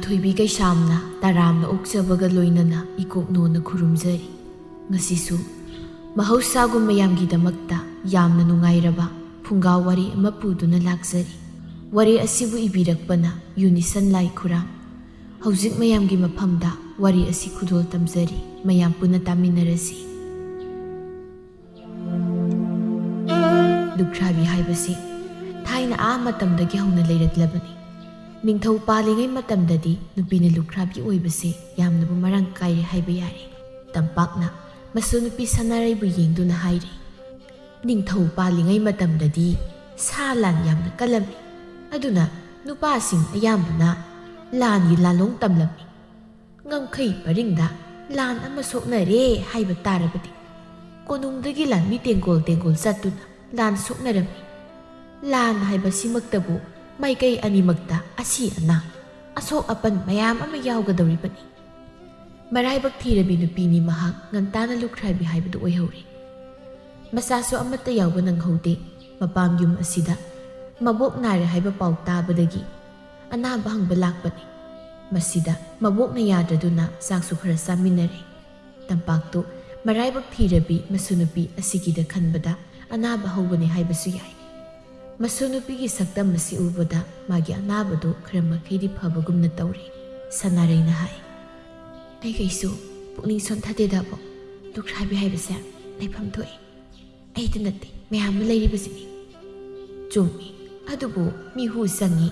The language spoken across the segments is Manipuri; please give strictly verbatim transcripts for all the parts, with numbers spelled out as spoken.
ꯊꯣꯏꯕꯤ ꯀꯩꯁꯥꯝꯅ ꯇꯔꯥꯝꯅ ꯑꯣꯛꯆꯕꯒ ꯂꯣꯏꯅꯅ ꯏꯀꯣꯛꯅꯣꯅ ꯈꯨꯔꯨꯝꯖꯔꯤ꯫ ꯉꯁꯤꯁꯨ ꯃꯍꯧꯁꯥꯒꯨꯝ ꯃꯌꯥꯝꯒꯤꯗꯃꯛꯇ ꯌꯥꯝꯅ ꯅꯨꯡꯉꯥꯏꯔꯕ ꯐꯨꯡꯒꯥ ꯋꯥꯔꯤ ꯑꯃ ꯄꯨꯗꯨꯅ ꯂꯥꯛꯆꯔꯤ꯫ ꯋꯥꯔꯤ ꯑꯁꯤꯕꯨ ꯏꯕꯤꯔꯛꯄꯅ ꯌꯨꯅꯤꯁꯟ ꯂꯥꯏꯈꯨꯔꯥꯝ꯫ ꯍꯧꯖꯤꯛ ꯃꯌꯥꯝꯒꯤ ꯃꯐꯝꯗ ꯋꯥꯔꯤ ꯑꯁꯤ ꯈꯨꯗꯣꯜ ꯇꯝꯖꯔꯤ꯫ ꯃꯌꯥꯝ ꯄꯨꯟꯅ ꯇꯥꯃꯤꯟꯅꯔꯁꯤ꯫ ꯂꯨꯈ꯭ꯔꯥꯕꯤ ꯍꯥꯏꯕꯁꯤ ꯊꯥꯏꯅ ꯑꯥ ꯃꯇꯝꯗꯒꯤ ꯍꯧꯅ ꯂꯩꯔꯛꯂꯕꯅꯤ꯫ ꯅꯤꯡꯊꯧ ꯄꯥꯜꯂꯤꯉꯩ ꯃꯇꯝꯗꯗꯤ ꯅꯨꯄꯤꯅ ꯂꯨꯈ꯭ꯔꯥꯕꯤ ꯑꯣꯏꯕꯁꯦ ꯌꯥꯝꯅꯕꯨ ꯃꯔꯥꯡ ꯀꯥꯏꯔꯦ ꯍꯥꯏꯕ ꯌꯥꯔꯦ꯫ ꯇꯝꯄꯥꯛꯅ ꯃꯁꯨ ꯅꯨꯄꯤ ꯁꯅꯥꯔꯩꯕꯨ ꯌꯦꯡꯗꯨꯅ ꯍꯥꯏꯔꯤ, "ꯅꯤꯡꯊꯧ ꯄꯥꯜꯂꯤꯉꯩ ꯃꯇꯝꯗꯗꯤ ꯁꯥ ꯂꯥꯟ ꯌꯥꯝꯅ ꯀꯜꯂꯝꯃꯤ꯫ ꯑꯗꯨꯅ ꯅꯨꯄꯥꯁꯤꯡ ꯑꯌꯥꯝꯕꯅ ꯂꯥꯟꯒꯤ ꯂꯥꯂꯣꯡ ꯇꯝꯂꯝꯃꯤ꯫ ꯉꯝꯈꯩ ꯄꯔꯤꯡꯗ ꯂꯥꯟ ꯑꯃ ꯁꯣꯛꯅꯔꯦ ꯍꯥꯏꯕ ꯇꯥꯔꯕꯗꯤ ꯀꯣꯅꯨꯡꯗꯒꯤ ꯂꯥꯟꯃꯤ ꯇꯦꯡꯒꯣꯜ ꯇꯦꯡꯒꯣꯜ ꯆꯠꯇꯨꯅ ꯂꯥꯟ ꯁꯣꯛꯅꯔꯝꯃꯤ꯫ ꯂꯥꯟ ꯍꯥꯏꯕꯁꯤꯃꯛꯇꯕꯨ ꯃꯥꯏꯀꯩ ꯑꯅꯤꯃꯛꯇ ꯑꯁꯤ ꯑꯅꯥ, ꯑꯁꯣꯛ ꯑꯄꯟ ꯃꯌꯥꯝ ꯑꯃ ꯌꯥꯎꯒꯗꯧꯔꯤꯕꯅꯤ꯫" ꯃꯔꯥꯏꯕꯛ ꯊꯤꯔꯕꯤ ꯅꯨꯄꯤꯅꯤ ꯃꯍꯥꯛ꯫ ꯉꯟꯇꯥꯅ ꯂꯨꯈ꯭ꯔꯥꯕꯤ ꯍꯥꯏꯕꯗꯨ ꯑꯣꯏꯍꯧꯔꯦ꯫ ꯃꯆꯥꯁꯨ ꯑꯃꯠꯇ ꯌꯥꯎꯕ ꯅꯪꯍꯧꯗꯦ꯫ ꯃꯄꯥꯝ ꯌꯨꯝ ꯑꯁꯤꯗ ꯃꯕꯣꯛ ꯅꯥꯔꯦ ꯍꯥꯏꯕ ꯄꯥꯎ ꯇꯥꯕꯗꯒꯤ ꯑꯅꯥꯕ ꯍꯪꯕ ꯂꯥꯛꯄꯅꯤ꯫ ꯃꯁꯤꯗ ꯃꯕꯣꯛꯅ ꯌꯥꯗ꯭ꯔꯗꯨꯅ ꯆꯥꯛꯁꯨ ꯈꯔ ꯆꯥꯃꯤꯟꯅꯔꯦ꯫ ꯇꯝꯄꯥꯛꯇꯨ ꯃꯔꯥꯏꯕꯛ ꯊꯤꯔꯕꯤ ꯃꯁꯨ ꯅꯨꯄꯤ ꯑꯁꯤꯒꯤꯗ ꯈꯟꯕꯗ ꯑꯅꯥꯕ ꯍꯧꯕꯅꯤ ꯍꯥꯏꯕꯁꯨ ꯌꯥꯏ꯫ ꯃꯁꯨ ꯅꯨꯄꯤꯒꯤ ꯁꯛꯇꯝ ꯑꯁꯤ ꯎꯕꯗ ꯃꯥꯒꯤ ꯑꯅꯥꯕꯗꯨ ꯈꯔ ꯃꯈꯩꯗꯤ ꯐꯕꯒꯨꯝꯅ ꯇꯧꯔꯦ꯫ ꯁꯅꯥꯔꯩꯅ ꯍꯥꯏ, "ꯑꯩꯈꯩꯁꯨ ꯄꯨꯛꯅꯤꯡ ꯁꯣꯟꯊꯗꯦꯗꯕꯣ꯫ ꯂꯨꯈ꯭ꯔꯥꯕꯤ ꯍꯥꯏꯕꯁꯦ ꯂꯩꯐꯝ ꯊꯣꯛꯏ꯫ ꯑꯩꯗ ꯅꯠꯇꯦ, ꯃꯌꯥꯝ ꯑꯃ ꯂꯩꯔꯤꯕꯁꯤꯅꯤ꯫" "ꯆꯨꯝꯃꯤ, ꯑꯗꯨꯕꯨ ꯃꯤꯍꯨ ꯆꯪꯉꯤ꯫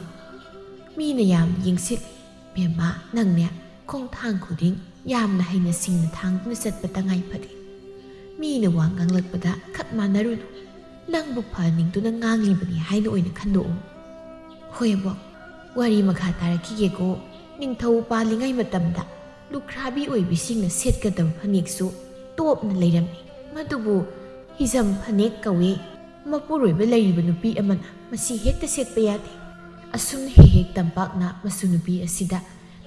ꯃꯤꯅ ꯌꯥꯝ ꯌꯦꯡꯁꯤꯜꯂꯤ꯫ ꯕꯦꯝꯃ, ꯅꯪꯅꯦ ꯈꯣꯡꯊꯥꯡ ꯈꯨꯗꯤꯡ ꯌꯥꯝꯅ ꯍꯩꯅ ꯁꯤꯡꯅ ꯊꯥꯡꯗꯨꯅ ꯆꯠꯄ ꯇꯉꯥꯏ ꯐꯗꯦ꯫ ꯃꯤꯅ ꯋꯥ ꯉꯥꯡꯂꯛꯄꯗ ꯈꯠ ꯃꯥꯟꯅꯔꯨꯅꯨ꯫ ꯅꯪꯕꯨ ꯐꯍꯟꯅꯤꯡꯗꯨꯅ ꯉꯥꯡꯂꯤꯕꯅꯤ ꯍꯥꯏꯅ ꯑꯣꯏꯅ ꯈꯟꯗꯣꯛꯎ꯫" "ꯍꯣꯏ ꯑꯕꯣꯛ, ꯋꯥꯔꯤ ꯃꯈꯥ ꯇꯥꯔꯛꯈꯤꯒꯦꯀꯣ꯫ ꯅꯤꯡꯊꯧ ꯄꯥꯜꯂꯤꯉꯩ ꯃꯇꯝꯗ ꯂꯨꯈ꯭ꯔꯥꯕꯤ ꯑꯣꯏꯕꯤꯁꯤꯡꯅ ꯁꯦꯠꯀꯗꯕ ꯐꯅꯦꯛꯁꯨ ꯇꯣꯞꯅ ꯂꯩꯔꯝꯃꯤ꯫ ꯃꯗꯨꯕꯨ ꯍꯤꯖꯝ ꯐꯅꯦꯛ ꯀꯧꯏ꯫ ꯃꯄꯨꯔꯣꯏꯕ ꯂꯩꯔꯤꯕ ꯅꯨꯄꯤ ꯑꯃꯅ ꯃꯁꯤ ꯍꯦꯛꯇ ꯁꯦꯠꯄ ꯌꯥꯗꯦ꯫" ꯑꯁꯨꯝꯅ ꯍꯦꯛ ꯍꯦꯛ ꯇꯝꯄꯥꯛꯅ ꯃꯁꯨ ꯅꯨꯄꯤ ꯑꯁꯤꯗ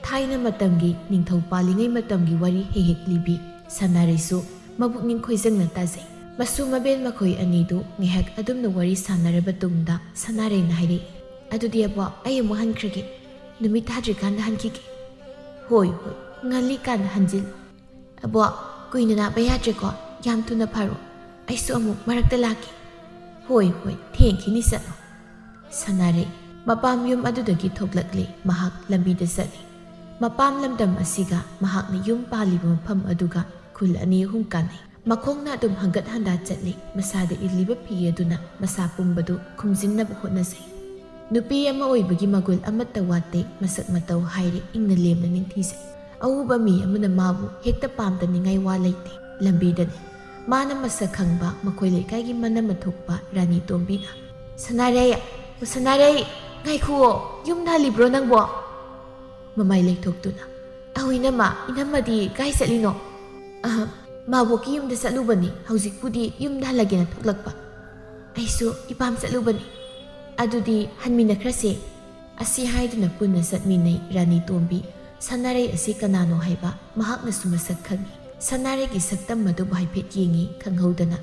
ꯊꯥꯏꯅ ꯃꯇꯝꯒꯤ, ꯅꯤꯡꯊꯧ ꯄꯥꯜꯂꯤꯉꯩ ꯃꯇꯝꯒꯤ ꯋꯥꯔꯤ ꯍꯦꯛ ꯍꯦꯛ ꯂꯤꯕꯤ꯫ ꯁꯅꯥꯔꯩꯁꯨ ꯃꯕꯨꯛꯅꯤꯡ ꯈꯣꯏꯖꯪꯅ ꯇꯥꯖꯩ꯫ ꯃꯁꯨ ꯃꯕꯦꯟ ꯃꯈꯣꯏ ꯑꯅꯤꯗꯨ ꯉꯥꯏꯍꯥꯛ ꯑꯗꯨꯝꯅ ꯋꯥꯔꯤ ꯁꯥꯟꯅꯔꯕ ꯇꯨꯡꯗ ꯁꯅꯥꯔꯩꯅ ꯍꯥꯏꯔꯛꯏ, "ꯑꯗꯨꯗꯤ ꯑꯕꯣꯛ, ꯑꯩ ꯑꯃꯨꯛ ꯍꯟꯈ꯭ꯔꯒꯦ꯫ ꯅꯨꯃꯤꯠ ꯊꯥꯗ꯭ꯔꯤꯀꯥꯟꯗ ꯍꯟꯈꯤꯒꯦ꯫ ꯍꯣꯏ, ꯍꯣꯏ, ꯉꯜꯂꯤꯀꯥꯟꯗ ꯍꯟꯖꯤꯜꯂꯨ꯫ ꯑꯕꯣꯛ, ꯀꯨꯏꯅ ꯅꯥꯕ ꯌꯥꯗ꯭ꯔꯦꯀꯣ, ꯌꯥꯝ ꯊꯨꯅ ꯐꯔꯣ꯫ ꯑꯩꯁꯨ ꯑꯃꯨꯛ ꯃꯔꯛꯇ ꯂꯥꯛꯀꯦ꯫ ꯍꯣꯏ, ꯍꯣꯏ, ꯊꯦꯡꯈꯤꯅꯤ, ꯆꯠꯂꯣ꯫ ꯁꯅꯥꯔꯩ ꯃꯄꯥꯝ ꯌꯨꯝ ꯑꯗꯨꯗꯒꯤ ꯊꯣꯛꯂꯛꯂꯦ꯫ ꯃꯍꯥꯛ ꯂꯝꯕꯤꯗ ꯆꯠꯂꯤ꯫ ꯃꯄꯥꯝ ꯂꯝꯗꯝ ꯑꯁꯤꯒ ꯃꯍꯥꯛꯅ ꯌꯨꯝ ꯄꯥꯜꯂꯤꯕ ꯃꯐꯝ ꯑꯗꯨꯒ ꯈꯨꯜ ꯑꯅꯤ ꯑꯍꯨꯝ ꯀꯥꯟꯅꯩ꯫ ꯃꯈꯣꯡꯅ ꯑꯗꯨꯝ ꯍꯪꯒꯠ ꯍꯟꯗꯥ ꯆꯠꯂꯤ꯫ ꯃꯁꯥꯗ ꯏꯜꯂꯤꯕ ꯐꯤ ꯑꯗꯨꯅ ꯃꯁꯥ ꯄꯨꯝꯕꯗꯨ ꯈꯨꯝꯖꯤꯟꯅꯕ ꯍꯣꯠꯅꯖꯩ꯫ ꯅꯨꯄꯤ ꯑꯃ ꯑꯣꯏꯕꯒꯤ ꯃꯒꯨꯜ ꯑꯃꯠꯇ ꯋꯥꯠꯇꯦ꯫ ꯃꯁꯛ ꯃꯇꯧ ꯍꯥꯏꯔꯦ, ꯏꯪꯅ ꯂꯦꯝꯅ ꯅꯤꯡꯊꯤꯖꯩ꯫ ꯑꯎꯕ ꯃꯤ ꯑꯃꯅ ꯃꯥꯕꯨ ꯍꯦꯛꯇ ꯄꯥꯝꯗꯅꯤꯡꯉꯥꯏ ꯋꯥ ꯂꯩꯇꯦ꯫ ꯂꯝꯕꯤꯗꯅꯤ꯫ ꯃꯥꯅ ꯃꯁꯛ ꯈꯪꯕ ꯃꯈꯣꯏ ꯂꯩꯀꯥꯏꯒꯤ ꯃꯅꯝ ꯊꯣꯛꯄ ꯔꯥꯅꯤ ꯇꯣꯝꯕꯤꯅ, "ꯁꯅꯥꯔꯩ, ꯑꯣ ꯁꯅꯥꯔꯩ, ꯉꯥꯏꯈꯨꯑꯣ, ꯌꯨꯝꯗ ꯍꯜꯂꯤꯕ꯭ꯔꯣ ꯅꯪꯕꯣ?" ꯃꯃꯥꯏ ꯂꯩꯊꯣꯛꯇꯨꯅ, "ꯑꯧ ꯏꯅꯝꯃ, ꯏꯅꯝꯃꯗꯤ ꯀꯥꯏ ꯆꯠꯂꯤꯅꯣ?" "ꯑꯍ, ꯃꯥꯕꯣꯛꯀꯤ ꯌꯨꯝꯗ ꯆꯠꯂꯨꯕꯅꯤ, ꯍꯧꯖꯤꯛꯄꯨꯗꯤ ꯌꯨꯝꯗ ꯍꯜꯂꯒꯦꯅ ꯊꯣꯛꯂꯛꯄ꯫ ꯑꯩꯁꯨ ꯏꯄꯥꯝ ꯆꯠꯂꯨꯕꯅꯤ꯫ ꯑꯗꯨꯗꯤ ꯍꯟꯃꯤꯟꯅꯈ꯭ꯔꯁꯦ꯫" ꯑꯁꯤ ꯍꯥꯏꯗꯨꯅ ꯄꯨꯟꯅ ꯆꯠꯃꯤꯟꯅꯩ꯫ ꯔꯥꯅꯤ ꯇꯣꯝꯕꯤ ꯁꯅꯥꯔꯩ ꯑꯁꯤ ꯀꯅꯥꯅꯣ ꯍꯥꯏꯕ ꯃꯍꯥꯛꯅꯁꯨ ꯃꯁꯛ ꯈꯪꯏ꯫ ꯁꯅꯥꯔꯩꯒꯤ ꯁꯛꯇꯝ ꯑꯗꯨꯕꯨ ꯍꯥꯏꯐꯦꯠ ꯌꯦꯡꯏ꯫ ꯈꯪꯍꯧꯗꯅ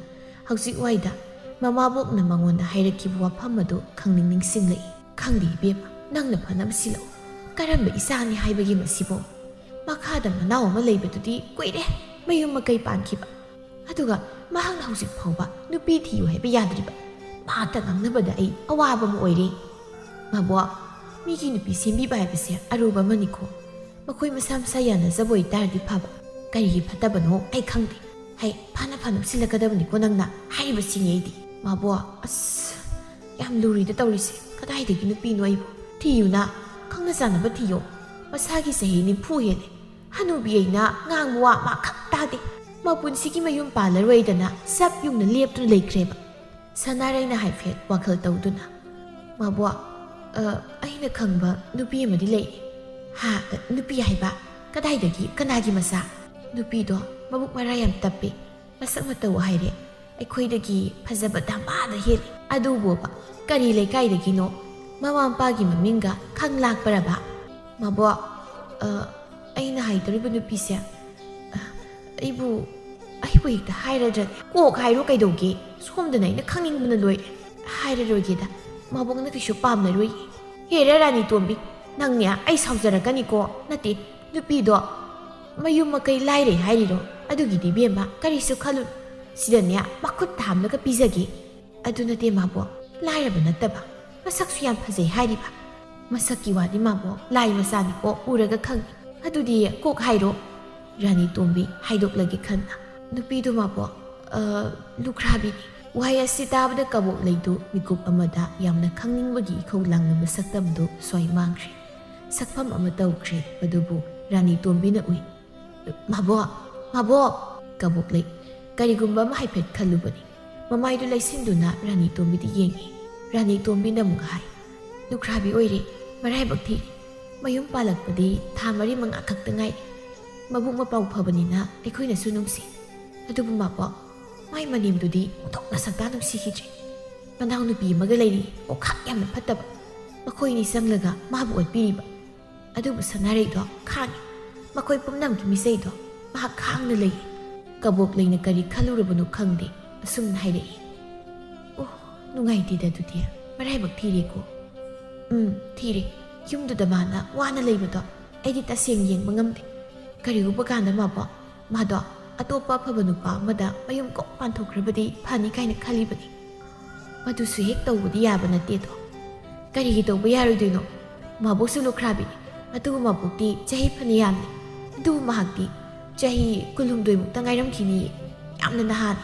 ꯍꯧꯖꯤꯛ ꯋꯥꯏꯗ ꯃꯃꯥꯕꯣꯛꯅ ꯃꯉꯣꯟꯗ ꯍꯥꯏꯔꯛꯈꯤꯕ ꯋꯥꯐꯝ ꯑꯗꯨ ꯈꯪꯅꯤꯡ ꯅꯤꯡꯁꯤꯡꯂꯛꯏ꯫ "ꯈꯪꯗꯦ ꯏꯕꯦꯝꯃ, ꯅꯪꯅ ꯐꯅꯕ ꯁꯤꯜꯂꯛꯎ꯫ ꯀꯔꯝꯕ ꯏꯆꯥꯅꯤ ꯍꯥꯏꯕꯒꯤ ꯃꯁꯤꯕꯣ? ꯃꯈꯥꯗ ꯃꯅꯥꯎ ꯑꯃ ꯂꯩꯕꯗꯨꯗꯤ ꯀꯨꯏꯔꯦ ꯃꯌꯨꯝ ꯃꯀꯩ ꯄꯥꯟꯈꯤꯕ꯫ ꯑꯗꯨꯒ ꯃꯍꯥꯛꯅ ꯍꯧꯖꯤꯛ ꯐꯥꯎꯕ ꯅꯨꯄꯤ ꯊꯤꯌꯨ ꯍꯥꯏꯕ ꯌꯥꯗ꯭ꯔꯤꯕ꯫ ꯃꯍꯥꯛꯇ ꯉꯥꯡꯅꯕꯗ ꯑꯩ ꯑꯋꯥꯕ ꯑꯃ ꯑꯣꯏꯔꯦ꯫ ꯃꯥꯕꯣ, ꯃꯤꯒꯤ ꯅꯨꯄꯤ ꯁꯦꯝꯕꯤꯕ ꯍꯥꯏꯕꯁꯦ ꯑꯔꯨꯕ ꯑꯃꯅꯤꯀꯣ꯫ ꯃꯈꯣꯏ ꯃꯁꯥ ꯃꯁꯥ ꯌꯥꯅꯖꯕ ꯑꯣꯏꯇꯥꯔꯗꯤ ꯐꯕ꯫ ꯀꯔꯤꯒꯤ ꯐꯠꯇꯕꯅꯣ ꯑꯩ ꯈꯪꯗꯦ꯫ ꯍꯩ, ꯐꯅ ꯐꯅ ꯁꯤꯜꯂꯛꯀꯗꯕꯅꯤꯀꯣ ꯅꯪꯅ ꯍꯥꯏꯔꯤꯕꯁꯤꯅꯤ ꯑꯩꯗꯤ꯫" "ꯃꯥꯕꯣ, ꯑꯁ, ꯌꯥꯝ ꯂꯨꯔꯤꯗ ꯇꯧꯔꯤꯁꯦ꯫ ꯀꯗꯥꯏꯗꯒꯤ ꯅꯨꯄꯤꯅꯣ ꯑꯩꯕꯨ? ꯊꯤꯌꯨꯅ, ꯈꯪꯅ ꯆꯥꯟꯅꯕ ꯊꯤꯌꯣ꯫ ꯃꯁꯥꯒꯤ ꯆꯍꯤ ꯅꯤꯐꯨ ꯍꯦꯜꯂꯦ꯫ ꯍꯅꯨꯕꯤ ꯑꯩꯅ ꯉꯥꯡꯕ ꯋꯥ ꯃꯥ ꯈꯛ ꯇꯥꯗꯦ꯫ ꯃꯄꯨꯟꯁꯤꯒꯤ ꯃꯌꯨꯝ ꯄꯥꯜꯂꯔꯣꯏꯗꯅ ꯆꯞ ꯌꯨꯡꯅ ꯂꯦꯞꯇꯨꯅ ꯂꯩꯈ꯭ꯔꯦꯕ꯫" ꯁꯅꯥꯔꯩꯅ ꯍꯥꯏꯐꯦꯠ ꯋꯥꯈꯜ ꯇꯧꯗꯨꯅ, "ꯃꯥꯕꯣ, ꯑ, ꯑꯩꯅ ꯈꯪꯕ ꯅꯨꯄꯤ ꯑꯃꯗꯤ ꯂꯩ꯫" "ꯍꯥ? ꯅꯨꯄꯤ ꯍꯥꯏꯕ? ꯀꯗꯥꯏꯗꯒꯤ? ꯀꯅꯥꯒꯤ ꯃꯆꯥ?" "ꯅꯨꯄꯤꯗꯣ ꯃꯕꯨꯛ ꯃꯔꯥ ꯌꯥꯝ ꯇꯞꯄꯤ꯫ ꯃꯁꯛ ꯃꯇꯧ ꯍꯥꯏꯔꯦ, ꯑꯩꯈꯣꯏꯗꯒꯤ ꯐꯖꯕ ꯗꯃꯥꯗ ꯍꯦꯜꯂꯤ꯫ ꯑꯗꯨꯕꯨꯕ ꯀꯔꯤ ꯂꯩꯀꯥꯏꯗꯒꯤꯅꯣ? ꯃꯃꯥ ꯃꯄꯥꯒꯤ ꯃꯃꯤꯡꯒ ꯈꯪ ꯂꯥꯛꯄꯔꯕ?" "ꯃꯥꯕꯣ, ꯑ, ꯑꯩꯅ ꯍꯥꯏꯗꯧꯔꯤꯕ ꯅꯨꯄꯤꯁꯦ, ꯑ, ꯑꯩꯕꯨ, ꯑꯩꯕꯨ ꯍꯦꯛꯇ ꯍꯥꯏꯔꯗ꯭ꯔꯅꯦ?" "ꯀꯣꯛ ꯍꯥꯏꯔꯣ ꯀꯩꯗꯧꯒꯦ? ꯁꯣꯝꯗꯅ ꯑꯩꯅ ꯈꯪꯅꯤꯡꯕꯅ ꯂꯣꯏꯔꯦ꯫" "ꯍꯥꯏꯔꯔꯣꯏꯒꯦꯗ, ꯃꯥꯕꯣꯛꯅ ꯀꯩꯁꯨ ꯄꯥꯝꯅꯔꯣꯏ꯫" "ꯍꯦꯔꯥ ꯔꯥꯅꯤ ꯇꯣꯝꯕꯤ, "ꯅꯪꯅꯦ, ꯑꯩ ꯁꯥꯎꯖꯔꯛꯀꯅꯤꯀꯣ꯫ ꯅꯠꯇꯦ, ꯅꯨꯄꯤꯗꯣ ꯃꯌꯨꯝ ꯃꯀꯩ ꯂꯥꯏꯔꯩ ꯍꯥꯏꯔꯤꯔꯣ? ꯑꯗꯨꯒꯤꯗꯤ ꯏꯕꯦꯝꯃ ꯀꯔꯤꯁꯨ ꯈꯜꯂꯨ꯫ ꯁꯤꯗꯅꯦ ꯃꯈꯨꯠ ꯊꯥꯝꯂꯒ ꯄꯤꯖꯒꯦ꯫ ꯑꯗꯨ ꯅꯠꯇꯦ ꯃꯥꯕꯣ, ꯂꯥꯏꯔꯕ ꯅꯠꯇꯕ, ꯃꯁꯛꯁꯨ ꯌꯥꯝ ꯐꯖꯩ ꯍꯥꯏꯔꯤꯕ꯫ ꯃꯁꯛꯀꯤ ꯋꯥꯗꯤ ꯃꯥꯕꯣ, ꯂꯥꯏ ꯃꯆꯥꯅꯤꯀꯣ, ꯎꯔꯒ ꯈꯪꯉꯤ꯫ ꯑꯗꯨꯗꯤ ꯀꯣꯛ ꯍꯥꯏꯔꯣ꯫" ꯔꯥꯅꯤ ꯇꯣꯝꯕꯤ ꯍꯥꯏꯗꯣꯛꯂꯒꯦ ꯈꯟꯅ꯫ "ꯅꯨꯄꯤꯗꯨ ꯃꯥꯕꯣ, ꯑ, ꯂꯨꯈ꯭ꯔꯥꯕꯤꯅꯤ꯫" ꯋꯥꯍꯩ ꯑꯁꯤ ꯇꯥꯕꯗ ꯀꯕꯣꯛꯂꯩꯗꯨ ꯃꯤꯀꯨꯞ ꯑꯃꯗ ꯌꯥꯝꯅ ꯈꯪꯅꯤꯡꯕꯒꯤ ꯏꯈꯧ ꯂꯥꯡꯂꯕ ꯁꯛꯇꯝꯗꯨ ꯁ꯭ꯋꯥꯏ ꯃꯥꯡꯈ꯭ꯔꯦ꯫ ꯁꯛꯐꯝ ꯑꯃ ꯇꯧꯈ꯭ꯔꯦ, ꯑꯗꯨꯕꯨ ꯔꯥꯅꯤ ꯇꯣꯝꯕꯤꯅ ꯎꯏ꯫ "ꯃꯥꯕꯣ, ꯃꯥꯕꯣ!" ꯀꯕꯣꯛꯂꯩ ꯀꯔꯤꯒꯨꯝꯕ ꯑꯃ ꯍꯥꯏꯐꯦꯠ ꯈꯜꯂꯨꯕꯅꯤ꯫ ꯃꯃꯥꯏꯗꯨ ꯂꯩꯁꯤꯟꯗꯨꯅ ꯔꯥꯅꯤ ꯇꯣꯝꯕꯤꯗ ꯌꯦꯡꯉꯤ꯫ ꯔꯥꯅꯤ ꯇꯣꯝꯕꯤꯅ ꯑꯃꯨꯛ ꯍꯥꯏ, "ꯂꯨꯈ꯭ꯔꯥꯕꯤ ꯑꯣꯏꯔꯦ, ꯃꯔꯥꯏꯕꯛ ꯊꯤꯔꯦ꯫ ꯃꯌꯨꯝ ꯄꯥꯜꯂꯛꯄꯗꯤ ꯊꯥ ꯃꯔꯤ ꯃꯉꯥ ꯈꯛꯇ ꯉꯥꯏꯔꯤ꯫ ꯃꯕꯨꯛ ꯃꯄꯥꯎ ꯐꯕꯅꯤꯅ ꯑꯩꯈꯣꯏꯅꯁꯨ ꯅꯨꯡꯁꯤ꯫ ꯑꯗꯨꯕꯨ ꯃꯥꯕꯣ, ꯃꯥꯏ ꯃꯅꯦꯝꯗꯨꯗꯤ ꯑꯣꯟꯊꯣꯛꯅ ꯁꯛꯇꯥ ꯅꯨꯡꯁꯤꯈꯤꯗ꯭ꯔꯦ꯫ ꯃꯅꯥꯎꯅꯨꯄꯤ ꯑꯃꯒ ꯂꯩꯔꯤ, ꯋꯥꯈꯜ ꯌꯥꯝꯅ ꯐꯠꯇꯕ꯫ ꯃꯈꯣꯏꯅꯤ ꯆꯪꯂꯒ ꯃꯥꯕꯨ ꯑꯣꯠꯄꯤꯔꯤꯕ꯫ ꯑꯗꯨꯕꯨ ꯁꯅꯥꯔꯩꯗꯣ ꯈꯥꯡꯉꯤ꯫ ꯃꯈꯣꯏ ꯄꯨꯝꯅꯃꯛꯀꯤ ꯃꯤꯆꯩꯗꯣ ꯃꯍꯥꯛ ꯈꯥꯡꯅ ꯂꯩ꯫" ꯀꯕꯣꯛꯂꯩꯅ ꯀꯔꯤ ꯈꯜꯂꯨꯔꯕꯅꯣ ꯈꯪꯗꯦ, ꯑꯁꯨꯝꯅ ꯍꯥꯏꯔꯛꯏ, "ꯑꯣ, ꯅꯨꯡꯉꯥꯏꯇꯦꯗ ꯑꯗꯨꯗꯤ, ꯃꯔꯥꯏꯕꯛ ꯊꯤꯔꯦꯀꯣ꯫" "ꯎꯝ, ꯊꯤꯔꯦ꯫ ꯌꯨꯝꯗꯨꯗ ꯃꯥꯅ ꯋꯥꯅ ꯂꯩꯕꯗꯣ ꯑꯩꯗꯤ ꯇꯁꯦꯡ ꯌꯦꯡꯕ ꯉꯝꯗꯦ꯫ ꯀꯔꯤꯒꯨꯝꯕ ꯀꯥꯟꯗ ꯃꯥꯕꯣ, ꯃꯥꯗꯣ ꯑꯇꯣꯞꯄ ꯑꯐꯕ ꯅꯨꯄꯥ ꯑꯃꯗ ꯃꯌꯨꯝ ꯀꯣꯛ ꯄꯥꯟꯊꯣꯛꯈ꯭ꯔꯕꯗꯤ ꯐꯅꯤ ꯀꯥꯏꯅ ꯈꯜꯂꯤꯕꯅꯤ꯫ ꯃꯗꯨꯁꯨ ꯍꯦꯛ ꯇꯧꯕꯗꯤ ꯌꯥꯕ ꯅꯠꯇꯦꯗꯣ꯫" "ꯀꯔꯤꯒꯤ ꯇꯧꯕ ꯌꯥꯔꯣꯏꯗꯣꯏꯅꯣ? ꯃꯥꯕꯣꯛꯁꯨ ꯂꯨꯈ꯭ꯔꯥꯕꯤꯅꯤ꯫ ꯑꯗꯨꯕꯨ ꯃꯥꯕꯣꯛꯇꯤ ꯆꯍꯤ ꯐꯅ ꯌꯥꯝꯂꯦ꯫ ꯑꯗꯨꯕꯨ ꯃꯍꯥꯛꯇꯤ ꯆꯍꯤ ꯀꯨꯟꯍꯨꯝꯗꯣꯏ ꯃꯨꯛꯇ ꯉꯥꯏꯔꯝꯈꯤꯅꯤꯌꯦ꯫ ꯌꯥꯝꯅ ꯅꯍꯥꯅꯤ꯫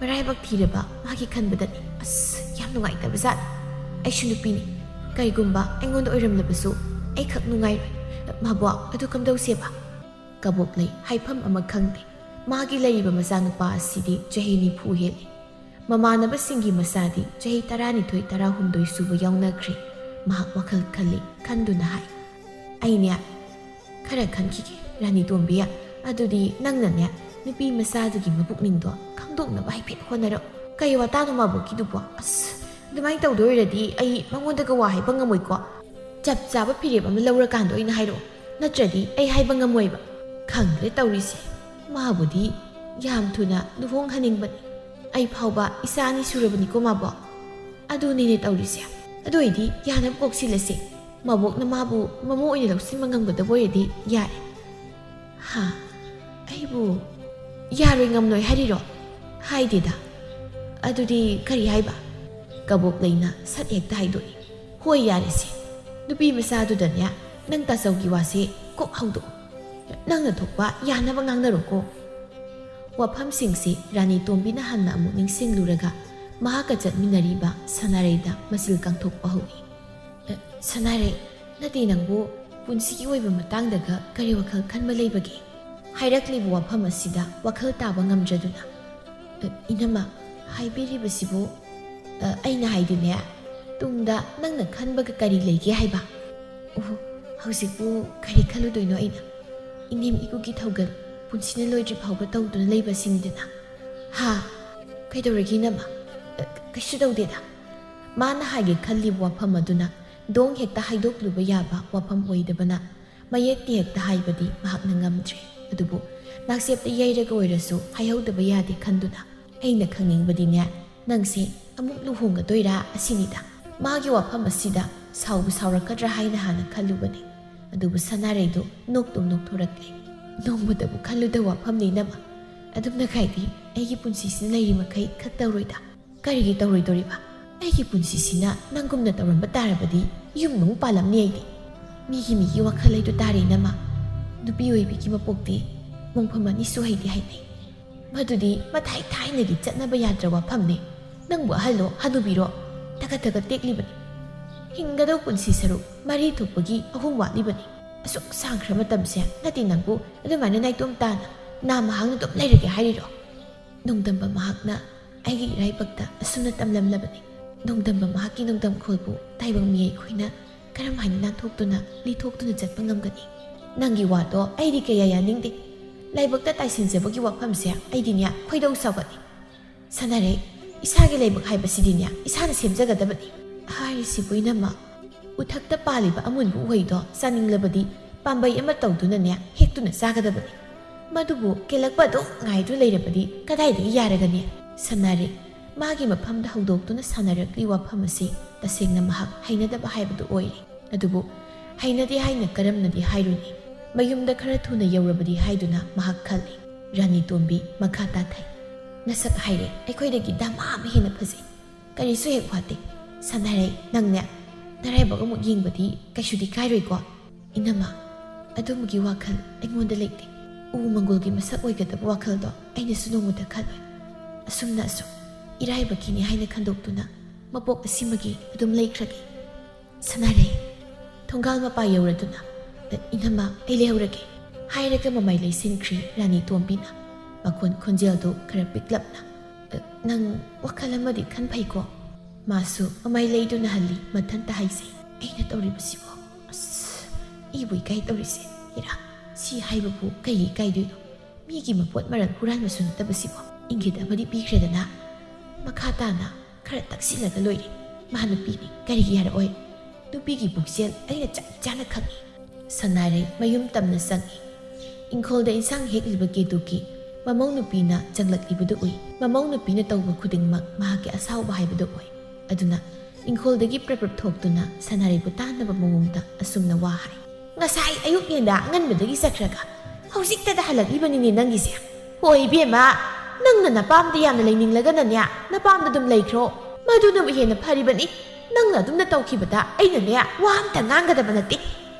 ꯃꯔꯥꯏꯕꯛ ꯊꯤꯔꯕ ꯃꯥꯒꯤ ꯈꯟꯕꯗꯅꯤ꯫ ꯑꯁ, ꯌꯥꯝ ꯅꯨꯡꯉꯥꯏꯇꯕ ꯖꯥꯠꯅꯤ꯫ ꯑꯩꯁꯨ ꯅꯨꯄꯤꯅꯤ꯫ ꯀꯔꯤꯒꯨꯝꯕ ꯑꯩꯉꯣꯟꯗ ꯑꯣꯏꯔꯝꯂꯕꯁꯨ ꯑꯩꯈꯛ ꯅꯨꯡꯉꯥꯏꯔꯣꯏ꯫ ꯃꯥꯕꯣꯛ, ꯑꯗꯨ ꯀꯝꯗꯧꯁꯦꯕ?" ꯀꯕꯣꯛꯂꯩ ꯍꯥꯏꯐꯝ ꯑꯃ ꯈꯪꯗꯦ꯫ ꯃꯥꯒꯤ ꯂꯩꯔꯤꯕ ꯃꯆꯥꯅꯨꯄꯥ ꯑꯁꯤꯗꯤ ꯆꯍꯤ ꯅꯤꯐꯨ ꯍꯦꯜꯂꯤ꯫ ꯃꯃꯥꯟꯅꯕꯁꯤꯡꯒꯤ ꯃꯆꯥꯗꯤ ꯆꯍꯤ ꯇꯔꯥꯅꯤꯊꯣꯏ, ꯇꯔꯥꯍꯨꯝꯗꯣꯏ ꯁꯨꯕ ꯌꯥꯎꯅꯈ꯭ꯔꯦ꯫ ꯃꯍꯥꯛ ꯋꯥꯈꯜ ꯈꯜꯂꯤ, ꯈꯟꯗꯨꯅ ꯍꯥꯏ, "ꯑꯩꯅꯦ, ꯈꯔ ꯈꯟꯈꯤꯒꯦ, ꯔꯥꯅꯤ ꯇꯣꯝꯕꯤ꯫ ꯑꯗꯨꯗꯤ ꯅꯪꯅꯅꯦ, ꯅꯨꯄꯤ ꯃꯆꯥꯗꯨꯒꯤ ꯃꯄꯨꯛꯅꯤꯡꯗꯣ ꯈꯪꯗꯣꯛꯅꯕ ꯍꯥꯏꯐꯦꯠ ꯍꯣꯠꯅꯔꯛꯎ꯫ ꯀꯩ ꯋꯥꯇꯥꯅꯣ ꯃꯥꯕꯣꯛꯀꯤꯗꯨꯕꯣ? ꯑꯁ, ꯑꯗꯨꯃꯥꯏꯅ ꯇꯧꯗꯣꯏ ꯑꯣꯏꯔꯗꯤ ꯑꯩ ꯃꯉꯣꯟꯗꯒ ꯋꯥ ꯍꯥꯏꯕ ꯉꯝꯃꯣꯏꯀꯣ꯫ ꯆꯞ ꯆꯥꯕ ꯐꯤꯔꯦꯞ ꯑꯃ ꯂꯧꯔꯀꯥꯟꯗ ꯑꯣꯏꯅ ꯍꯥꯏꯔꯛꯑꯣ, ꯅꯠꯇ꯭ꯔꯗꯤ ꯑꯩ ꯍꯥꯏꯕ ꯉꯝꯃꯣꯏꯕ꯫ ꯈꯪꯗ꯭ꯔꯦ ꯇꯧꯔꯤꯁꯦ, ꯃꯥꯕꯨꯗꯤ ꯌꯥꯝ ꯊꯨꯅ ꯂꯨꯍꯣꯡꯍꯟꯅꯤꯡꯕꯅꯤ꯫ ꯑꯩ ꯐꯥꯎꯕ ꯏꯆꯥ ꯑꯅꯤ ꯁꯨꯔꯕꯅꯤꯀꯣ ꯃꯥꯕꯣ꯫ ꯑꯗꯨꯅꯤꯅꯦ ꯇꯧꯔꯤꯁꯦ꯫ ꯑꯗꯨ ꯑꯣꯏꯗꯤ ꯌꯥꯅꯕ ꯀꯣꯛ ꯁꯤꯜꯂꯁꯦ꯫ ꯃꯕꯣꯛꯅ ꯃꯥꯕꯨ ꯃꯃꯧ ꯑꯣꯏꯅ ꯂꯧꯁꯤꯟꯕ ꯉꯝꯒꯗꯕ ꯑꯣꯏꯔꯗꯤ ꯌꯥꯔꯦ꯫ ꯍꯥ? ꯑꯩꯕꯨ ꯌꯥꯔꯣꯏ ꯉꯝꯂꯣꯏ ꯍꯥꯏꯔꯤꯔꯣ? ꯍꯥꯏꯗꯦꯗ꯫ ꯑꯗꯨꯗꯤ ꯀꯔꯤ ꯍꯥꯏꯕ? ꯀꯕꯣꯛꯂꯩꯅ ꯁꯠ ꯍꯦꯛꯇ ꯍꯥꯏꯗꯣꯛꯏ꯫ ꯍꯣꯏ, ꯌꯥꯔꯦꯁꯦ꯫ ꯅꯨꯄꯤ ꯃꯆꯥꯗꯨꯗꯅꯦ, ꯅꯪ ꯇꯥꯆꯧꯒꯤ ꯋꯥꯁꯦ ꯀꯣꯛ ꯍꯧꯗꯣꯛꯑꯣ꯫ ꯅꯪꯅ ꯊꯣꯛꯄ ꯌꯥꯅꯕ ꯉꯥꯡꯅꯔꯣꯀꯣ꯫ ꯋꯥꯐꯝꯁꯤꯡꯁꯤ ꯔꯥꯅꯤ ꯇꯣꯝꯕꯤꯅ ꯍꯟꯅ ꯑꯃꯨꯛ ꯅꯤꯡꯁꯤꯡꯂꯨꯔꯒ ꯃꯍꯥꯛꯀ ꯆꯠꯃꯤꯟꯅꯔꯤꯕ ꯁꯅꯥꯔꯩꯗ ꯃꯆꯤꯜ ꯀꯥꯡꯊꯣꯛꯄ ꯍꯧꯏ꯫ "ꯑ, ꯁꯅꯥꯔꯩ, ꯅꯠꯇꯦ, ꯅꯪꯕꯨ ꯄꯨꯟꯁꯤꯒꯤ ꯑꯣꯏꯕ ꯃꯇꯥꯡꯗꯒ ꯀꯔꯤ ꯋꯥꯈꯜ ꯈꯟꯕ ꯂꯩꯕꯒꯦ?" ꯍꯥꯏꯔꯛꯂꯤꯕ ꯋꯥꯐꯝ ꯑꯁꯤꯗ ꯋꯥꯈꯜ ꯇꯥꯕ ꯉꯝꯗ꯭ꯔꯗꯨꯅ, "ꯑ, ꯏꯅꯝꯃ, ꯍꯥꯏꯕꯤꯔꯤꯕꯁꯤꯕꯨ, ꯑ, ꯑꯩꯅ ꯍꯥꯏꯗꯤꯅꯦ, ꯇꯨꯡꯗ ꯅꯪꯅ ꯈꯟꯕꯒ ꯀꯔꯤ ꯂꯩꯒꯦ ꯍꯥꯏꯕ?" "ꯑꯣꯍꯣ, ꯍꯧꯖꯤꯛꯄꯨ ꯀꯔꯤ ꯈꯜꯂꯨꯗꯣꯏꯅꯣ ꯑꯩꯅ? ꯏꯅꯦꯝ ꯏꯀꯨꯒꯤ ꯊꯧꯒꯜ ꯄꯨꯟꯁꯤꯅ ꯂꯣꯏꯗ꯭ꯔꯤ ꯐꯥꯎꯕ ꯇꯧꯗꯨꯅ ꯂꯩꯕꯁꯤꯅꯤꯗꯅ?" "ꯍꯥ? ꯀꯩꯗꯧꯔꯒꯦ ꯏꯅꯝꯃ?" "ꯑ, ꯀꯩꯁꯨ ꯇꯧꯗꯦꯗ꯫" ꯃꯥꯅ ꯍꯥꯏꯒꯦ ꯈꯜꯂꯤꯕ ꯋꯥꯐꯝ ꯑꯗꯨꯅ ꯗꯣꯡ ꯍꯦꯛꯇ ꯍꯥꯏꯗꯣꯛꯂꯨꯕ ꯌꯥꯕ ꯋꯥꯐꯝ ꯑꯣꯏꯗꯕꯅ ꯃꯌꯦꯛꯇ ꯍꯦꯛꯇ ꯍꯥꯏꯕꯗꯤ ꯃꯍꯥꯛꯅ ꯉꯝꯗ꯭ꯔꯦ꯫ ꯑꯗꯨꯕꯨ ꯅꯥꯛꯆꯦꯞꯇ ꯌꯩꯔꯒ ꯑꯣꯏꯔꯁꯨ ꯍꯥꯏꯍꯧꯗꯕ ꯌꯥꯗꯦ ꯈꯟꯗꯨꯅ, "ꯑꯩꯅ ꯈꯪꯅꯤꯡꯕꯗꯤꯅꯦ, ꯅꯪꯁꯦ ꯑꯃꯨꯛ ꯂꯨꯍꯣꯡꯒꯗꯣꯏꯔꯥ ꯑꯁꯤꯅꯤꯗ꯫" ꯃꯥꯒꯤ ꯋꯥꯐꯝ ꯑꯁꯤꯗ ꯁꯥꯎꯕ ꯁꯥꯎꯔꯛꯀꯗ꯭ꯔꯥ ꯍꯥꯏꯅ ꯍꯥꯟꯅ ꯈꯜꯂꯨꯕꯅꯤ꯫ ꯑꯗꯨꯕꯨ ꯁꯅꯥꯔꯩꯗꯨ ꯅꯣꯛꯇꯨꯝ ꯅꯣꯛꯊꯣꯔꯛꯂꯦ꯫ "ꯅꯣꯡꯃꯇꯕꯨ ꯈꯜꯂꯨꯗ ꯋꯥꯐꯝꯅꯤ ꯏꯅꯝꯃ꯫ ꯑꯗꯨꯝꯅ ꯈꯥꯏꯗꯤ ꯑꯩꯒꯤ ꯄꯨꯟꯁꯤꯁꯤꯅ ꯂꯩꯔꯤ ꯃꯈꯩ ꯈꯛ ꯇꯧꯔꯣꯏꯗ꯫" "ꯀꯔꯤꯒꯤ ꯇꯧꯔꯣꯏꯗꯧꯔꯤꯕ? ꯑꯩꯒꯤ ꯄꯨꯟꯁꯤꯁꯤꯅ ꯅꯪꯒꯨꯝꯅ ꯇꯧꯔꯝꯕ ꯇꯥꯔꯕꯗꯤ ꯌꯨꯝ ꯑꯃꯨꯛ ꯄꯥꯜꯂꯝꯅꯤ ꯑꯩꯗꯤ꯫" "ꯃꯤꯒꯤ ꯃꯤꯒꯤ ꯋꯥꯈꯜ ꯍꯥꯏꯗꯨ ꯇꯥꯔꯦ ꯏꯅꯝꯃ꯫ ꯅꯨꯄꯤ ꯑꯣꯏꯕꯤꯒꯤ ꯃꯄꯣꯛꯇꯤ ꯃꯣꯡꯐꯝ ꯑꯅꯤꯁꯨ ꯍꯩꯗꯤ ꯍꯩꯅꯩ꯫ ꯃꯗꯨꯗꯤ ꯃꯊꯥꯏ ꯊꯥꯏꯅꯒꯤ ꯆꯠꯅꯕ ꯌꯥꯗ꯭ꯔ ꯋꯥꯐꯝꯅꯤ꯫ ꯅꯪꯕꯨ ꯑꯍꯜꯂꯣ ꯍꯅꯨꯕꯤꯔꯣ? ꯇꯒꯠ ꯇꯒꯠ ꯇꯦꯛꯂꯤꯕꯅꯤ꯫ ꯍꯤꯡꯒꯗꯧ ꯄꯨꯟꯁꯤ ꯁꯔꯨꯛ ꯃꯔꯤ ꯊꯣꯛꯄꯒꯤ ꯑꯍꯨꯝ ꯋꯥꯠꯂꯤꯕꯅꯤ꯫ ꯑꯁꯨꯛ ꯁꯥꯡꯈ꯭ꯔ ꯃꯇꯝꯁꯦ ꯅꯠꯇꯦ ꯅꯪꯕꯨ ꯑꯗꯨꯃꯥꯏꯅ ꯅꯥꯏꯇꯣꯝ ꯇꯥꯅ ꯅꯥ ꯃꯍꯥꯛꯅ ꯑꯗꯨꯝ ꯂꯩꯔꯒꯦ ꯍꯥꯏꯔꯤꯔꯣ?" ꯅꯣꯡꯗꯝꯕ ꯃꯍꯥꯛꯅ ꯑꯩꯒꯤ ꯏꯔꯥꯏꯕꯛꯇ ꯑꯁꯨꯝꯅ ꯇꯝꯂꯝꯂꯕꯅꯤ꯫ ꯅꯣꯡꯗꯝꯕ ꯃꯍꯥꯛꯀꯤ ꯅꯣꯡꯗꯝꯈꯣꯜꯕꯨ ꯇꯥꯏꯕꯪ ꯃꯤ ꯑꯩꯈꯣꯏꯅ ꯀꯔꯝ ꯍꯥꯏꯅ ꯅꯥꯟꯊꯣꯛꯇꯨꯅ ꯂꯤꯊꯣꯛꯇꯨꯅ ꯆꯠꯄ ꯉꯝꯒꯅꯤ? ꯅꯪꯒꯤ ꯋꯥꯗꯣ ꯑꯩꯗꯤ ꯀꯌꯥ ꯌꯥꯅꯤꯡꯗꯦ꯫ ꯂꯥꯏꯕꯛꯇ ꯇꯥꯏꯁꯤꯟꯖꯕꯒꯤ ꯋꯥꯐꯝꯁꯦ ꯑꯩꯗꯤꯅꯦ ꯈꯣꯏꯗꯧ ꯁꯥꯎꯒꯠꯂꯤ꯫ ꯁꯥꯟꯅꯔꯦ, ꯏꯁꯥꯒꯤ ꯂꯥꯏꯕꯛ ꯍꯥꯏꯕꯁꯤꯗꯤꯅꯦ ꯏꯁꯥꯅ ꯁꯦꯝꯖꯒꯗꯕꯅꯤ꯫ ꯍꯥꯏꯔꯤꯁꯤꯕꯨ ꯏꯅꯝꯃ, ꯎꯊꯛꯇ ꯄꯥꯜꯂꯤꯕ ꯑꯃꯨꯟꯕ ꯎꯍꯩꯗꯣ ꯆꯥꯅꯤꯡꯂꯕꯗꯤ ꯄꯥꯝꯕꯩ ꯑꯃ ꯇꯧꯗꯨꯅꯅꯦ ꯍꯦꯛꯇꯨꯅ ꯆꯥꯒꯗꯕꯅꯤ꯫ ꯃꯗꯨꯕꯨ ꯀꯦꯜꯂꯛꯄ ꯑꯗꯨꯝ ꯉꯥꯏꯗꯨꯅ ꯂꯩꯔꯕꯗꯤ ꯀꯗꯥꯏꯗꯒꯤ ꯌꯥꯔꯒꯅꯤ? ꯁꯥꯟꯅꯔꯦ, ꯃꯥꯒꯤ ꯃꯐꯝꯗ ꯍꯧꯗꯣꯛꯇꯨꯅ ꯁꯥꯟꯅꯔꯛꯂꯤ ꯋꯥꯐꯝ ꯑꯁꯤ ꯇꯁꯦꯡꯅ ꯃꯍꯥꯛ ꯍꯩꯅꯗꯕ ꯍꯥꯏꯕꯗꯨ ꯑꯣꯏꯔꯦ꯫ ꯑꯗꯨꯕꯨ ꯍꯩꯅꯗꯦ ꯍꯥꯏꯅ ꯀꯔꯝꯅꯗꯤ ꯍꯥꯏꯔꯨꯅꯤ? ꯃꯌꯨꯝꯗ ꯈꯔ ꯊꯨꯅ ꯌꯧꯔꯕꯗꯤ ꯍꯥꯏꯗꯨꯅ ꯃꯍꯥꯛ ꯈꯜꯂꯤ꯫ ꯔꯥꯅꯤ ꯇꯣꯝꯕꯤ ꯃꯈꯥ ꯇꯥꯊꯩ꯫ "ꯅꯁꯛ ꯍꯥꯏꯔꯦ, ꯑꯩꯈꯣꯏꯗꯒꯤ ꯗꯃꯥ ꯑꯃ ꯍꯦꯟꯅ ꯐꯖꯩ꯫ ꯀꯔꯤꯁꯨ ꯍꯦꯛ ꯋꯥꯠꯇꯦ꯫ ꯁꯅꯥꯔꯩ, ꯅꯪꯅꯦ ꯅꯔꯥꯏꯕꯛ ꯑꯃꯨꯛ ꯌꯦꯡꯕꯗꯤ ꯀꯩꯁꯨꯗꯤ ꯀꯥꯏꯔꯣꯏꯀꯣ?" "ꯏꯅꯝꯃ, ꯑꯗꯨꯝꯕꯒꯤ ꯋꯥꯈꯜ ꯑꯩꯉꯣꯟꯗ ꯂꯩꯇꯦ꯫ ꯎ ꯃꯪꯒꯣꯜꯒꯤ ꯃꯁꯛ ꯑꯣꯏꯒꯗꯕ ꯋꯥꯈꯜꯗꯣ ꯑꯩꯅꯁꯨ ꯅꯣꯡꯃꯇ ꯈꯜꯂꯣꯏ꯫ ꯑꯁꯨꯝꯅ ꯑꯁꯨꯝ ꯏꯔꯥꯏꯕꯛꯀꯤꯅꯤ ꯍꯥꯏꯅ ꯈꯟꯗꯣꯛꯇꯨꯅ ꯃꯄꯣꯛ ꯑꯁꯤꯃꯒꯤ ꯑꯗꯨꯝ ꯂꯩꯈ꯭ꯔꯒꯦ꯫ ꯁꯅꯥꯔꯩ, ꯊꯣꯡꯒꯥꯜ ꯃꯄꯥ ꯌꯧꯔꯗꯨꯅ, "ꯑ, ꯏꯅꯝꯃ, ꯑꯩ ꯂꯩꯍꯧꯔꯒꯦ," ꯍꯥꯏꯔꯒ ꯃꯃꯥꯏ ꯂꯩꯁꯤꯟꯈ꯭ꯔꯤ ꯔꯥꯅꯤ ꯇꯣꯝꯕꯤꯅ, ꯃꯈꯣꯟ ꯈꯣꯟꯖꯦꯜꯗꯨ ꯈꯔ ꯄꯤꯛꯂꯞꯅ꯫ "ꯑ, ꯅꯪ ꯋꯥꯈꯜ ꯑꯃꯗꯤ ꯈꯟ ꯐꯩꯀꯣ?" ꯃꯥꯁꯨ ꯃꯃꯥꯏ ꯂꯩꯗꯨꯅ ꯍꯜꯂꯤ, ꯃꯊꯟꯇ ꯍꯥꯏꯖꯩ, "ꯑꯩꯅ ꯇꯧꯔꯤꯕꯁꯤꯕꯣ? ꯑꯁ, ꯑꯩꯕꯨ ꯏꯀꯥꯏ ꯇꯧꯔꯤꯁꯦ꯫ ꯏꯔꯥ, ꯁꯤ ꯍꯥꯏꯕꯕꯨ ꯀꯩꯒꯤ ꯏꯀꯥꯏꯗꯣꯏꯅꯣ? ꯃꯤꯒꯤ ꯃꯄꯣꯠ ꯃꯔꯜ ꯍꯨꯔꯥꯟꯕꯁꯨ ꯅꯠꯇꯕꯁꯤꯕꯣ?" ꯏꯪꯒꯤꯠ ꯑꯃꯗꯤ ꯄꯤꯈ꯭ꯔꯦꯗꯅ꯫ ꯃꯈꯥ ꯇꯥꯅ ꯈꯔ ꯇꯛꯁꯤꯜꯂꯒ ꯂꯣꯏꯔꯦ꯫ ꯃꯥ ꯅꯨꯄꯤꯅꯤ, ꯀꯔꯤꯒꯤ ꯌꯥꯔꯛꯑꯣꯏ? ꯅꯨꯄꯤꯒꯤ ꯄꯨꯛꯆꯦꯜ ꯑꯩꯅ ꯆꯞ ꯆꯥꯅ ꯈꯪꯏ꯫ ꯁꯅꯥꯔꯩ ꯃꯌꯨꯝ ꯇꯝꯅ ꯆꯪꯏ꯫ ꯏꯪꯈꯣꯜꯗ ꯏꯟꯁꯥꯡ ꯍꯦꯛꯂꯤꯕ ꯀꯦꯇꯨꯀꯤ ꯃꯃꯧ ꯅꯨꯄꯤꯅ ꯆꯪꯂꯛꯂꯤꯕꯗꯨ ꯎꯏ꯫ ꯃꯃꯧ ꯅꯨꯄꯤꯅ ꯇꯧꯕ ꯈꯨꯗꯤꯡꯃꯛ ꯃꯍꯥꯛꯀꯤ ꯑꯁꯥꯎꯕ ꯍꯥꯏꯕꯗꯨ ꯑꯣꯏ꯫ ꯑꯗꯨꯅ ꯏꯪꯈꯣꯜꯗꯒꯤ ꯄ꯭ꯔꯞ ꯄ꯭ꯔꯞ ꯊꯣꯛꯇꯨꯅ ꯁꯅꯥꯔꯩꯕꯨ ꯇꯥꯅꯕ ꯃꯑꯣꯡꯗ ꯑꯁꯨꯝꯅ ꯋꯥ ꯍꯥꯏ꯫ "ꯉꯁꯥꯏ ꯑꯌꯨꯛ ꯉꯟꯗꯥ ꯑꯉꯟꯕꯗꯒꯤ ꯆꯠꯈ꯭ꯔꯒ ꯍꯧꯖꯤꯛꯇꯗ ꯍꯜꯂꯛꯂꯤꯕꯅꯤꯅꯦ ꯅꯪꯒꯤꯁꯦ꯫ ꯍꯣꯏ ꯏꯕꯦꯝꯃ, ꯅꯪꯅ ꯅꯄꯥꯝꯗ ꯌꯥꯝꯅ ꯂꯩꯅꯤꯡꯂꯒꯅꯅꯦ, ꯅꯄꯥꯝꯗ ꯑꯗꯨꯝ ꯂꯩꯈ꯭ꯔꯣ꯫ ꯃꯗꯨꯅꯕꯨ ꯍꯦꯟꯅ ꯐꯔꯤꯕꯅꯤ꯫ ꯅꯪꯅ ꯑꯗꯨꯝꯅ ꯇꯧꯈꯤꯕꯗ ꯑꯩꯅꯅꯦ, ꯋꯥ ꯑꯝꯇ ꯉꯥꯡꯒꯗꯕ ꯅꯠꯇꯦ꯫"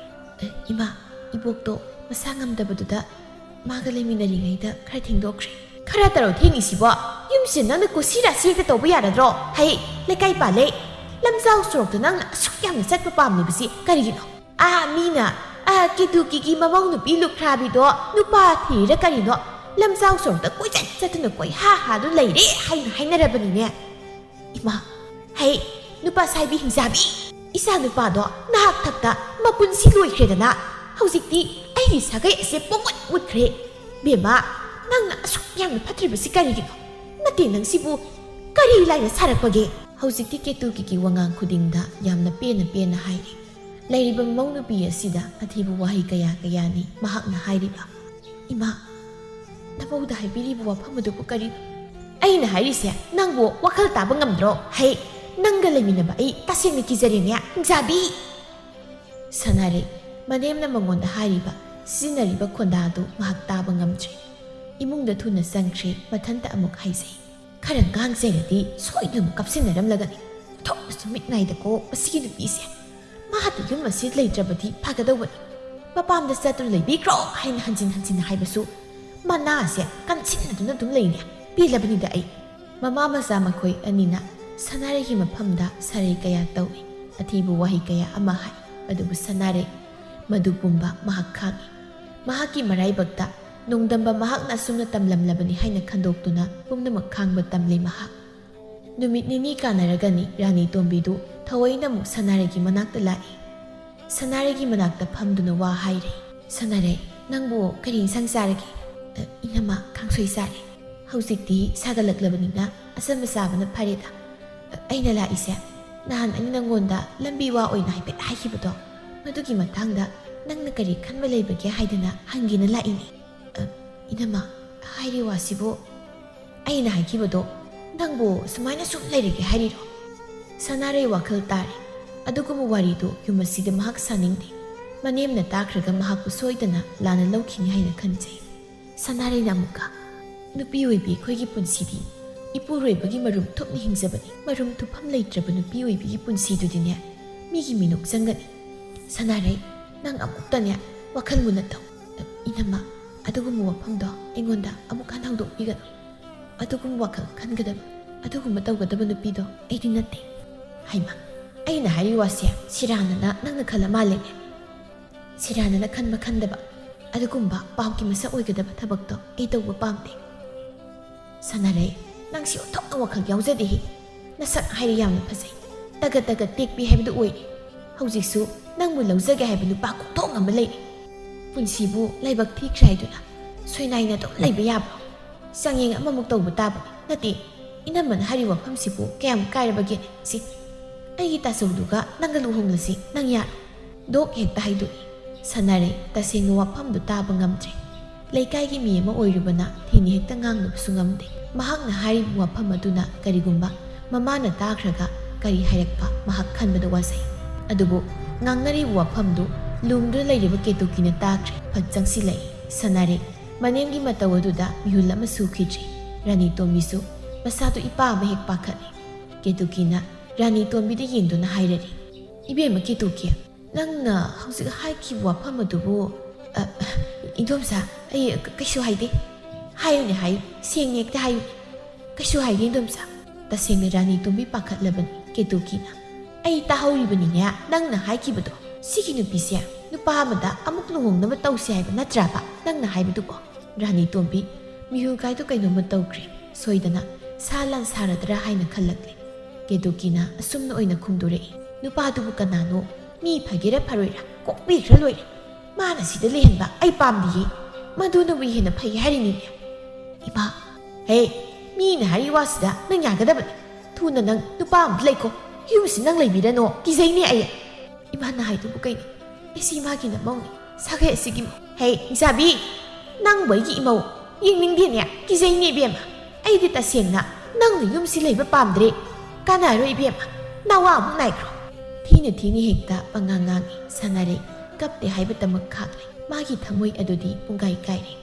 "ꯑꯦ, ꯏꯃꯥ, ꯏꯕꯣꯛꯇꯣ ꯃꯁꯥ ꯉꯝꯗꯕꯗꯨꯗ ꯃꯥꯒ ꯂꯩꯃꯤꯟꯅꯔꯤꯉꯩꯗ ꯈꯔ ꯊꯦꯡꯗꯣꯛꯈ꯭ꯔꯦ꯫" "ꯈꯔ ꯇꯧꯔꯣ ꯊꯦꯡꯉꯤꯁꯤꯕꯣ? ꯌꯨꯝꯁꯦ ꯅꯪꯅ ꯀꯨꯁꯤ ꯔꯥꯁꯤ ꯍꯦꯛꯇ ꯇꯧꯕ ꯌꯥꯔꯗ꯭ꯔꯣ? ꯍꯩ, ꯂꯩꯀꯥꯏ ꯄꯥꯜꯂꯦ꯫ ꯂꯝꯖꯥꯎ ꯁꯣꯔꯣꯛꯇ ꯅꯪꯅ ꯑꯁꯨꯛ ꯌꯥꯝꯅ ꯆꯠꯄ ꯄꯥꯝꯂꯤꯕꯁꯤ ꯀꯔꯤꯒꯤꯅꯣ? ꯑꯥ, ꯃꯤꯅ, ꯑꯥ, ꯀꯦꯇꯨꯀꯤꯒꯤ ꯃꯃꯧ ꯅꯨꯄꯤ ꯂꯨꯈ꯭ꯔꯥꯕꯤꯗꯣ ꯅꯨꯄꯥ ꯊꯤꯔꯤꯔ ꯀꯔꯤꯅꯣ, ꯂꯝꯖꯥꯎ ꯁꯣꯔꯣꯛꯇ ꯀꯣꯏꯆꯠ ꯆꯠꯇꯨꯅ ꯀꯣꯏꯍꯥ ꯍꯥꯗꯨꯅ ꯂꯩꯔꯦ ꯍꯥꯏꯅ ꯍꯥꯏꯅꯔꯕꯅꯤꯅꯦ꯫" "ꯏꯃꯥ, ꯍꯩ, ꯅꯨꯄꯥ ꯁꯥꯏꯕꯤ ꯍꯤꯡꯆꯥꯕꯤ, ꯏꯆꯥ ꯅꯨꯄꯥꯗꯣ ꯅꯍꯥꯛ ꯊꯛꯇ ꯃꯄꯨꯟꯁꯤ ꯂꯣꯏꯈ꯭ꯔꯦꯗꯅ꯫ ꯍꯧꯖꯤꯛꯇꯤ ꯑꯩꯒꯤ ꯁꯥꯒꯩ ꯑꯁꯦ ꯄꯨꯡꯃꯨꯠ ꯃꯨꯠꯈ꯭ꯔꯦ꯫ ꯕꯦꯝꯃ, ꯅꯪꯅ ꯑꯁꯨꯛ ꯌꯥꯝꯅ ꯐꯠꯇ꯭ꯔꯤꯕꯁꯤ ꯀꯔꯤꯒꯤꯅꯣ? ꯅꯠꯇꯦ, ꯅꯪꯁꯤꯕꯨ ꯀꯔꯤ ꯂꯥꯏꯅ ꯁꯥꯔꯛꯄꯒꯦ?" ꯍꯧꯖꯤꯛꯇꯤ ꯀꯦꯇꯨꯀꯤꯒꯤ ꯋꯥꯉꯥꯡ ꯈꯨꯗꯤꯡꯗ ꯌꯥꯝꯅ ꯄꯦꯟꯅ ꯄꯦꯟꯅ ꯍꯥꯏꯔꯤ꯫ ꯂꯩꯔꯤꯕ ꯃꯧ ꯅꯨꯄꯤ ꯑꯁꯤꯗ ꯑꯊꯤꯕ ꯋꯥꯍꯩ ꯀꯌꯥ ꯀꯌꯥꯅꯤ ꯃꯍꯥꯛꯅ ꯍꯥꯏꯔꯤꯕ꯫ "ꯏꯃꯥ, ꯅꯃꯧꯗ ꯍꯥꯏꯕꯤꯔꯤꯕ ꯋꯥꯐꯝ ꯑꯗꯨꯕꯨ ꯀꯔꯤꯅꯣ?" "ꯑꯩꯅ ꯍꯥꯏꯔꯤꯁꯦ ꯅꯪꯕꯨ ꯋꯥꯈꯜ ꯇꯥꯕ ꯉꯝꯗ꯭ꯔꯣ? ꯍꯩ, ꯅꯪꯒ ꯂꯩꯃꯤꯟꯅꯕ ꯑꯩ ꯇꯁꯦꯡꯅ ꯀꯤꯖꯔꯦꯅꯦ, ꯍꯤꯡꯆꯥꯕꯤ!" ꯁꯅꯥꯔꯩ, ꯃꯅꯦꯝꯅ ꯃꯉꯣꯟꯗ ꯍꯥꯏꯔꯤꯕ, ꯁꯤꯖꯤꯟꯅꯔꯤꯕ ꯈꯣꯟꯗꯥꯗꯨ ꯃꯍꯥꯛ ꯇꯥꯕ ꯉꯝꯗ꯭ꯔꯦ꯫ ꯏꯃꯨꯡꯗ ꯊꯨꯅ ꯆꯪꯈ꯭ꯔꯦ꯫ ꯃꯊꯟꯇ ꯑꯃꯨꯛ ꯍꯥꯏꯖꯩ, "ꯈꯔ ꯉꯥꯡ ꯆꯩꯔꯗꯤ ꯁꯣꯏꯗꯅ ꯑꯃꯨꯛ ꯀꯥꯞꯁꯤꯟꯅꯔꯝꯂꯒꯅꯤ꯫ ꯊꯣꯛꯅꯁꯨ ꯃꯤꯠ ꯅꯥꯏꯗꯀꯣ ꯃꯁꯤꯒꯤ ꯅꯨꯄꯤꯁꯦ꯫ ꯃꯥꯗꯤ ꯌꯨꯝ ꯑꯁꯤ ꯂꯩꯇ꯭ꯔꯕꯗꯤ ꯐꯒꯗꯧꯕꯅꯤ꯫ ꯃꯄꯥꯝꯗ ꯆꯠꯇꯨꯅ ꯂꯩꯕꯤꯈ꯭ꯔꯣ ꯍꯥꯏꯅ ꯍꯟꯖꯤꯟ ꯍꯟꯖꯤꯟ ꯍꯥꯏꯕꯁꯨ ꯃꯅꯥꯁꯦ ꯀꯟꯁꯤꯟꯅꯗꯨꯅ ꯑꯗꯨꯝ ꯂꯩꯅꯦ꯫ ꯄꯦꯜꯂꯕꯅꯤꯗ ꯑꯩ꯫" ꯃꯃꯥ ꯃꯆꯥ ꯃꯈꯣꯏ ꯑꯅꯤꯅ ꯁꯅꯥꯔꯩꯒꯤ ꯃꯐꯝꯗ ꯁꯔꯩ ꯀꯌꯥ ꯇꯧꯏ꯫ ꯑꯊꯤꯕ ꯋꯥꯍꯩ ꯀꯌꯥ ꯑꯃ ꯍꯥꯏ꯫ ꯑꯗꯨꯕꯨ ꯁꯅꯥꯔꯩ ꯃꯗꯨ ꯄꯨꯝꯕ ꯃꯍꯥꯛ ꯈꯥꯡꯏ꯫ ꯃꯍꯥꯛꯀꯤ ꯃꯔꯥꯏꯕꯛꯇ ꯅꯣꯡꯗꯝꯕ ꯃꯍꯥꯛꯅ ꯑꯁꯨꯝꯅ ꯇꯝꯂꯝꯂꯕꯅꯤ ꯍꯥꯏꯅ ꯈꯟꯗꯣꯛꯇꯨꯅ ꯄꯨꯝꯅꯃꯛ ꯈꯥꯡꯕ ꯇꯝꯂꯤ ꯃꯍꯥꯛ꯫ ꯅꯨꯃꯤꯠ ꯅꯤꯅꯤ ꯀꯥꯟꯅꯔꯒꯅꯤ ꯔꯥꯅꯤ ꯇꯣꯝꯕꯤꯗꯨ ꯊꯑꯣꯏꯅ ꯑꯃꯨꯛ ꯁꯅꯥꯔꯩꯒꯤ ꯃꯅꯥꯛꯇ ꯂꯥꯛꯏ꯫ ꯁꯅꯥꯔꯩꯒꯤ ꯃꯅꯥꯛꯇ ꯐꯝꯗꯨꯅ ꯋꯥ ꯍꯥꯏꯔꯦ꯫ "ꯁꯅꯥꯔꯩ, ꯅꯪꯕꯨ ꯀꯔꯤ ꯏꯟꯁꯥꯡ ꯆꯥꯔꯒꯦ?" "ꯑ, ꯏꯅꯝꯃ, ꯀꯥꯡꯁꯣꯏ ꯆꯥꯔꯦ꯫ ꯍꯧꯖꯤꯛꯇꯤ ꯁꯥꯒꯠꯂꯛꯂꯕꯅꯤꯅ ꯑꯆꯝꯕ ꯆꯥꯕꯅ ꯐꯔꯦꯗ꯫ ꯑ, ꯑꯩꯅ ꯂꯥꯛꯏꯁꯦ, ꯅꯍꯥꯟ ꯑꯩꯅ ꯅꯪꯉꯣꯟꯗ ꯂꯝꯕꯤ ꯋꯥ ꯑꯣꯏꯅ ꯍꯥꯏꯐꯦꯠ ꯍꯥꯏꯈꯤꯕꯗꯣ, ꯃꯗꯨꯒꯤ ꯃꯇꯥꯡꯗ ꯅꯪꯅ ꯀꯔꯤ ꯈꯟꯕ ꯂꯩꯕꯒꯦ ꯍꯥꯏꯗꯅ ꯍꯪꯒꯦꯅ ꯂꯥꯛꯏꯅꯦ꯫" "ꯑ, ꯏꯅꯝꯃ, ꯍꯥꯏꯔꯤ ꯋꯥꯁꯤꯕꯨ?" "ꯑꯩꯅ ꯍꯥꯏꯈꯤꯕꯗꯣ ꯅꯪꯕꯨ ꯁꯨꯃꯥꯏꯅ ꯁꯨꯝ ꯂꯩꯔꯒꯦ ꯍꯥꯏꯔꯤꯔꯣ?" ꯁꯅꯥꯔꯩ ꯋꯥꯈꯜ ꯇꯥꯔꯦ꯫ ꯑꯗꯨꯒꯨꯝꯕ ꯋꯥꯔꯤꯗꯨ ꯌꯨꯝ ꯑꯁꯤꯗ ꯃꯍꯥꯛ ꯁꯥꯅꯤꯡꯗꯦ꯫ ꯃꯅꯦꯝꯅ ꯇꯥꯈ꯭ꯔꯒ ꯃꯍꯥꯛꯄꯨ ꯁꯣꯏꯗꯅ ꯂꯥꯟꯅ ꯂꯧꯈꯤꯅꯤ ꯍꯥꯏꯅ ꯈꯟꯖꯩ꯫ ꯁꯅꯥꯔꯩꯅ ꯑꯃꯨꯛꯀ, "ꯅꯨꯄꯤ ꯑꯣꯏꯕꯤ ꯑꯩꯈꯣꯏꯒꯤ ꯄꯨꯟꯁꯤꯗꯤ ꯏꯄꯨꯔꯣꯏꯕꯒꯤ ꯃꯔꯨꯝ ꯊꯨꯞꯅ ꯍꯤꯡꯖꯕꯅꯤ꯫ ꯃꯔꯨꯝ ꯊꯨꯞꯐꯝ ꯂꯩꯇ꯭ꯔꯕ ꯅꯨꯄꯤ ꯑꯣꯏꯕꯤꯒꯤ ꯄꯨꯟꯁꯤꯗꯨꯗꯤꯅꯦ, ꯃꯤꯒꯤ ꯃꯤꯅꯣꯛ ꯆꯪꯒꯅꯤ꯫" "ꯁꯅꯥꯔꯩ, ꯅꯪ ꯑꯃꯨꯛꯇꯅꯦ ꯋꯥꯈꯜ ꯃꯨꯟꯅ ꯇꯧ꯫" "ꯏꯅꯝꯃ, ꯑꯗꯨꯒꯨꯝꯕ ꯋꯥꯐꯝꯗꯣ ꯑꯩꯉꯣꯟꯗ ꯑꯃꯨꯛ ꯍꯟꯅ ꯍꯧꯗꯣꯛꯄꯤꯒꯅꯨ꯫ ꯑꯗꯨꯒꯨꯝꯕ ꯋꯥꯈꯜ ꯈꯟꯒꯗꯕ, ꯑꯗꯨꯒꯨꯝꯕ ꯇꯧꯒꯗꯕ ꯅꯨꯄꯤꯗꯣ ꯑꯩꯗꯤ ꯅꯠꯇꯦ꯫" "ꯍꯩꯃꯥ, ꯑꯩꯅ ꯍꯥꯏꯔꯤ ꯋꯥꯁꯦ ꯁꯤꯔꯥꯟꯅꯅ ꯅꯪꯅ ꯈꯜꯂ ꯃꯥꯜꯂꯦꯅꯦ꯫" "ꯁꯤꯔꯥꯟꯅꯅ ꯈꯟꯕ ꯈꯟꯗꯕ, ꯑꯗꯨꯒꯨꯝꯕ ꯄꯥꯞꯀꯤ ꯃꯁꯛ ꯑꯣꯏꯒꯗꯕ ꯊꯕꯛꯇꯣ ꯑꯩ ꯇꯧꯕ ꯄꯥꯝꯗꯦ꯫" "ꯁꯅꯥꯔꯩ, ꯅꯪꯁꯤ ꯑꯣꯟꯊꯣꯛꯅ ꯋꯥꯈꯜ ꯌꯥꯎꯖꯗꯦꯍꯦ꯫ ꯅꯁꯛ ꯍꯥꯏꯔꯤ ꯌꯥꯝꯅ ꯐꯖꯩ꯫ ꯇꯒꯠ ꯇꯒꯠ ꯇꯦꯛꯄꯤ ꯍꯥꯏꯕꯗꯨ ꯑꯣꯏꯔꯦ꯫ ꯍꯧꯖꯤꯛꯁꯨ ꯅꯪꯕꯨ ꯂꯧꯖꯒꯦ ꯍꯥꯏꯕ ꯅꯨꯄꯥ ꯀꯣꯛꯊꯣꯡ ꯑꯃ ꯂꯩꯔꯦ꯫ ꯄꯨꯟꯁꯤꯕꯨ ꯂꯥꯏꯕꯛ ꯊꯤꯈ꯭ꯔꯦ ꯍꯥꯏꯗꯨꯅ ꯁꯣꯏꯅꯥꯏꯅ ꯑꯗꯨꯝ ꯂꯩꯕ ꯌꯥꯕ꯭ꯔꯣ? ꯆꯥꯡꯌꯦꯡ ꯑꯃꯃꯨꯛ ꯇꯧꯕ ꯇꯥꯕꯅꯤ꯫ ꯅꯠꯇꯦ, ꯏꯅꯝꯃꯅ ꯍꯥꯏꯔꯤꯕ ꯋꯥꯐꯝꯁꯤꯕꯨ ꯀꯌꯥꯝ ꯀꯥꯏꯔꯕꯒꯦ? ꯁꯤ, ꯑꯩꯒꯤ ꯇꯥꯆꯧꯗꯨꯒ ꯅꯪꯒ ꯂꯨꯍꯣꯡꯂꯁꯤ, ꯅꯪ ꯌꯥꯔꯣ?" ꯗꯣꯛ ꯍꯦꯛꯇ ꯍꯥꯏꯗꯣꯛꯏ꯫ ꯁꯅꯥꯔꯩ ꯇꯁꯦꯡꯕ ꯋꯥꯐꯝꯗꯨ ꯇꯥꯕ ꯉꯝꯗ꯭ꯔꯦ꯫ ꯂꯩꯀꯥꯏꯒꯤ ꯃꯤ ꯑꯃ ꯑꯣꯏꯔꯨꯕꯅ ꯊꯤꯅ ꯍꯦꯛꯇ ꯉꯥꯡꯅꯕꯁꯨ ꯉꯝꯗꯦ꯫ ꯃꯍꯥꯛꯅ ꯍꯥꯏꯔꯤꯕ ꯋꯥꯐꯝ ꯑꯗꯨꯅ ꯀꯔꯤꯒꯨꯝꯕ ꯃꯃꯥꯅ ꯇꯥꯈ꯭ꯔꯒ ꯀꯔꯤ ꯍꯥꯏꯔꯛꯄ ꯃꯍꯥꯛ ꯈꯟꯕꯗ ꯋꯥꯖꯩ꯫ ꯑꯗꯨꯕꯨ ꯉꯥꯡꯅꯔꯤꯕ ꯋꯥꯐꯝꯗꯨ ꯂꯨꯝꯗꯨꯅ ꯂꯩꯔꯤꯕ ꯀꯦꯇꯨꯀꯤꯅ ꯇꯥꯈ꯭ꯔꯦ꯫ ꯐꯠ ꯆꯪꯁꯤꯜꯂꯛꯏ꯫ ꯁꯅꯥꯔꯩ ꯃꯅꯦꯝꯒꯤ ꯃꯇꯧ ꯑꯗꯨꯗ ꯃꯤꯍꯨꯜ ꯑꯃ ꯁꯨꯈꯤꯗ꯭ꯔꯤ꯫ ꯔꯥꯅꯤ ꯇꯣꯝꯕꯤꯁꯨ ꯃꯁꯥꯗꯨ ꯏꯄꯥ ꯑꯃ ꯍꯦꯛ ꯄꯥꯈꯠꯂꯦ꯫ ꯀꯦꯇꯨꯀꯤꯅ ꯔꯥꯅꯤ ꯇꯣꯝꯕꯤꯗ ꯌꯦꯡꯗꯨꯅ ꯍꯥꯏꯔꯔꯤ, "ꯏꯕꯦꯝꯃ ꯀꯦꯇꯨꯀꯤ, ꯅꯪꯅ ꯍꯧꯖꯤꯛ ꯍꯥꯏꯈꯤꯕ ꯋꯥꯐꯝ ꯑꯗꯨꯕꯨ, ꯑ, ꯏꯟꯗꯣꯝꯆꯥ, ꯑꯩ ꯀ-, ꯀꯩꯁꯨ ꯍꯥꯏꯗꯦ꯫ ꯍꯥꯏꯌꯨꯅꯦ, ꯍꯥꯏꯌꯨ, ꯁꯦꯡꯅ ꯍꯦꯛꯇ ꯍꯥꯏꯌꯨꯅꯦ꯫ ꯀꯩꯁꯨ ꯍꯥꯏꯗꯦ, ꯏꯟꯗꯣꯝꯆꯥ꯫" ꯇꯁꯦꯡꯅ ꯔꯥꯅꯤ ꯇꯣꯝꯕꯤ ꯄꯥꯈꯠꯂꯕꯅꯤ꯫ ꯀꯦꯇꯨꯀꯤꯅ, "ꯑꯩ ꯇꯥꯍꯧꯔꯤꯕꯅꯤꯅꯦ ꯅꯪꯅ ꯍꯥꯏꯈꯤꯕꯗꯣ꯫ ꯁꯤꯒꯤ ꯅꯨꯄꯤꯁꯦ ꯅꯨꯄꯥ ꯑꯃꯗ ꯑꯃꯨꯛ ꯂꯨꯍꯣꯡꯅꯕ ꯇꯧꯁꯦ ꯍꯥꯏꯕ ꯅꯠꯇ꯭ꯔꯕ ꯅꯪꯅ ꯍꯥꯏꯕꯗꯨꯕꯣ?" ꯔꯥꯅꯤ ꯇꯣꯝꯕꯤ ꯃꯤꯍꯨꯜ ꯀꯥꯏꯗꯨ ꯀꯩꯅꯣꯝꯃ ꯇꯧꯈ꯭ꯔꯦ꯫ ꯁꯣꯏꯗꯅ ꯁꯥ ꯂꯥꯟ ꯁꯥꯔꯗ꯭ꯔꯥ ꯍꯥꯏꯅ ꯈꯜꯂꯛꯂꯦ꯫ ꯀꯦꯇꯨꯀꯤꯅ ꯑꯁꯨꯝꯅ ꯑꯣꯏꯅ ꯈꯨꯝꯗꯣꯔꯛꯏ, "ꯅꯨꯄꯥꯗꯨꯕꯨ ꯀꯅꯥꯅꯣ? ꯃꯤ ꯐꯒꯦꯔꯥ ꯐꯔꯣꯏꯔꯥ ꯀꯣꯛꯄꯤꯈ꯭ꯔ ꯂꯣꯏꯔꯦ꯫ ꯃꯥꯅ ꯁꯤꯗ ꯂꯩꯍꯟꯕ ꯑꯩ ꯄꯥꯝꯗꯤꯌꯦ꯫ ꯃꯗꯨꯅꯕꯨ ꯍꯦꯟꯅ ꯐꯩ ꯍꯥꯏꯔꯤꯅꯤꯅꯦ꯫" "ꯏꯃꯥ, ꯍꯦ, ꯃꯤꯅ ꯍꯥꯏꯔꯤ ꯋꯥꯁꯤꯗ ꯅꯪ ꯌꯥꯒꯗꯕꯅꯤ꯫ ꯊꯨꯅ ꯅꯪ ꯅꯨꯄꯥ ꯑꯃꯗ ꯂꯩꯀꯣ꯫ ꯌꯨꯝꯁꯤ ꯅꯪ ꯂꯩꯕꯤꯔꯅꯣ, ꯀꯤꯖꯩꯅꯦ ꯑꯩ꯫" "ꯏꯃꯥꯅ ꯍꯥꯏꯗꯨꯕꯨ ꯀꯩꯅꯣ? ꯑꯩꯁꯤ ꯏꯃꯥꯒꯤ ꯅꯃꯧꯅꯤ, ꯁꯥꯒꯩ ꯑꯁꯤꯒꯤ ꯃꯧ꯫" "ꯍꯦ, ꯏꯆꯥꯕꯤ, ꯅꯪꯕꯨ ꯑꯩꯒꯤ ꯏꯃꯧ ꯌꯦꯡꯅꯤꯡꯗꯦꯅꯦ, ꯀꯤꯖꯩꯅꯦ ꯏꯕꯦꯝꯃ꯫ ꯑꯩꯗꯤ ꯇꯁꯦꯡꯅ ꯅꯪꯅ ꯌꯨꯝꯁꯤ ꯂꯩꯕ ꯄꯥꯝꯗ꯭ꯔꯦ꯫ ꯀꯥꯟꯅꯔꯣꯏ ꯏꯕꯦꯝꯃ, ꯅꯋꯥ ꯑꯃꯨꯛ ꯅꯥꯏꯈ꯭ꯔꯣ꯫" ꯊꯤꯅ ꯊꯤꯅ ꯍꯦꯛꯇ ꯄꯉꯥꯡ ꯉꯥꯡꯉꯤ꯫ ꯁꯥꯟꯅꯔꯩ ꯀꯞꯇꯦ ꯍꯥꯏꯕꯇꯃꯛ ꯈꯥꯛꯂꯦ꯫ ꯃꯥꯒꯤ ꯊꯃꯣꯏ ꯑꯗꯨꯗꯤ ꯄꯨꯡꯀꯥꯏ ꯀꯥꯏꯔꯦ꯫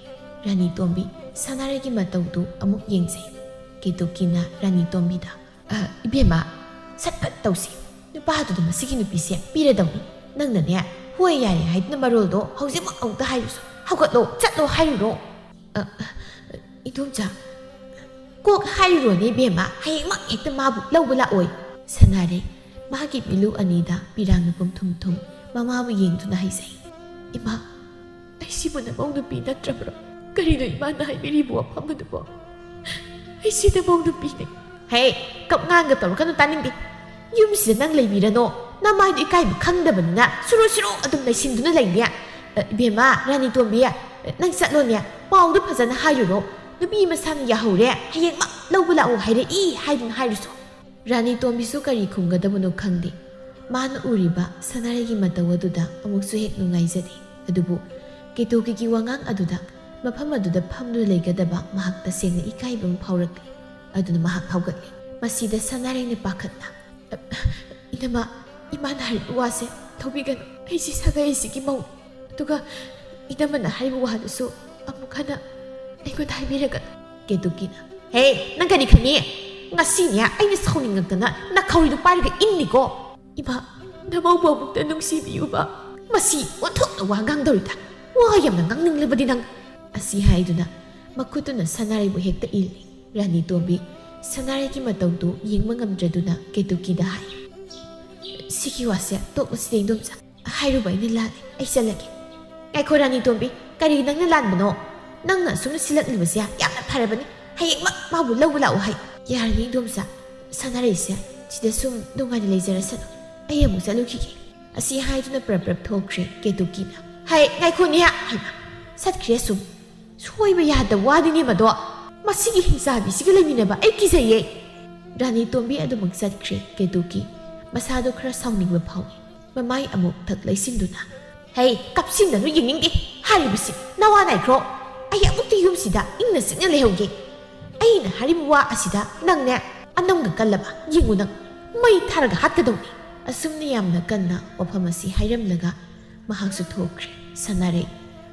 ꯔꯥꯅꯤ ꯇꯣꯝꯕꯤ ꯁꯥꯟꯅꯔꯩꯒꯤ ꯃꯇꯧꯗꯨ ꯑꯃꯨꯛ ꯌꯦꯡꯖꯩ꯫ ꯀꯦꯇꯨꯀꯤꯅ ꯔꯥꯅꯤ ꯇꯣꯝꯕꯤꯗ, "ꯑ, ꯏꯕꯦꯝꯃ, ꯁꯠ ꯐꯠ ꯇꯧꯁꯤ꯫ ꯅꯨꯄꯥꯗꯨꯗ ꯃꯁꯤꯒꯤ ꯅꯨꯄꯤꯁꯦ ꯄꯤꯔꯗꯧꯅꯤ꯫ ꯅꯪꯅꯅꯦ, ꯍꯣꯏ ꯌꯥꯔꯦ ꯍꯥꯏꯗꯨꯅ ꯃꯔꯣꯜꯗꯣ ꯍꯧꯖꯤꯛꯃꯛ ꯑꯃꯨꯛꯇ ꯍꯥꯏꯔꯨꯁꯨ꯫ ꯍꯧꯒꯠꯂꯣ, ꯆꯠꯂꯣ ꯍꯥꯏꯔꯨꯔꯣ꯫" "ꯑ, ꯏꯗꯣꯝꯆꯥ, ꯀꯣꯛ ꯍꯥꯏꯔꯨꯔꯣꯅꯦ ꯏꯕꯦꯝꯃ, ꯍꯌꯦꯡꯃꯛ ꯍꯦꯛꯇ ꯃꯥꯕꯨ ꯂꯧꯕ ꯂꯥꯛꯑꯣꯏ꯫" ꯁꯥꯟꯅꯔꯩ ꯃꯥꯒꯤ ꯃꯤꯠꯂꯨ ꯑꯅꯤꯗ ꯄꯤꯔꯥꯡꯅ ꯄꯨꯝꯊꯨꯝ ꯊꯨꯝ ꯃꯃꯥꯕꯨ ꯌꯦꯡꯗꯨꯅ ꯍꯥꯏꯖꯩ꯫ "ꯏꯃꯥ, ꯑꯩꯁꯤꯕꯨ ꯅꯃꯧ ꯅꯨꯄꯤ ꯅꯠꯇ꯭ꯔꯕ꯭ꯔꯣ? ꯀꯔꯤꯅꯣ ꯏꯃꯥꯅ ꯍꯥꯏꯕꯤꯔꯤꯕ ꯋꯥꯐꯝ ꯑꯗꯨꯕꯣ? ꯑꯩꯁꯤ ꯅꯃꯧ ꯅꯨꯄꯤꯅꯦ꯫" "ꯍꯦ, ꯀꯞꯉꯥꯡꯒ ꯇꯧꯔꯛꯀꯅꯨ, ꯇꯥꯅꯤꯡꯗꯦ꯫ ꯌꯨꯝꯁꯤꯗ ꯅꯪ ꯂꯩꯕꯤꯔꯅꯣ꯫ ꯅꯃꯥꯏꯗꯨ ꯏꯀꯥꯏꯕ ꯈꯪꯗꯕꯅꯤꯅ ꯁꯨꯔꯨ ꯁꯨꯔꯨ ꯑꯗꯨꯝ ꯂꯩꯁꯤꯟꯗꯨꯅ ꯂꯩꯅꯦ꯫ ꯑ, ꯏꯕꯦꯝꯃ, ꯔꯥꯅꯤ ꯇꯣꯝꯕꯤ, ꯅꯪ ꯆꯠꯂꯣꯅꯦ, ꯄꯥꯎꯗꯨ ꯐꯖꯅ ꯍꯥꯏꯔꯨꯔꯣ꯫ ꯅꯨꯄꯤ ꯃꯁꯥꯅ ꯌꯥꯍꯧꯔꯦ, ꯍꯌꯦꯡꯃꯛ ꯂꯧꯕ ꯂꯥꯛꯑꯣ ꯍꯥꯏꯔꯛꯏ ꯍꯥꯏꯗꯨꯅ ꯍꯥꯏꯔꯨꯁꯣ꯫" ꯔꯥꯅꯤ ꯇꯣꯝꯕꯤꯁꯨ ꯀꯔꯤ ꯈꯨꯝꯒꯗꯕꯅꯣ ꯈꯪꯗꯦ꯫ ꯃꯥꯅ ꯎꯔꯤꯕ ꯁꯅꯥꯔꯩꯒꯤ ꯃꯇꯧ ꯑꯗꯨꯗ ꯑꯃꯨꯛꯁꯨ ꯍꯦꯛ ꯅꯨꯡꯉꯥꯏꯖꯗꯦ꯫ ꯑꯗꯨꯕꯨ ꯀꯦꯇꯨꯀꯤꯒꯤ ꯋꯥꯉꯥꯡ ꯑꯗꯨꯗ ꯃꯐꯝ ꯑꯗꯨꯗ ꯐꯝꯗꯨꯅ ꯂꯩꯒꯗꯕ ꯃꯍꯥꯛ ꯇꯁꯦꯡꯅ ꯏꯀꯥꯏꯕ ꯑꯃ ꯐꯥꯎꯔꯛꯂꯦ꯫ ꯑꯗꯨꯅ ꯃꯍꯥꯛ ꯍꯧꯒꯠꯂꯦ꯫ ꯃꯁꯤꯗ ꯁꯅꯥꯔꯩꯅ ꯄꯥꯈꯠꯅ, "ꯏꯅꯝꯃ, ꯏꯃꯥꯅ ꯍꯥꯏꯔꯤꯕ ꯋꯥꯁꯦ ꯇꯧꯕꯤꯒꯅꯨ꯫ ꯑꯩꯁꯤ ꯁꯥꯒꯩꯁꯤꯒꯤ ꯃꯧ꯫ ꯑꯗꯨꯒ ꯏꯅꯝꯃꯅ ꯍꯥꯏꯔꯤꯕ ꯋꯥꯗꯨꯁꯨ ꯑꯃꯨꯛ ꯍꯟꯅ ꯑꯩꯉꯣꯟꯗ ꯍꯥꯏꯕꯤꯔꯒꯅꯨ꯫ ꯀꯦꯇꯨꯀꯤꯅ, "ꯍꯦ, ꯅꯪ ꯀꯔꯤ ꯈꯪꯉꯤ? ꯉꯁꯤꯅꯦ ꯑꯩꯅ ꯁꯥꯎꯅꯤꯡꯉꯛꯇꯅ ꯅꯈꯧꯔꯤꯗꯨ ꯄꯥꯏꯔꯒ ꯏꯟꯅꯤꯀꯣ꯫ ꯏꯃꯥ, ꯅꯃꯧꯕꯨ ꯑꯃꯨꯛꯇ ꯅꯨꯡꯁꯤꯕꯤꯌꯨꯕ꯫ ꯃꯁꯤ ꯑꯣꯟꯊꯣꯛꯅ ꯋꯥ ꯉꯥꯡꯗꯧꯔꯤꯗ꯫ ꯋꯥ ꯌꯥꯝꯅ ꯉꯥꯡꯅꯤꯡꯂꯕꯗꯤ ꯅꯪ꯫" ꯑꯁꯤ ꯍꯥꯏꯗꯨꯅ ꯃꯈꯨꯠꯇꯨꯅ ꯁꯅꯥꯔꯩꯕꯨ ꯍꯦꯛꯇ ꯏꯜꯂꯤ꯫ ꯔꯥꯅꯤ ꯇꯣꯝꯕꯤ ꯁꯅꯥꯔꯩꯒꯤ ꯃꯇꯧꯗꯨ ꯌꯦꯡꯕ ꯉꯝꯗ꯭ꯔꯗꯨꯅ ꯀꯦꯇꯨꯀꯤꯗ ꯍꯥꯏ, "ꯁꯤꯒꯤ ꯋꯥꯁꯦ ꯇꯣꯛꯂꯁꯤꯗ ꯏꯟꯗꯣꯝꯆꯥ꯫ ꯍꯥꯏꯔꯨꯕ ꯑꯩꯅ ꯂꯥꯜꯂꯦ꯫ ꯑꯩ ꯆꯠꯂꯒꯦ꯫" "ꯉꯥꯏꯈꯣ ꯔꯥꯅꯤ ꯇꯣꯝꯕꯤ, ꯀꯔꯤ ꯅꯪꯅ ꯂꯥꯟꯕꯅꯣ? ꯅꯪꯅ ꯑꯁꯨꯝꯅ ꯁꯤꯜꯂꯛꯂꯤꯕꯁꯦ ꯌꯥꯝꯅ ꯐꯔꯕꯅꯤ꯫ ꯍꯌꯦꯡꯃꯛ ꯃꯥꯕꯨ ꯂꯧꯕ ꯂꯥꯛꯎ ꯍꯥꯏ꯫" "ꯌꯥꯔꯅꯤ ꯏꯟꯗꯣꯝꯆꯥ, ꯁꯅꯥꯔꯩꯁꯦ ꯁꯤꯗ ꯁꯨꯝ ꯅꯨꯡꯉꯥꯏꯅ ꯂꯩꯖꯔꯁꯅꯨ꯫ ꯑꯩ ꯑꯃꯨꯛ ꯆꯠꯂꯨꯈꯤꯒꯦ꯫" ꯑꯁꯤ ꯍꯥꯏꯗꯨꯅ ꯄ꯭ꯔꯞ ꯄ꯭ꯔꯞ ꯊꯣꯛꯈ꯭ꯔꯦ ꯀꯦꯇꯨꯀꯤꯅ꯫ "ꯍꯥꯏ, ꯉꯥꯏꯈꯣ ꯅꯤꯍꯥ!" ꯍꯥꯏꯃ, ꯆꯠꯈ꯭ꯔꯦ ꯑꯁꯨꯝ꯫ ꯁꯣꯏꯕ ꯌꯥꯗꯕ ꯋꯥꯅꯤꯅꯦ ꯃꯗꯣ꯫ ꯃꯁꯤꯒꯤ ꯍꯤꯡꯆꯥꯕꯤꯁꯤꯒ ꯂꯩꯃꯤꯟꯅꯕ ꯑꯩ ꯀꯤꯖꯩꯌꯦ꯫ ꯔꯥꯅꯤ ꯇꯣꯝꯕꯤ ꯑꯗꯨꯃꯛ ꯆꯠꯈ꯭ꯔꯦ ꯀꯦꯇꯨꯀꯤ꯫ ꯃꯁꯥꯗꯣ ꯈꯔ ꯁꯥꯎꯅꯤꯡꯕ ꯐꯥꯎꯏ꯫ ꯃꯃꯥꯏ ꯑꯃꯨꯛ ꯊꯛ ꯂꯩꯁꯤꯟꯗꯨꯅ, "ꯍꯩ, ꯀꯞꯁꯤꯟꯒꯅꯨ, ꯌꯦꯡꯅꯤꯡꯗꯦ꯫ ꯍꯥꯏꯔꯤꯕꯁꯤ ꯅꯋꯥ ꯅꯥꯏꯈ꯭ꯔꯣ꯫ ꯑꯩ ꯑꯃꯨꯛꯇ ꯌꯨꯝꯁꯤꯗ ꯏꯪꯅ ꯆꯤꯛꯅ ꯂꯩꯍꯧꯒꯦ꯫ ꯑꯩꯅ ꯍꯥꯏꯔꯤꯕ ꯋꯥ ꯑꯁꯤꯗ ꯅꯪꯅꯦ ꯑꯅꯝꯒ ꯀꯜꯂꯕ ꯌꯦꯡꯉꯨ ꯅꯪ꯫ ꯃꯩ ꯊꯥꯔꯒ ꯍꯥꯠꯀꯗꯧꯅꯤ꯫" ꯑꯁꯨꯝꯅ ꯌꯥꯝꯅ ꯀꯟꯅ ꯋꯥꯐꯝ ꯑꯁꯤ ꯍꯥꯏꯔꯝꯂꯒ ꯃꯍꯥꯛꯁꯨ ꯊꯣꯛꯈ꯭ꯔꯦ꯫ ꯁꯅꯥꯔꯩ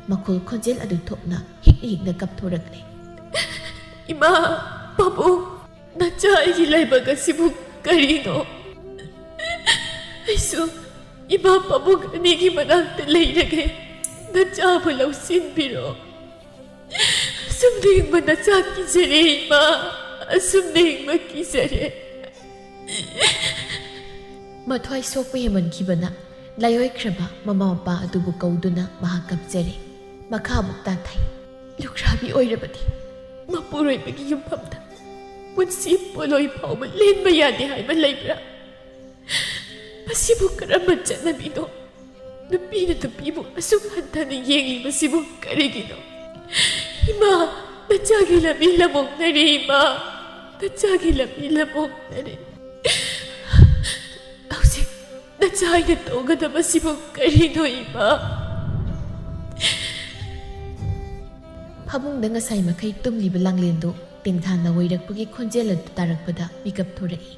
ꯃꯈꯣꯜ ꯈꯣꯟꯖꯦꯜ ꯑꯗꯨ ꯊꯣꯛꯅ ꯍꯤꯛꯅ ꯍꯤꯛꯅ ꯀꯞꯊꯣꯔꯛꯂꯦ꯫ "ꯏꯃꯥ, ꯄꯥꯕꯨꯡ, ꯅꯆꯥ ꯑꯩꯒꯤ ꯂꯥꯏꯕꯛ ꯑꯁꯤꯕꯨ ꯀꯔꯤꯅꯣ? ꯑꯩꯁꯨ ꯏꯃꯥ ꯄꯥꯕꯨꯡ ꯑꯅꯤꯒꯤ ꯃꯅꯥꯛꯇ ꯂꯩꯔꯒꯦ꯫ ꯅꯆꯥꯕꯨ ꯂꯧꯁꯤꯟꯕꯤꯔꯣ꯫ ꯑꯁꯨꯝꯅ ꯍꯤꯡꯕ ꯅꯆꯥ ꯀꯤꯖꯔꯦ ꯏꯃꯥ, ꯑꯁꯨꯝꯅ ꯍꯤꯡꯕ ꯀꯤꯖꯔꯦ꯫" ꯃꯊ꯭ꯋꯥꯏ ꯁꯣꯛꯄ ꯍꯦꯟꯃꯟꯈꯤꯕꯅ ꯂꯥꯏꯑꯣꯏꯈ꯭ꯔꯕ ꯃꯃꯥ ꯃꯄꯥ ꯑꯗꯨꯕꯨ ꯀꯧꯗꯨꯅ ꯃꯍꯥꯛ ꯀꯞꯆꯔꯦ꯫ ꯃꯈꯥ ꯑꯃꯨꯛ ꯇꯥꯊꯩ꯫ "ꯂꯨꯈ꯭ꯔꯥꯕꯤ ꯑꯣꯏꯔꯕꯗꯤ ꯃꯄꯨꯔꯣꯏꯕꯒꯤ ꯌꯨꯝꯐꯝꯗ ꯄꯨꯟꯁꯤ ꯄꯣꯂꯣꯏ ꯐꯥꯎꯕ ꯂꯦꯟꯕ ꯌꯥꯗꯦ ꯍꯥꯏꯕ ꯂꯩꯕ꯭ꯔꯥ? ꯃꯁꯤꯕꯨ ꯀꯔꯝꯕ ꯆꯠꯅꯕꯤꯅꯣ? ꯅꯨꯄꯤꯅ ꯅꯨꯄꯤꯕꯨ ꯑꯁꯨꯛ ꯍꯟꯊꯅ ꯌꯦꯡꯂꯤꯕꯁꯤꯕꯨ ꯀꯔꯤꯒꯤꯅꯣ? ꯏꯃꯥ, ꯅꯆꯥꯒꯤ ꯂꯝꯕꯤ ꯂꯝꯑꯣꯛꯅꯔꯦ ꯏꯃꯥ, ꯅꯆꯥꯒꯤ ꯂꯝꯕꯤ ꯂꯝꯑꯣꯛꯅꯔꯦ꯫ ꯍꯧꯖꯤꯛ ꯅꯆꯥ ꯑꯩꯅ ꯇꯧꯒꯗꯕꯁꯤꯕꯨ ꯀꯔꯤꯅꯣ ꯏꯃꯥ?" ꯐꯃꯨꯡꯗ ꯉꯁꯥꯏ ꯃꯈꯩ ꯇꯨꯝꯂꯤꯕ ꯂꯥꯡꯂꯦꯟꯗꯨ ꯇꯦꯡꯊꯥꯅ ꯑꯣꯏꯔꯛꯄꯒꯤ ꯈꯣꯟꯖꯦꯜ ꯑꯗꯨ ꯇꯥꯔꯛꯄꯗ ꯃꯤꯀꯞ ꯊꯣꯔꯛꯏ꯫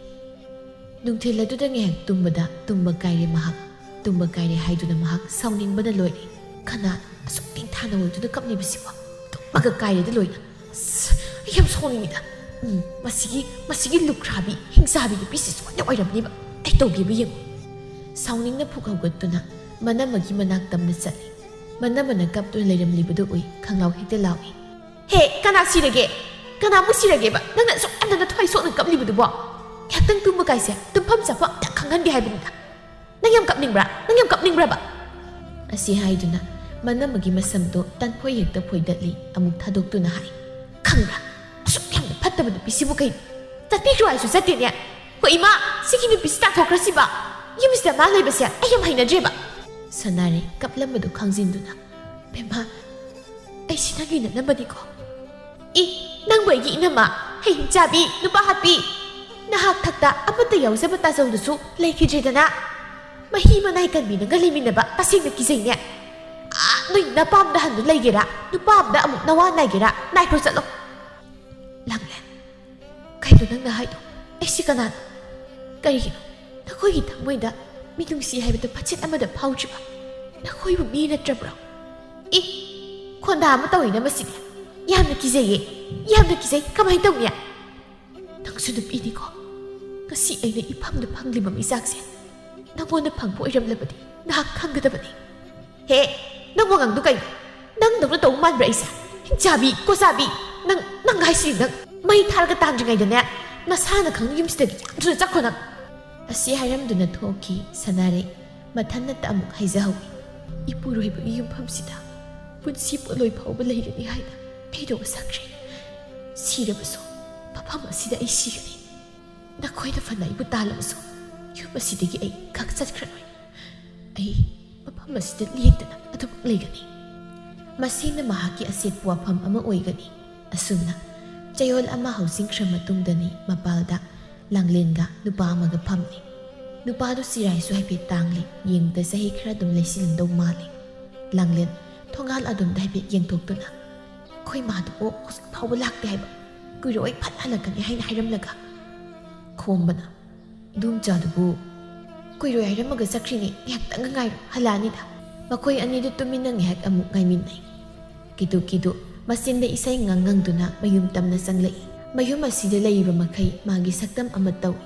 ꯅꯨꯡꯊꯤꯜ ꯑꯗꯨꯗ ꯉꯥꯏꯍꯥꯛ ꯇꯨꯝꯕꯗ ꯇꯨꯝꯕ ꯀꯥꯏꯔꯦ ꯃꯍꯥꯛ꯫ ꯇꯨꯝꯕ ꯀꯥꯏꯔꯦ ꯍꯥꯏꯗꯨꯅ ꯃꯍꯥꯛ ꯁꯥꯎꯅꯤꯡꯕꯅ ꯂꯣꯏꯔꯦ꯫ ꯀꯅꯥ ꯑꯁꯨꯛ ꯅꯤꯡꯊꯥꯅ ꯑꯣꯏꯗꯨꯅ ꯀꯞꯂꯤꯕꯁꯤꯕꯣ? ꯇꯨꯝꯕꯒ ꯀꯥꯏꯔꯦꯗ ꯂꯣꯏꯅ꯫ ꯑꯁ, ꯑꯩ ꯌꯥꯝ ꯁꯥꯎꯅꯤꯡꯉꯤꯗ꯫ ꯎꯝ, ꯃꯁꯤꯒꯤ, ꯃꯁꯤꯒꯤ ꯂꯨꯈ꯭ꯔꯥꯕꯤ, ꯍꯤꯡꯆꯥꯕꯤ ꯅꯨꯄꯤꯁꯤ ꯁꯣꯏꯅ ꯑꯣꯏꯔꯝꯅꯤꯕ꯫ ꯑꯩ ꯇꯧꯒꯦꯕ ꯌꯦꯡꯉꯨ꯫ ꯁꯥꯎꯅꯤꯡꯅ ꯐꯨꯛ ꯍꯧꯒꯠꯇꯨꯅ ꯃꯅꯝꯃꯒꯤ ꯃꯅꯥꯛ ꯇꯝꯅ ꯆꯠꯂꯤ꯫ ꯃꯅꯝꯃꯅ ꯀꯞꯇꯨꯅ ꯂꯩꯔꯝꯂꯤꯕꯗꯨ ꯎꯏ, ꯈꯪꯂꯥꯎ ꯍꯦꯛꯇ ꯂꯥꯎꯏ꯫ "ꯍꯦ, ꯀꯅꯥ ꯁꯤꯔꯒꯦ? ꯀꯅꯥꯃꯨꯛ ꯁꯤꯔꯒꯦꯕ? ꯅꯪꯅ ꯑꯁꯨꯛ ꯌꯥꯝꯅ ꯅꯊ꯭ꯋꯥꯏ ꯁꯣꯛꯅ ꯀꯞꯂꯤꯕꯗꯨꯕꯣ? ꯉꯥꯏꯍꯥꯛꯇꯪ ꯇꯨꯝꯕ ꯀꯥꯏꯁꯦ, ꯇꯨꯝꯐꯝ ꯆꯥꯐꯝ ꯑꯝꯇ ꯈꯪꯍꯟꯒꯦ ꯍꯥꯏꯕꯅꯤꯗ꯫ ꯅꯪ ꯌꯥꯝ ꯀꯞꯅꯤꯡꯕ꯭ꯔꯥ? ꯅꯪ ꯌꯥꯝ ꯀꯞꯅꯤꯡꯕ꯭ꯔꯕ?" ꯑꯁꯤ ꯍꯥꯏꯗꯨꯅ ꯃꯅꯝꯃꯒꯤ ꯃꯁꯝꯗꯣ ꯇꯟꯐꯣꯏ ꯍꯦꯛꯇ ꯐꯣꯏꯗꯠꯂꯤ, ꯑꯃꯨꯛ ꯊꯥꯗꯣꯛꯇꯨꯅ ꯍꯥꯏ, "ꯈꯪꯕ꯭ꯔꯥ? ꯑꯁꯨꯛ ꯌꯥꯝꯅ ꯐꯠꯇꯕ ꯅꯨꯄꯤꯁꯤꯕꯨ ꯀꯩꯅꯣ? ꯆꯠꯄꯤꯈ꯭ꯔꯣ ꯍꯥꯏꯁꯨ ꯆꯠꯇꯦꯅꯦ꯫ ꯍꯣ ꯏꯃꯥ, ꯁꯤꯒꯤ ꯅꯨꯄꯤꯁꯤ ꯇꯥꯟꯊꯣꯛꯈ꯭ꯔꯁꯤꯕ꯫ ꯌꯨꯝꯁꯤꯗ ꯃꯥ ꯂꯩꯕꯁꯦ ꯑꯩ ꯌꯥꯝ ꯍꯩꯅꯗ꯭ꯔꯦꯕ꯫" ꯁꯅꯥꯔꯩ ꯀꯞꯂꯝꯕꯗꯨ ꯈꯪꯖꯤꯟꯗꯨꯅ, "ꯕꯦꯝꯃ, ꯑꯩꯁꯤ ꯅꯪꯒꯤ ꯅꯅꯝꯃꯅꯤꯀꯣ꯫" "ꯏ, ꯅꯪꯕꯨ ꯑꯩꯒꯤ ꯏꯅꯝꯃ? ꯍꯩ ꯆꯥꯕꯤ, ꯅꯨꯄꯥ ꯍꯥꯠꯄꯤ! ꯅꯍꯥꯛ ꯊꯛꯇ ꯑꯃꯠꯇ ꯌꯥꯎꯖꯕ ꯇꯥꯖꯧꯗꯨꯁꯨ ꯂꯩꯈꯤꯗ꯭ꯔꯦꯗꯅ꯫ ꯃꯍꯤ ꯃꯅꯥꯏ ꯀꯟꯕꯤ ꯅꯪꯒ ꯂꯩꯃꯤꯟꯅꯕ ꯇꯁꯦꯡꯅ ꯀꯤꯖꯩꯅꯦ꯫ ꯑꯥ, ꯅꯣꯏ ꯅꯄꯥꯝꯗ ꯍꯟꯗꯨ ꯂꯩꯒꯦꯔꯥ? ꯅꯨꯄꯥ ꯑꯝꯗ ꯑꯃꯨꯛ ꯅꯋꯥ ꯅꯥꯏꯒꯦꯔꯥ? ꯅꯥꯏꯈ꯭ꯔꯣ ꯆꯠꯂꯣ꯫" ꯂꯥꯡꯂꯦꯟ, ꯀꯩꯅꯣ ꯅꯪꯅ ꯍꯥꯏꯗꯣ? ꯑꯩꯁꯤ ꯀꯅꯥꯅꯣ? ꯀꯔꯤꯒꯤꯅꯣ ꯅꯈꯣꯏꯒꯤ ꯊꯃꯣꯏꯗ ꯃꯤꯅꯨꯡꯁꯤ ꯍꯥꯏꯕꯗꯨ ꯃꯆꯦꯠ ꯑꯃꯗ ꯐꯥꯎꯗ꯭ꯔꯤꯕ? ꯅꯈꯣꯏꯕꯨ ꯃꯤ ꯅꯠꯇ꯭ꯔꯕ꯭ꯔꯣ? ꯏ, ꯈꯣꯟꯗꯥ ꯑꯃ ꯇꯧꯏꯅ ꯃꯁꯤꯗꯤ꯫ ꯌꯥꯝꯅ ꯀꯤꯖꯩꯌꯦ, ꯌꯥꯝꯅ ꯀꯤꯖꯩ꯫ ꯀꯃꯥꯏꯅ ꯇꯧꯅꯤ? ꯅꯪꯁꯨ ꯅꯨꯄꯤꯅꯤꯀꯣ꯫ ꯉꯁꯤ ꯑꯩꯅ ꯏꯐꯝꯗ ꯐꯪꯂꯤꯕ ꯃꯩꯆꯥꯛꯁꯦ ꯅꯪꯉꯣꯟꯗ ꯐꯪꯕ ꯑꯣꯏꯔꯝꯂꯕꯗꯤ ꯅꯍꯥꯛ ꯈꯪꯒꯗꯕꯅꯤ꯫ ꯍꯦ, ꯅꯪ ꯋꯥꯉꯥꯡꯗꯣ ꯀꯩꯅꯣ? ꯅꯪꯗꯧꯅ ꯇꯧꯕ ꯃꯥꯟꯕ꯭ꯔꯥ ꯑꯩꯁꯦ? ꯍꯤꯡꯆꯥꯕꯤ, ꯀꯣꯆꯥꯕꯤ, ꯅꯪ, ꯅꯪ ꯍꯥꯏꯁꯤꯗꯤ ꯅꯪ ꯃꯩ ꯊꯥꯔꯒ ꯇꯥꯟꯗ꯭ꯔꯤꯉꯩꯗꯅꯦ ꯅꯁꯥꯅ ꯈꯪꯅ ꯌꯨꯝꯁꯤꯗꯒꯤ ꯌꯥꯝ ꯊꯨꯅ ꯆꯠꯈ꯭ꯔꯣ ꯅꯪ꯫ ꯑꯁꯤ ꯍꯥꯏꯔꯝꯗꯨꯅ ꯊꯣꯛꯈꯤ ꯁꯅꯥꯔꯩ꯫ ꯃꯊꯟꯅꯇ ꯑꯃꯨꯛ ꯍꯥꯏꯖꯍꯧꯏ, "ꯏꯄꯨꯔꯣꯏꯕꯒꯤ ꯌꯨꯝꯐꯝꯁꯤꯗ ꯄꯨꯟꯁꯤ ꯄꯣꯠꯂꯣꯏ ꯐꯥꯎꯕ ꯂꯩꯒꯅꯤ ꯍꯥꯏꯅ ꯑꯩꯗꯣ ꯃꯁꯛꯈ꯭ꯔꯦ꯫ ꯁꯤꯔꯕꯁꯨ ꯃꯐꯝ ꯑꯁꯤꯗ ꯑꯩ ꯁꯤꯒꯅꯤ꯫ ꯅꯈꯣꯏꯅ ꯐꯅ ꯑꯩꯕꯨ ꯇꯥꯜꯂꯕꯁꯨ ꯌꯨꯝ ꯑꯁꯤꯗꯒꯤ ꯑꯩ ꯈꯛ ꯆꯠꯈ꯭ꯔꯔꯣꯏ꯫ ꯑꯩ ꯃꯐꯝ ꯑꯁꯤꯗ ꯂꯦꯡꯗꯅ ꯑꯗꯨꯃꯛ ꯂꯩꯒꯅꯤ꯫" ꯃꯁꯤꯅ ꯃꯍꯥꯛꯀꯤ ꯑꯁꯦꯠꯄ ꯋꯥꯐꯝ ꯑꯃ ꯑꯣꯏꯒꯅꯤ꯫ ꯑꯁꯨꯝꯅ ꯆꯌꯣꯜ ꯑꯃ ꯍꯧꯖꯤꯟꯈ꯭ꯔ ꯃꯇꯨꯡꯗꯅꯤ ꯃꯄꯥꯜꯗ ꯂꯥꯡꯂꯦꯟꯒ ꯅꯨꯄꯥ ꯑꯃꯒ ꯐꯝꯂꯤ꯫ ꯅꯨꯄꯥꯗꯨ ꯆꯤꯔꯥꯏꯁꯨ ꯍꯥꯏꯐꯦꯠ ꯇꯥꯡꯂꯤ, ꯌꯦꯡꯕꯗ ꯆꯍꯤ ꯈꯔ ꯑꯗꯨꯝ ꯂꯩꯁꯤꯜꯂꯝꯗꯧ ꯃꯥꯜꯂꯤ꯫ ꯂꯥꯡꯂꯦꯟ ꯊꯣꯡꯒꯥꯜ ꯑꯗꯣꯝꯗ ꯍꯥꯏꯐꯦꯠ ꯌꯦꯡꯊꯣꯛꯇꯨꯅ, "ꯑꯩꯈꯣꯏ ꯃꯥꯗꯨꯕꯨ ꯍꯧꯖꯤꯛ ꯐꯥꯎꯕ ꯂꯥꯛꯇꯦ ꯍꯥꯏꯕ, ꯀꯨꯏꯔꯣꯏ ꯐꯠ ꯍꯜꯂꯛꯀꯅꯤ ꯍꯥꯏꯅ ꯍꯥꯏꯔꯝꯂꯒ꯫" ꯈꯣꯝꯕꯅ, "ꯏꯗꯣꯝꯆꯥꯗꯨꯕꯨ ꯀꯨꯏꯔꯣꯏ ꯍꯥꯏꯔꯝꯃꯒ ꯆꯠꯈ꯭ꯔꯤꯅꯦ, ꯉꯥꯏꯍꯥꯛꯇꯪꯒ ꯉꯥꯏꯔꯣ, ꯍꯜꯂꯛꯑꯅꯤꯗ꯫ ꯃꯈꯣꯏ ꯑꯅꯤꯗꯨ ꯇꯨꯃꯤꯟꯅ ꯉꯥꯏꯍꯥꯛ ꯑꯃꯨꯛ ꯉꯥꯏꯃꯤꯟꯅꯩ꯫ ꯀꯤꯗꯨ ꯀꯤꯗꯨ ꯃꯆꯤꯟꯗ ꯏꯁꯩ ꯉꯥꯡ ꯉꯪꯗꯨꯅ ꯃꯌꯨꯝ ꯇꯝꯅ ꯆꯪꯂꯛꯏ꯫ ꯃꯌꯨꯝ ꯑꯁꯤꯗ ꯂꯩꯔꯤꯕ ꯃꯈꯩ ꯃꯥꯒꯤ ꯁꯛꯇꯝ ꯑꯃ ꯇꯧꯏ꯫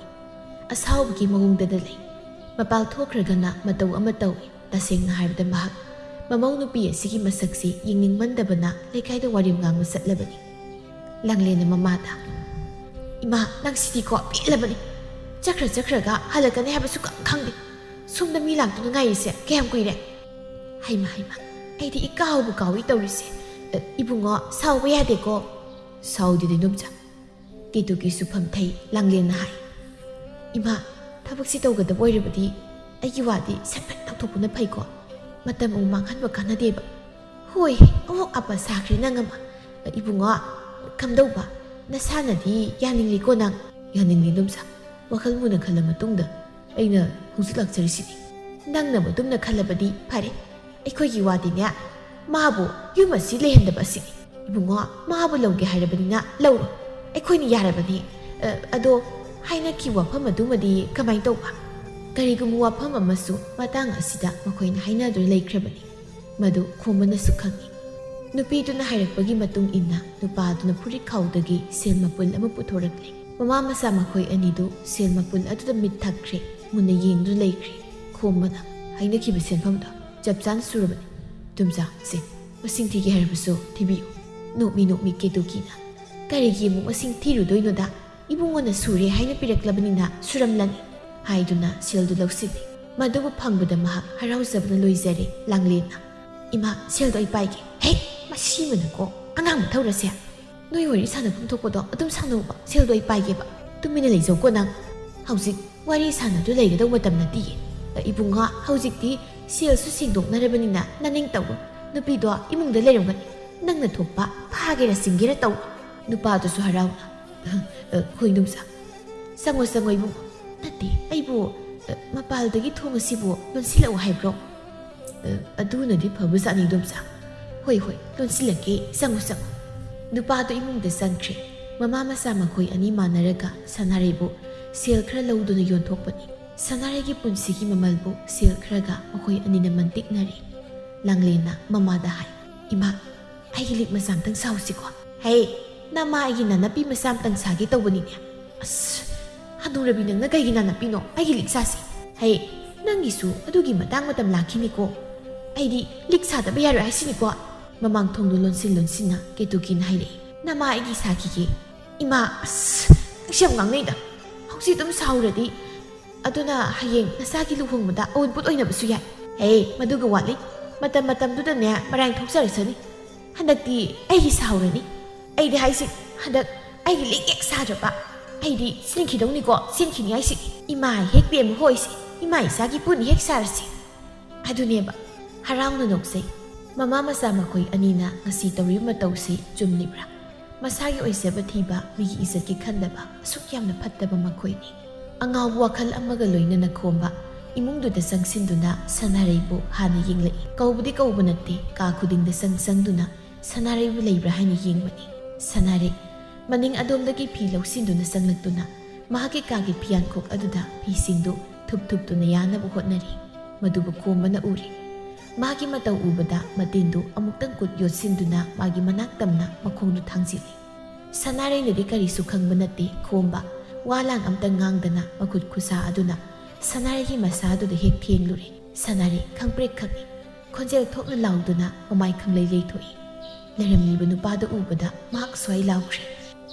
ꯑꯁꯥꯎꯕꯒꯤ ꯃꯑꯣꯡꯗꯗ ꯂꯩ꯫ ꯃꯄꯥꯜ ꯊꯣꯛꯈ꯭ꯔꯒꯅ ꯃꯇꯧ ꯑꯃ ꯇꯧꯏ꯫ ꯇꯁꯦꯡꯅ ꯍꯥꯏꯔꯕꯗ ꯃꯍꯥꯛ ꯃꯃꯧ ꯅꯨꯄꯤ ꯑꯁꯤꯒꯤ ꯃꯁꯛꯁꯤ ꯌꯦꯡꯅꯤꯡꯃꯟꯗꯕꯅ ꯂꯩꯀꯥꯏꯗ ꯋꯥꯔꯦꯝ ꯉꯥꯡꯕ ꯆꯠꯂꯕꯅꯤ꯫ ꯂꯥꯡꯂꯦꯟꯅ ꯃꯃꯥꯗ, "ꯏꯃꯥ, ꯅꯪ ꯁꯤꯗꯤꯀꯣ ꯄꯦꯜꯂꯕꯅꯤ꯫ ꯆꯠꯈ꯭ꯔ ꯆꯠꯈ꯭ꯔꯒ ꯍꯜꯂꯛꯀꯅꯤ ꯍꯥꯏꯕꯁꯨ ꯈꯪ ꯈꯪꯗꯦ꯫ ꯁꯣꯝꯗ ꯃꯤ ꯂꯥꯛꯇꯨꯅ ꯉꯥꯏꯔꯤꯁꯦ ꯀꯌꯥꯝ ꯀꯨꯏꯔꯦ?" "ꯍꯩꯃ, ꯍꯩꯃ, ꯑꯩꯗꯤ ꯏꯀꯥꯎꯕꯨ ꯀꯥꯎꯏ ꯇꯧꯔꯤꯁꯦ꯫ ꯑ, ꯏꯕꯨꯡꯉꯣ, ꯁꯥꯎꯕ ꯌꯥꯗꯦꯀꯣ꯫" "ꯁꯥꯎꯗꯦꯗ, ꯏꯗꯣꯝꯆꯥ꯫" ꯀꯦꯇꯨꯀꯤꯁꯨ ꯐꯝꯊꯩ꯫ ꯂꯥꯡꯂꯦꯟꯅ ꯍꯥꯏ, "ꯏꯃꯥ, ꯊꯕꯛꯁꯤ ꯇꯧꯒꯗꯕ ꯑꯣꯏꯔꯕꯗꯤ ꯑꯩꯒꯤ ꯋꯥꯗꯤ ꯁꯠ ꯐꯠ ꯇꯧꯊꯣꯛꯄꯅ ꯐꯩꯀꯣ꯫ ꯃꯇꯝ ꯑꯃꯨꯛ ꯃꯥꯡꯍꯟꯕ ꯀꯥꯟꯅꯗꯦꯕ꯫" "ꯍꯣꯏ, ꯑꯃꯨꯛ ꯑꯄ ꯁꯥꯈ꯭ꯔꯦ ꯅꯪ ꯑꯃ꯫ ꯏꯕꯨꯡꯉꯣ, ꯀꯝꯗꯧꯕ? ꯅꯁꯥꯅꯗꯤ ꯌꯥꯅꯤꯡꯂꯤꯀꯣ ꯅꯪ?" "ꯌꯥꯅꯤꯡꯂꯤ, ꯏꯗꯣꯝꯆꯥ꯫ ꯋꯥꯈꯜ ꯃꯨꯟꯅ ꯈꯜꯂ ꯃꯇꯨꯡꯗ ꯑꯩꯅ ꯍꯧꯖꯤꯛ ꯂꯥꯛꯆꯔꯤꯁꯤꯅꯤ꯫" "ꯅꯪꯅ ꯃꯗꯨꯝꯅ ꯈꯜꯂꯕꯗꯤ ꯐꯔꯦ꯫ ꯑꯩꯈꯣꯏꯒꯤ ꯋꯥꯗꯤꯅꯦ, ꯃꯥꯕꯨ ꯌꯨꯝ ꯑꯁꯤ ꯂꯩꯍꯟꯗꯕ ꯑꯁꯤꯅꯤ꯫ ꯏꯕꯨꯡꯉꯣ, ꯃꯥꯕꯨ ꯂꯧꯒꯦ ꯍꯥꯏꯔꯕꯅꯤꯅ ꯂꯧꯔꯣ꯫ ꯑꯩꯈꯣꯏꯅ ꯌꯥꯔꯕꯅꯤ꯫ ꯑ, ꯑꯗꯣ ꯍꯥꯏꯅꯈꯤꯕ ꯋꯥꯐꯝ ꯑꯗꯨꯃꯗꯤ ꯀꯃꯥꯏ ꯇꯧꯕ?" ꯀꯔꯤꯒꯨꯝꯕ ꯋꯥꯐꯝ ꯑꯃꯁꯨ ꯃꯇꯥꯡ ꯑꯁꯤꯗ ꯃꯈꯣꯏꯅ ꯍꯥꯏꯅꯗꯨꯅ ꯂꯩꯈ꯭ꯔꯕꯅꯤ꯫ ꯃꯗꯨ ꯈꯣꯝꯕꯅꯁꯨ ꯈꯪꯏ꯫ ꯅꯨꯄꯤꯗꯨꯅ ꯍꯥꯏꯔꯛꯄꯒꯤ ꯃꯇꯨꯡ ꯏꯟꯅ ꯅꯨꯄꯥꯗꯨꯅ ꯐꯨꯔꯤꯠ ꯈꯥꯎꯗꯒꯤ ꯁꯦꯜ ꯃꯄꯨꯜ ꯑꯃ ꯄꯨꯊꯣꯔꯛꯂꯦ꯫ ꯃꯃꯥ ꯃꯆꯥ ꯃꯈꯣꯏ ꯑꯅꯤꯗꯨ ꯁꯦꯜ ꯃꯄꯨꯜ ꯑꯗꯨꯗ ꯃꯤꯠ ꯊꯛꯈ꯭ꯔꯦ꯫ ꯃꯨꯟꯅ ꯌꯦꯡꯗꯨꯅ ꯂꯩꯈ꯭ꯔꯦ꯫ ꯈꯣꯝꯕꯅ, "ꯍꯥꯏꯅꯈꯤꯕ ꯁꯦꯟꯐꯝꯗꯣ ꯆꯞ ꯆꯥꯅ ꯁꯨꯔꯕꯅꯤ꯫ ꯏꯗꯣꯝꯆꯥ, ꯁꯦ, ꯃꯁꯤꯡ ꯊꯤꯒꯦ ꯍꯥꯏꯔꯕꯁꯨ ꯊꯤꯕꯤꯌꯨ꯫" ꯅꯣꯛꯃꯤ ꯅꯣꯛꯃꯤ ꯀꯦꯇꯨꯀꯤꯅ, "ꯀꯔꯤꯒꯤ ꯑꯃꯨꯛ ꯃꯁꯤꯡ ꯊꯤꯔꯨꯗꯣꯏꯅꯣꯗ? ꯏꯕꯨꯡꯉꯣꯅ ꯁꯨꯔꯦ ꯍꯥꯏꯅ ꯄꯤꯔꯛꯂꯕꯅꯤꯅ ꯁꯨꯔꯝꯂꯅꯤ," ꯍꯥꯏꯗꯨꯅ ꯁꯦꯜꯗꯨ ꯂꯧꯁꯤꯜꯂꯤ꯫ ꯃꯗꯨꯕꯨ ꯐꯪꯕꯗ ꯃꯍꯥꯛ ꯍꯔꯥꯎꯖꯕꯅ ꯂꯣꯏꯖꯔꯦ꯫ ꯂꯥꯡꯂꯦꯟꯅ, "ꯏꯃꯥ, ꯁꯦꯜꯗꯣ ꯑꯩ ꯄꯥꯏꯒꯦ꯫" "ꯍꯦ, ꯃꯁꯤꯃꯅꯀꯣ, ꯑꯉꯥꯡ ꯃꯊꯧꯔꯁꯦ꯫ ꯅꯣꯏ ꯋꯥꯔꯤ ꯁꯥꯟꯅꯐꯝ ꯊꯣꯛꯄꯗꯣ ꯑꯗꯨꯝ ꯁꯥꯟꯅꯧꯕ, ꯁꯦꯜꯗꯣ ꯑꯩ ꯄꯥꯏꯒꯦꯕ꯫ ꯇꯨꯃꯤꯟꯅ ꯂꯩꯖꯧꯀꯣ ꯅꯪ꯫ ꯍꯧꯖꯤꯛ ꯋꯥꯔꯤ ꯁꯥꯟꯅꯗꯨ ꯂꯩꯒꯗꯧ ꯃꯇꯝ ꯅꯠꯇꯤꯌꯦ꯫ ꯑ, ꯏꯕꯨꯡꯉꯣ, ꯍꯧꯖꯤꯛꯇꯤ ꯁꯦꯜꯁꯨ ꯁꯦꯡꯗꯣꯛꯅꯔꯕꯅꯤꯅ ꯅꯅꯤꯡ ꯇꯧꯔꯣ꯫ ꯅꯨꯄꯤꯗꯣ ꯏꯃꯨꯡꯗ ꯂꯩꯔꯝꯒꯅꯤ꯫ ꯅꯪꯅ ꯊꯣꯛꯄ ꯐꯥꯒꯦꯔꯥ ꯆꯤꯡꯒꯦꯔꯥ ꯇꯧꯔꯣ꯫" ꯅꯨꯄꯥꯗꯨꯁꯨ ꯍꯔꯥꯎꯅ, "ꯑ, ꯍꯣꯏ, ꯏꯗꯣꯝꯆꯥ꯫ ꯆꯪꯉꯣ, ꯆꯪꯉꯣ, ꯏꯕꯨꯡꯉꯣ꯫ ꯅꯠꯇꯦ, ꯑꯩꯕꯨ, ꯑ, ꯃꯄꯥꯜꯗꯒꯤ ꯊꯣꯡ ꯑꯁꯤꯕꯨ ꯂꯣꯟꯁꯤꯜꯂꯛꯎ ꯍꯥꯏꯕ꯭ꯔꯣ?" "ꯑ, ꯑꯗꯨꯅꯗꯤ ꯐꯕꯖꯥꯠꯅꯤ, ꯏꯗꯣꯝꯆꯥ꯫ ꯍꯣꯏ, ꯍꯣꯏ, ꯂꯣꯟꯁꯤꯜꯂꯛꯀꯦ, ꯆꯪꯉꯨ, ꯆꯪꯉꯨ꯫" ꯅꯨꯄꯥꯗꯨ ꯏꯃꯨꯡꯗ ꯆꯪꯈ꯭ꯔꯦ꯫ ꯃꯃꯥ ꯃꯆꯥ ꯃꯈꯣꯏ ꯑꯅꯤ ꯃꯥꯟꯅꯔꯒ ꯁꯅꯥꯔꯩꯕꯨ ꯁꯦꯜ ꯈꯔ ꯂꯧꯗꯨꯅ ꯌꯣꯟꯊꯣꯛꯄꯅꯤ꯫ ꯁꯅꯥꯔꯩꯒꯤ ꯄꯨꯟꯁꯤꯒꯤ ꯃꯃꯜꯕꯨ ꯁꯦꯜ ꯈꯔꯒ ꯃꯈꯣꯏ ꯑꯅꯤꯅ ꯃꯟꯇꯤꯛꯅꯔꯦ꯫ ꯂꯥꯡꯂꯦꯟꯅ ꯃꯃꯥꯗ ꯍꯥꯏ, "ꯏꯃꯥ, ꯑꯩꯒꯤ ꯂꯤꯛ ꯃꯆꯥ ꯑꯝꯇꯪ ꯁꯥꯎꯁꯤꯀꯣ?" "ꯍꯩ, ꯅꯃꯥ ꯑꯩꯒꯤ ꯅꯥꯅꯞꯄꯤ ꯃꯆꯥ ꯑꯝꯇꯪ ꯁꯥꯒꯦ ꯇꯧꯕꯅꯤꯅꯦ꯫ ꯑꯁ, ꯍꯅꯨꯔꯕꯤ ꯅꯪꯅ ꯀꯩꯒꯤ ꯅꯥꯅꯞꯄꯤꯅꯣ? ꯑꯩꯒꯤ ꯂꯤꯛ ꯁꯥꯁꯤ꯫ ꯍꯩ, ꯅꯪꯒꯤꯁꯨ ꯑꯗꯨꯒꯤ ꯃꯇꯥꯡ ꯃꯇꯝ ꯂꯥꯛꯈꯤꯅꯤꯀꯣ꯫ ꯑꯩꯗꯤ ꯂꯤꯛ ꯁꯥꯗꯕ ꯌꯥꯔꯣꯏ ꯍꯥꯏꯁꯤꯅꯤꯀꯣ?" ꯃꯃꯥꯡ ꯊꯣꯡꯗꯣ ꯂꯣꯟꯁꯤꯟ ꯂꯣꯟꯁꯤꯟꯅ ꯀꯦꯇꯨꯀꯤꯅ ꯍꯥꯏꯔꯛꯏ꯫ "ꯅꯃꯥ ꯑꯩꯒꯤ ꯁꯥꯈꯤꯒꯦ꯫" "ꯏꯃꯥ, ꯑꯁ, ꯅꯪꯁꯨ ꯌꯥꯝ ꯉꯥꯡꯅꯩꯗ꯫ ꯍꯧꯖꯤꯛ ꯑꯗꯨꯝ ꯁꯥꯎꯔꯗꯤ ꯑꯗꯨꯅ ꯍꯌꯦꯡ ꯅꯆꯥꯒꯤ ꯂꯨꯍꯣꯡꯕꯗ ꯑꯎꯟꯄꯣꯠ ꯑꯣꯏꯅꯕꯁꯨ ꯌꯥꯏ꯫" "ꯍꯦ, ꯃꯗꯨꯒ ꯋꯥꯠꯂꯤ꯫ ꯃꯇꯝ ꯃꯇꯝꯗꯨꯗꯅꯦ ꯃꯔꯥꯏꯅ ꯊꯣꯛꯆꯔꯁꯅꯤ꯫ ꯍꯟꯗꯛꯇꯤ ꯑꯩꯒꯤ ꯁꯥꯍꯧꯔꯅꯤ꯫ ꯑꯩꯗꯤ ꯍꯥꯏꯁꯦ, ꯍꯟꯗꯛ ꯑꯩꯒꯤ ꯂꯤꯛ ꯍꯦꯛ ꯁꯥꯗ꯭ꯔꯕ ꯑꯩꯗꯤ ꯁꯤꯟꯈꯤꯗꯧꯅꯤꯀꯣ, ꯁꯤꯟꯈꯤꯅꯤ ꯍꯥꯏꯁꯦ꯫ ꯏꯃꯥ ꯍꯦꯛ ꯄꯦꯝꯃ ꯍꯣꯏꯁꯦ, ꯏꯃꯥ ꯏꯆꯥꯒꯤ ꯄꯨꯟꯅ ꯍꯦꯛ ꯁꯥꯔꯁꯦ꯫" ꯑꯗꯨꯅꯦꯕ, ꯍꯔꯥꯎꯅ ꯅꯣꯛꯆꯩ꯫ ꯃꯃꯥ ꯃꯆꯥ ꯃꯈꯣꯏ ꯑꯅꯤꯅ ꯉꯁꯤ ꯇꯧꯔꯤꯕ ꯃꯇꯧꯁꯤ ꯆꯨꯝꯂꯤꯕ꯭ꯔꯥ? ꯃꯁꯥꯒꯤ ꯑꯣꯏꯖꯕ ꯊꯤꯕ, ꯃꯤꯒꯤ ꯏꯖꯠꯀꯤ ꯈꯟꯗꯕ, ꯑꯁꯨꯛ ꯌꯥꯝꯅ ꯐꯠꯇꯕ ꯃꯈꯣꯏꯅꯤ꯫ ꯑꯉꯥꯎꯕ ꯋꯥꯈꯜ ꯑꯃꯒ ꯂꯣꯏꯅꯅ ꯈꯣꯝꯕ ꯏꯃꯨꯡꯗꯨꯗ ꯆꯪꯁꯤꯟꯗꯨꯅ ꯁꯅꯥꯔꯩꯕꯨ ꯍꯥꯟꯅ ꯌꯦꯡꯂꯛꯏ꯫ ꯀꯧꯕꯗꯤ ꯀꯧꯕ ꯅꯠꯇꯦ, ꯀꯥ ꯈꯨꯗꯤꯡꯗ ꯆꯪ ꯆꯪꯗꯨꯅ ꯁꯅꯥꯔꯩꯕꯨ ꯂꯩꯕ꯭ꯔꯥ ꯍꯥꯏꯅ ꯌꯦꯡꯕꯅꯤ꯫ ꯁꯅꯥꯔꯩ, ꯃꯅꯤꯡ ꯑꯗꯣꯝꯗꯒꯤ ꯐꯤ ꯂꯧꯁꯤꯟꯗꯨꯅ ꯆꯪꯂꯛꯇꯨꯅ ꯃꯍꯥꯛꯀꯤ ꯀꯥꯒꯤ ꯐꯤꯌꯥꯟꯈꯣꯛ ꯑꯗꯨꯗ ꯐꯤꯁꯤꯡꯗꯨ ꯊꯨꯞ ꯊꯨꯞꯇꯨꯅ ꯌꯥꯟꯅꯕ ꯍꯣꯠꯅꯔꯤ꯫ ꯃꯗꯨꯕꯨ ꯈꯣꯝꯕꯅ ꯎꯔꯦ꯫ ꯃꯥꯒꯤ ꯃꯇꯧ ꯎꯕꯗ ꯃꯇꯤꯟꯗꯨ ꯑꯃꯨꯛꯇꯪ ꯈꯨꯠ ꯌꯣꯠꯁꯤꯟꯗꯨꯅ ꯃꯥꯒꯤ ꯃꯅꯥꯛ ꯇꯝꯅ ꯃꯈꯣꯡꯗꯨ ꯊꯥꯡꯖꯤꯜꯂꯤ꯫ ꯁꯅꯥꯔꯩꯅꯗꯤ ꯀꯔꯤꯁꯨ ꯈꯪꯕ ꯅꯠꯇꯦ꯫ ꯈꯣꯝꯕ ꯋꯥ ꯂꯥꯟ ꯑꯝꯇ ꯉꯥꯡꯗꯅ ꯃꯈꯨꯠ ꯈꯨꯁꯥ ꯑꯗꯨꯅ ꯁꯅꯥꯔꯩꯒꯤ ꯃꯁꯥꯗꯨꯗ ꯍꯦꯛ ꯊꯦꯡꯂꯨꯔꯦ꯫ ꯁꯅꯥꯔꯩ ꯈꯪꯄ꯭ꯔꯦꯛ ꯈꯪꯏ꯫ ꯈꯣꯟꯖꯦꯜ ꯊꯣꯛꯅ ꯂꯥꯎꯗꯨꯅ ꯃꯃꯥꯏ ꯈꯪꯂꯩ ꯂꯩꯊꯣꯛꯏ꯫ ꯂꯩꯔꯝꯂꯤꯕ ꯅꯨꯄꯥꯗꯨ ꯎꯕꯗ ꯃꯍꯥꯛ ꯁ꯭ꯋꯥꯏ ꯂꯥꯎꯈ꯭ꯔꯦ꯫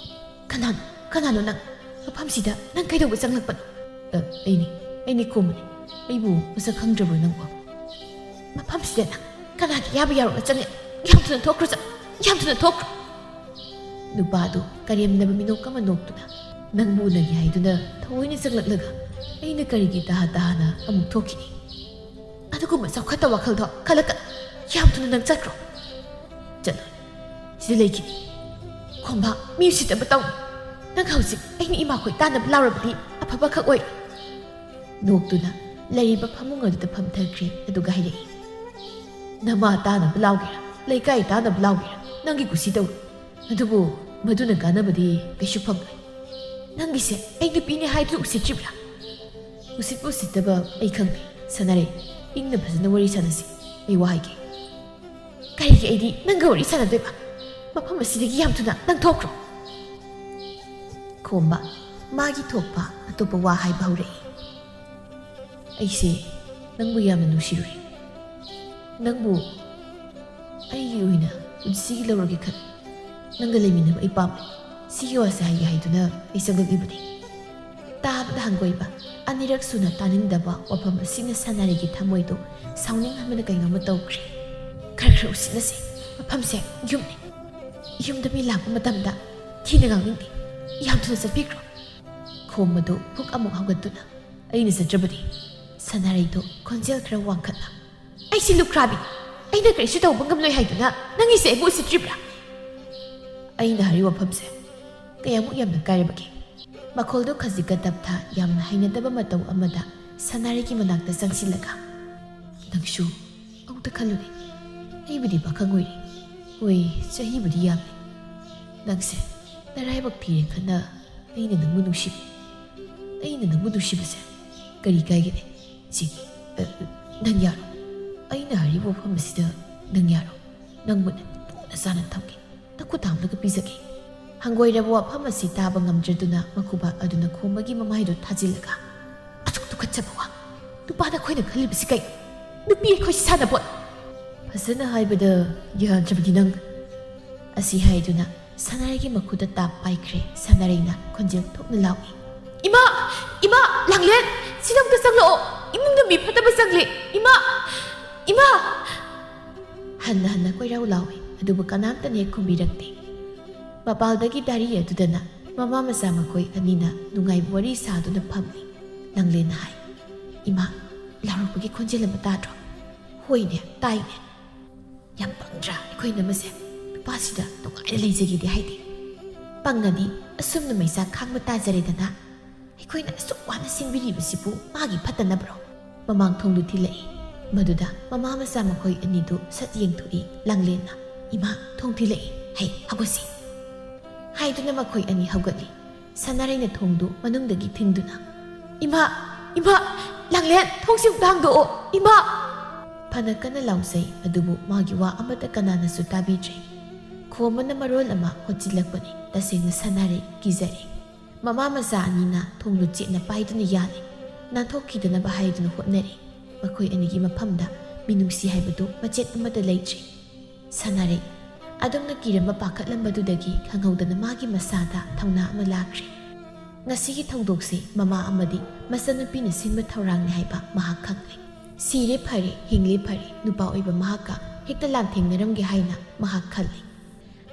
"ꯀꯅꯥꯅꯣ? ꯀꯅꯥꯅꯣ ꯅꯪ? ꯃꯐꯝꯁꯤꯗ ꯅꯪ ꯀꯩꯗꯧꯕ ꯆꯪꯂꯛꯄꯅꯣ?" "ꯑ, ꯑꯩꯅꯤ, ꯑꯩꯅꯤ ꯈꯣꯝꯕꯅꯤ꯫ ꯑꯩꯕꯨ ꯃꯁꯛ ꯈꯪꯗ꯭ꯔꯕ꯭ꯔꯣ ꯅꯪꯕꯣ?" "ꯃꯐꯝꯁꯤꯗ ꯅꯪ ꯀꯅꯥꯒꯤ ꯌꯥꯕ ꯌꯥꯔꯣꯅ ꯆꯪꯉꯦ? ꯌꯥꯝ ꯊꯨꯅ ꯊꯣꯛꯈ꯭ꯔꯣ, ꯆꯪ-, ꯌꯥꯝ ꯊꯨꯅ ꯊꯣꯛꯈ꯭ꯔꯣ!" ꯅꯨꯄꯥꯗꯨ ꯀꯔꯦꯝꯅꯕ ꯃꯤꯅꯣꯛ ꯑꯃ ꯅꯣꯛꯇꯨꯅ, "ꯅꯪꯕꯨ ꯎꯅꯒꯦ ꯍꯥꯏꯗꯨꯅ ꯊꯑꯣꯏꯅ ꯆꯪꯂꯛꯂꯒ ꯑꯩꯅ ꯀꯔꯤꯒꯤ ꯇꯍꯥ ꯇꯍꯥꯅ ꯑꯃꯨꯛ ꯊꯣꯛꯈꯤꯅꯤ? ꯑꯗꯨꯒꯨꯝꯕ ꯆꯥꯎꯈꯠꯇ ꯋꯥꯈꯜꯗꯣ ꯈꯜꯂꯛꯀꯅꯨ꯫ ꯌꯥꯝ ꯊꯨꯅ ꯅꯪ ꯆꯠꯈ꯭ꯔꯣ꯫" "ꯆꯠꯂꯣꯏ꯫ ꯁꯤꯗ ꯂꯩꯈꯤꯅꯤ꯫" "ꯈꯣꯝꯕ, ꯃꯤ ꯎꯁꯤꯠꯇꯕ ꯇꯧꯅꯨ꯫ ꯅꯪ ꯍꯧꯖꯤꯛ ꯑꯩꯅ ꯏꯃꯥꯈꯣꯏ ꯇꯥꯅꯕ ꯂꯥꯎꯔꯕꯗꯤ ꯑꯐꯕ ꯈꯛ ꯑꯣꯏ꯫" ꯅꯣꯛꯇꯨꯅ ꯂꯩꯔꯤꯕ ꯐꯃꯨꯡ ꯑꯗꯨꯗ ꯐꯝꯊꯈ꯭ꯔꯦ, ꯑꯗꯨꯒ ꯍꯥꯏꯔꯛꯏ, "ꯅꯃꯥ ꯇꯥꯅꯕ ꯂꯥꯎꯒꯦꯔꯥ, ꯂꯩꯀꯥꯏ ꯇꯥꯅꯕ ꯂꯥꯎꯒꯦꯔꯥ, ꯅꯪꯒꯤ ꯀꯨꯁꯤ ꯇꯧꯔꯣ꯫ ꯑꯗꯨꯕꯨ ꯃꯗꯨꯅ ꯀꯥꯟꯅꯕꯗꯤ ꯀꯩꯁꯨ ꯐꯪꯂꯣꯏ꯫ ꯅꯪꯒꯤꯁꯦ ꯑꯩ ꯅꯨꯄꯤꯅꯦ ꯍꯥꯏꯗꯨ ꯎꯁꯤꯠꯇ꯭ꯔꯤꯕ꯭ꯔꯥ?" ꯎꯁꯤꯠꯄ ꯎꯁꯤꯠꯇꯕ ꯑꯩ ꯈꯪꯗꯦ꯫ ꯁꯥꯟꯅꯔꯩ, ꯏꯪꯅ ꯐꯖꯅ ꯋꯥꯔꯤ ꯁꯥꯟꯅꯁꯤ꯫ ꯑꯩ ꯋꯥ ꯍꯥꯏꯒꯦ꯫ ꯀꯔꯤꯒꯤ ꯑꯩꯗꯤ ꯅꯪꯒ ꯋꯥꯔꯤ ꯁꯥꯟꯅꯗꯣꯏꯕ? ꯃꯐꯝ ꯑꯁꯤꯗꯒꯤ ꯌꯥꯝ ꯊꯨꯅ ꯅꯪ ꯊꯣꯛꯈ꯭ꯔꯣ꯫ ꯈꯣꯝꯕ ꯃꯥꯒꯤ ꯊꯣꯛꯄ ꯑꯇꯣꯞꯄ ꯋꯥ ꯍꯥꯏꯕ ꯍꯧꯔꯛꯏ꯫ ꯑꯩꯁꯦ ꯅꯪꯕꯨ ꯌꯥꯝꯅ ꯅꯨꯡꯁꯤꯔꯨꯔꯦ꯫ ꯅꯪꯕꯨ ꯑꯩꯒꯤ ꯑꯣꯏꯅ ꯄꯨꯟꯁꯤꯒꯤ ꯂꯧꯔꯒꯦ ꯈꯜꯂꯤ꯫ ꯅꯪꯒ ꯂꯩꯃꯤꯟꯅꯕ ꯑꯩ ꯄꯥꯝꯃꯤ꯫ ꯁꯤꯒꯤ ꯋꯥꯁꯦ ꯍꯥꯏꯒꯦ ꯍꯥꯏꯗꯨꯅ ꯑꯩ ꯆꯪꯂꯛꯂꯤꯕꯅꯤ꯫ ꯇꯥꯕꯗ ꯍꯪꯒꯣꯏꯕ ꯑꯅꯤꯔꯛ ꯁꯨꯅ ꯇꯥꯅꯤꯡꯗꯕ ꯋꯥꯐꯝ ꯑꯁꯤꯅ ꯁꯥꯟꯅꯔꯩꯒꯤ ꯊꯃꯣꯏꯗꯨ ꯁꯥꯎꯅꯤꯡꯍꯟꯕꯅ ꯀꯩꯅꯣꯝꯃ ꯇꯧꯈ꯭ꯔꯦ꯫ ꯈꯔ ꯈꯔ ꯎꯁꯤꯠꯅꯁꯦ꯫ ꯃꯐꯝꯁꯦ ꯌꯨꯝꯅꯤ꯫ ꯌꯨꯝꯗ ꯃꯤ ꯂꯥꯛꯄ ꯃꯇꯝꯗ ꯊꯤꯅ ꯉꯥꯡꯅꯤꯡꯗꯦ꯫ ꯌꯥꯝ ꯊꯨꯅ ꯆꯠꯄꯤꯈ꯭ꯔꯣ꯫ ꯈꯣꯝꯕꯗꯨ ꯄꯨꯛ ꯑꯃꯨꯛ ꯍꯧꯒꯠꯇꯨꯅ, ꯑꯩꯅ ꯆꯠꯇ꯭ꯔꯕꯗꯤ? ꯁꯥꯟꯅꯔꯩꯗꯨ ꯈꯣꯟꯖꯦꯜ ꯈꯔ ꯋꯥꯡꯈꯠꯅ, ꯑꯩꯁꯤ ꯂꯨꯈ꯭ꯔꯥꯕꯤ꯫ ꯑꯩꯅ ꯀꯔꯤꯁꯨ ꯇꯧꯕ ꯉꯝꯂꯣꯏ ꯍꯥꯏꯗꯨꯅ ꯅꯪꯒꯤꯁꯦ ꯑꯩꯕꯨ ꯎꯁꯤꯠꯇ꯭ꯔꯤꯕ꯭ꯔꯥ? ꯑꯩꯅ ꯍꯥꯏꯔꯤꯕ ꯋꯥꯐꯝꯁꯦ ꯀꯌꯥꯃꯨꯛ ꯌꯥꯝꯅ ꯀꯥꯏꯔꯕꯒꯦ? ꯃꯈꯣꯜꯗꯨ ꯈꯖꯤꯛꯀ ꯇꯞꯊ, ꯌꯥꯝꯅ ꯍꯩꯅꯗꯕ ꯃꯇꯧ ꯑꯃꯗ ꯁꯥꯟꯅꯔꯩꯒꯤ ꯃꯅꯥꯛꯇ ꯆꯪꯁꯤꯜꯂꯒ, ꯅꯪꯁꯨ ꯑꯃꯨꯛꯇ ꯈꯜꯂꯨꯅꯦ꯫ ꯑꯩꯕꯨꯗꯤ ꯄꯥꯈꯪ ꯑꯣꯏꯔꯤ꯫ ꯍꯣꯏ, ꯆꯍꯤꯕꯨꯗꯤ ꯌꯥꯝꯃꯤ꯫ ꯅꯪꯁꯦ ꯅꯔꯥꯏꯕꯛ ꯊꯤꯔꯦ ꯈꯟꯅ ꯑꯩꯅ ꯅꯪꯕꯨ ꯅꯨꯡꯁꯤꯕ꯫ ꯑꯩꯅ ꯅꯪꯕꯨ ꯅꯨꯡꯁꯤꯕꯁꯦ ꯀꯔꯤ ꯀꯥꯏꯒꯦꯅꯦ? ꯁꯤ, ꯑ, ꯅꯪ ꯌꯥꯔꯣ? ꯑꯩꯅ ꯍꯥꯏꯔꯤꯕ ꯋꯥꯐꯝ ꯑꯁꯤꯗ ꯅꯪ ꯌꯥꯔꯣ? ꯅꯪꯕꯨ ꯂꯨꯅ ꯆꯥꯅ ꯊꯝꯒꯦ꯫ ꯅꯈꯨꯠ ꯊꯥꯡꯗꯒ ꯄꯤꯖꯒꯦ꯫ ꯍꯪꯒꯣꯏꯔꯕ ꯋꯥꯐꯝ ꯑꯁꯤ ꯇꯥꯕ ꯉꯝꯗ꯭ꯔꯗꯨꯅ ꯃꯈꯨꯕꯥꯛ ꯑꯗꯨꯅ ꯈꯣꯝꯕꯒꯤ ꯃꯃꯥꯏꯗꯨ ꯊꯥꯖꯤꯜꯂꯒ, "ꯑꯁꯨꯛ ꯇꯨꯀꯠꯆꯕ ꯋꯥ! ꯅꯨꯄꯥ ꯅꯈꯣꯏꯅ ꯈꯜꯂꯤꯕꯁꯤ ꯀꯩ? ꯅꯨꯄꯤ ꯑꯩꯈꯣꯏ ꯁꯥꯟꯅꯄꯣꯠ!" ꯐꯖꯅ ꯍꯥꯏꯕꯗ ꯌꯥꯗ꯭ꯔꯕꯗꯤ ꯅꯪ꯫ ꯑꯁꯤ ꯍꯥꯏꯗꯨꯅ ꯁꯥꯟꯅꯔꯩꯒꯤ ꯃꯈꯨꯠꯇ ꯇꯥꯞ ꯄꯥꯏꯈ꯭ꯔꯦ꯫ ꯁꯥꯟꯅꯔꯩꯅ ꯈꯣꯟꯖꯦꯜ ꯊꯣꯛꯅ ꯂꯥꯎꯏ, "ꯏꯃꯥ! ꯏꯃꯥ! ꯂꯥꯡꯂꯦꯟ! ꯁꯤꯗ ꯑꯝꯇ ꯆꯪꯂꯛꯑꯣ! ꯏꯃꯨꯡꯗ ꯃꯤ ꯐꯠꯇꯕ ꯆꯪꯂꯦ! ꯏꯃꯥ! ꯏꯃꯥ!" ꯍꯟꯅ ꯍꯟꯅ ꯀꯣꯏꯔꯥꯎ ꯂꯥꯎꯏ, ꯑꯗꯨꯕꯨ ꯀꯅꯥꯝꯇꯅ ꯍꯦꯛ ꯈꯨꯝꯕꯤꯔꯛꯇꯦ꯫ ꯃꯄꯥꯜꯗꯒꯤ ꯗꯥꯔꯤ ꯑꯗꯨꯗꯅ ꯃꯃꯥ ꯃꯆꯥ ꯃꯈꯣꯏ ꯑꯅꯤꯅ ꯅꯨꯡꯉꯥꯏꯕ ꯋꯥꯔꯤ ꯁꯥꯗꯨꯅ ꯐꯝꯂꯤ꯫ ꯂꯥꯡꯂꯦꯟꯅ ꯍꯥꯏ, "ꯏꯃꯥ, ꯂꯥꯎꯔꯛꯄꯒꯤ ꯈꯣꯟꯖꯦꯜ ꯑꯃ ꯇꯥꯗ꯭ꯔꯣ?" "ꯍꯣꯏꯅꯦ, ꯇꯥꯏꯅꯦ꯫ ꯌꯥꯝ ꯄꯪꯗ꯭ꯔꯥ ꯑꯩꯈꯣꯏ ꯏꯅꯝꯃꯁꯦ? ꯅꯨꯄꯥꯁꯤꯗ ꯅꯨꯡꯉꯥꯏꯅ ꯂꯩꯖꯒꯦꯗꯤ ꯍꯥꯏꯗꯦ꯫ ꯄꯪꯉꯗꯤ ꯑꯁꯨꯝꯅ ꯃꯩꯆꯥꯛ ꯈꯥꯡꯕ ꯇꯥꯖꯔꯦꯗꯅ꯫ ꯑꯩꯈꯣꯏꯅ ꯑꯁꯨꯛ ꯋꯥꯅ ꯁꯤꯟꯕꯤꯔꯤꯕꯁꯤꯕꯨ ꯃꯥꯒꯤ ꯐꯠꯇꯅꯕ꯭ꯔꯣ?" ꯃꯃꯥꯡ ꯊꯣꯡꯗꯨ ꯊꯤꯜꯂꯛꯏ꯫ ꯃꯗꯨꯗ ꯃꯃꯥ ꯃꯆꯥ ꯃꯈꯣꯏ ꯑꯅꯤꯗꯨ ꯁꯠ ꯌꯦꯡꯊꯣꯛꯏ꯫ ꯂꯥꯡꯂꯦꯟꯅ, "ꯏꯃꯥ, ꯊꯣꯡ ꯊꯤꯜꯂꯛꯏ꯫ ꯍꯩ, ꯍꯧꯒꯠꯁꯤ!" ꯍꯥꯏꯗꯨꯅ ꯃꯈꯣꯏ ꯑꯅꯤ ꯍꯧꯒꯠꯂꯤ꯫ ꯁꯥꯟꯅꯔꯩꯅ ꯊꯣꯡꯗꯨ ꯃꯅꯨꯡꯗꯒꯤ ꯊꯤꯟꯗꯨꯅ, "ꯏꯃꯥ!" "ꯏꯃꯥ, ꯂꯥꯡꯂꯦꯟ, ꯊꯣꯡꯁꯤ ꯑꯃꯨꯛꯇ ꯍꯥꯡꯗꯣꯛꯑꯣ, ꯏꯃꯥ!" ꯐꯅ ꯀꯟꯅ ꯂꯥꯎꯖꯩ, ꯑꯗꯨꯕꯨ ꯃꯥꯒꯤ ꯋꯥ ꯑꯃꯠꯇ ꯀꯅꯥꯅꯁꯨ ꯇꯥꯕꯤꯗ꯭ꯔꯦ꯫ ꯈꯣꯝꯕꯅ ꯃꯔꯣꯜ ꯑꯃ ꯍꯣꯠꯆꯤꯜꯂꯛꯄꯅꯤ꯫ ꯇꯁꯦꯡꯅ ꯁꯥꯟꯅꯔꯦ, ꯀꯤꯖꯔꯦ꯫ ꯃꯃꯥ ꯃꯆꯥ ꯑꯅꯤꯅ ꯊꯣꯡꯗꯨ ꯆꯦꯠꯅ ꯄꯥꯏꯗꯨꯅ ꯌꯥꯜꯂꯤ꯫ ꯅꯥꯟꯊꯣꯛꯈꯤꯗꯅꯕ ꯍꯥꯏꯗꯨꯅ ꯍꯣꯠꯅꯔꯤ꯫ ꯃꯈꯣꯏ ꯑꯅꯤꯒꯤ ꯃꯐꯝꯗ ꯃꯤꯅꯨꯡꯁꯤ ꯍꯥꯏꯕꯗꯨ ꯃꯆꯦꯠ ꯑꯃꯠꯇ ꯂꯩꯇ꯭ꯔꯦ꯫ ꯁꯥꯟꯅꯔꯦ꯫ ꯑꯗꯣꯝꯅ ꯀꯤꯔꯝꯕ ꯄꯥꯈꯠꯂꯝꯕꯗꯨꯗꯒꯤ ꯈꯪꯍꯧꯗꯅ ꯃꯥꯒꯤ ꯃꯁꯥꯗ ꯊꯧꯅꯥ ꯑꯃ ꯂꯥꯛꯈ꯭ꯔꯦ꯫ ꯉꯁꯤꯒꯤ ꯊꯧꯗꯣꯛꯁꯤ ꯃꯃꯥ ꯑꯃꯗꯤ ꯃꯆꯟꯅꯨꯄꯤꯅ ꯁꯤꯟꯕ ꯊꯧꯔꯥꯡꯅꯤ ꯍꯥꯏꯕ ꯃꯍꯥꯛ ꯈꯪꯂꯦ꯫ ꯁꯤꯔꯦ ꯐꯔꯦ, ꯍꯤꯡꯂꯦ ꯐꯔꯦ, ꯅꯨꯄꯥ ꯑꯣꯏꯕ ꯃꯍꯥꯛꯀ ꯍꯦꯛꯇ ꯂꯥꯟꯊꯦꯡꯅꯔꯝꯒꯦ ꯍꯥꯏꯅ ꯃꯍꯥꯛ ꯈꯜꯂꯤ꯫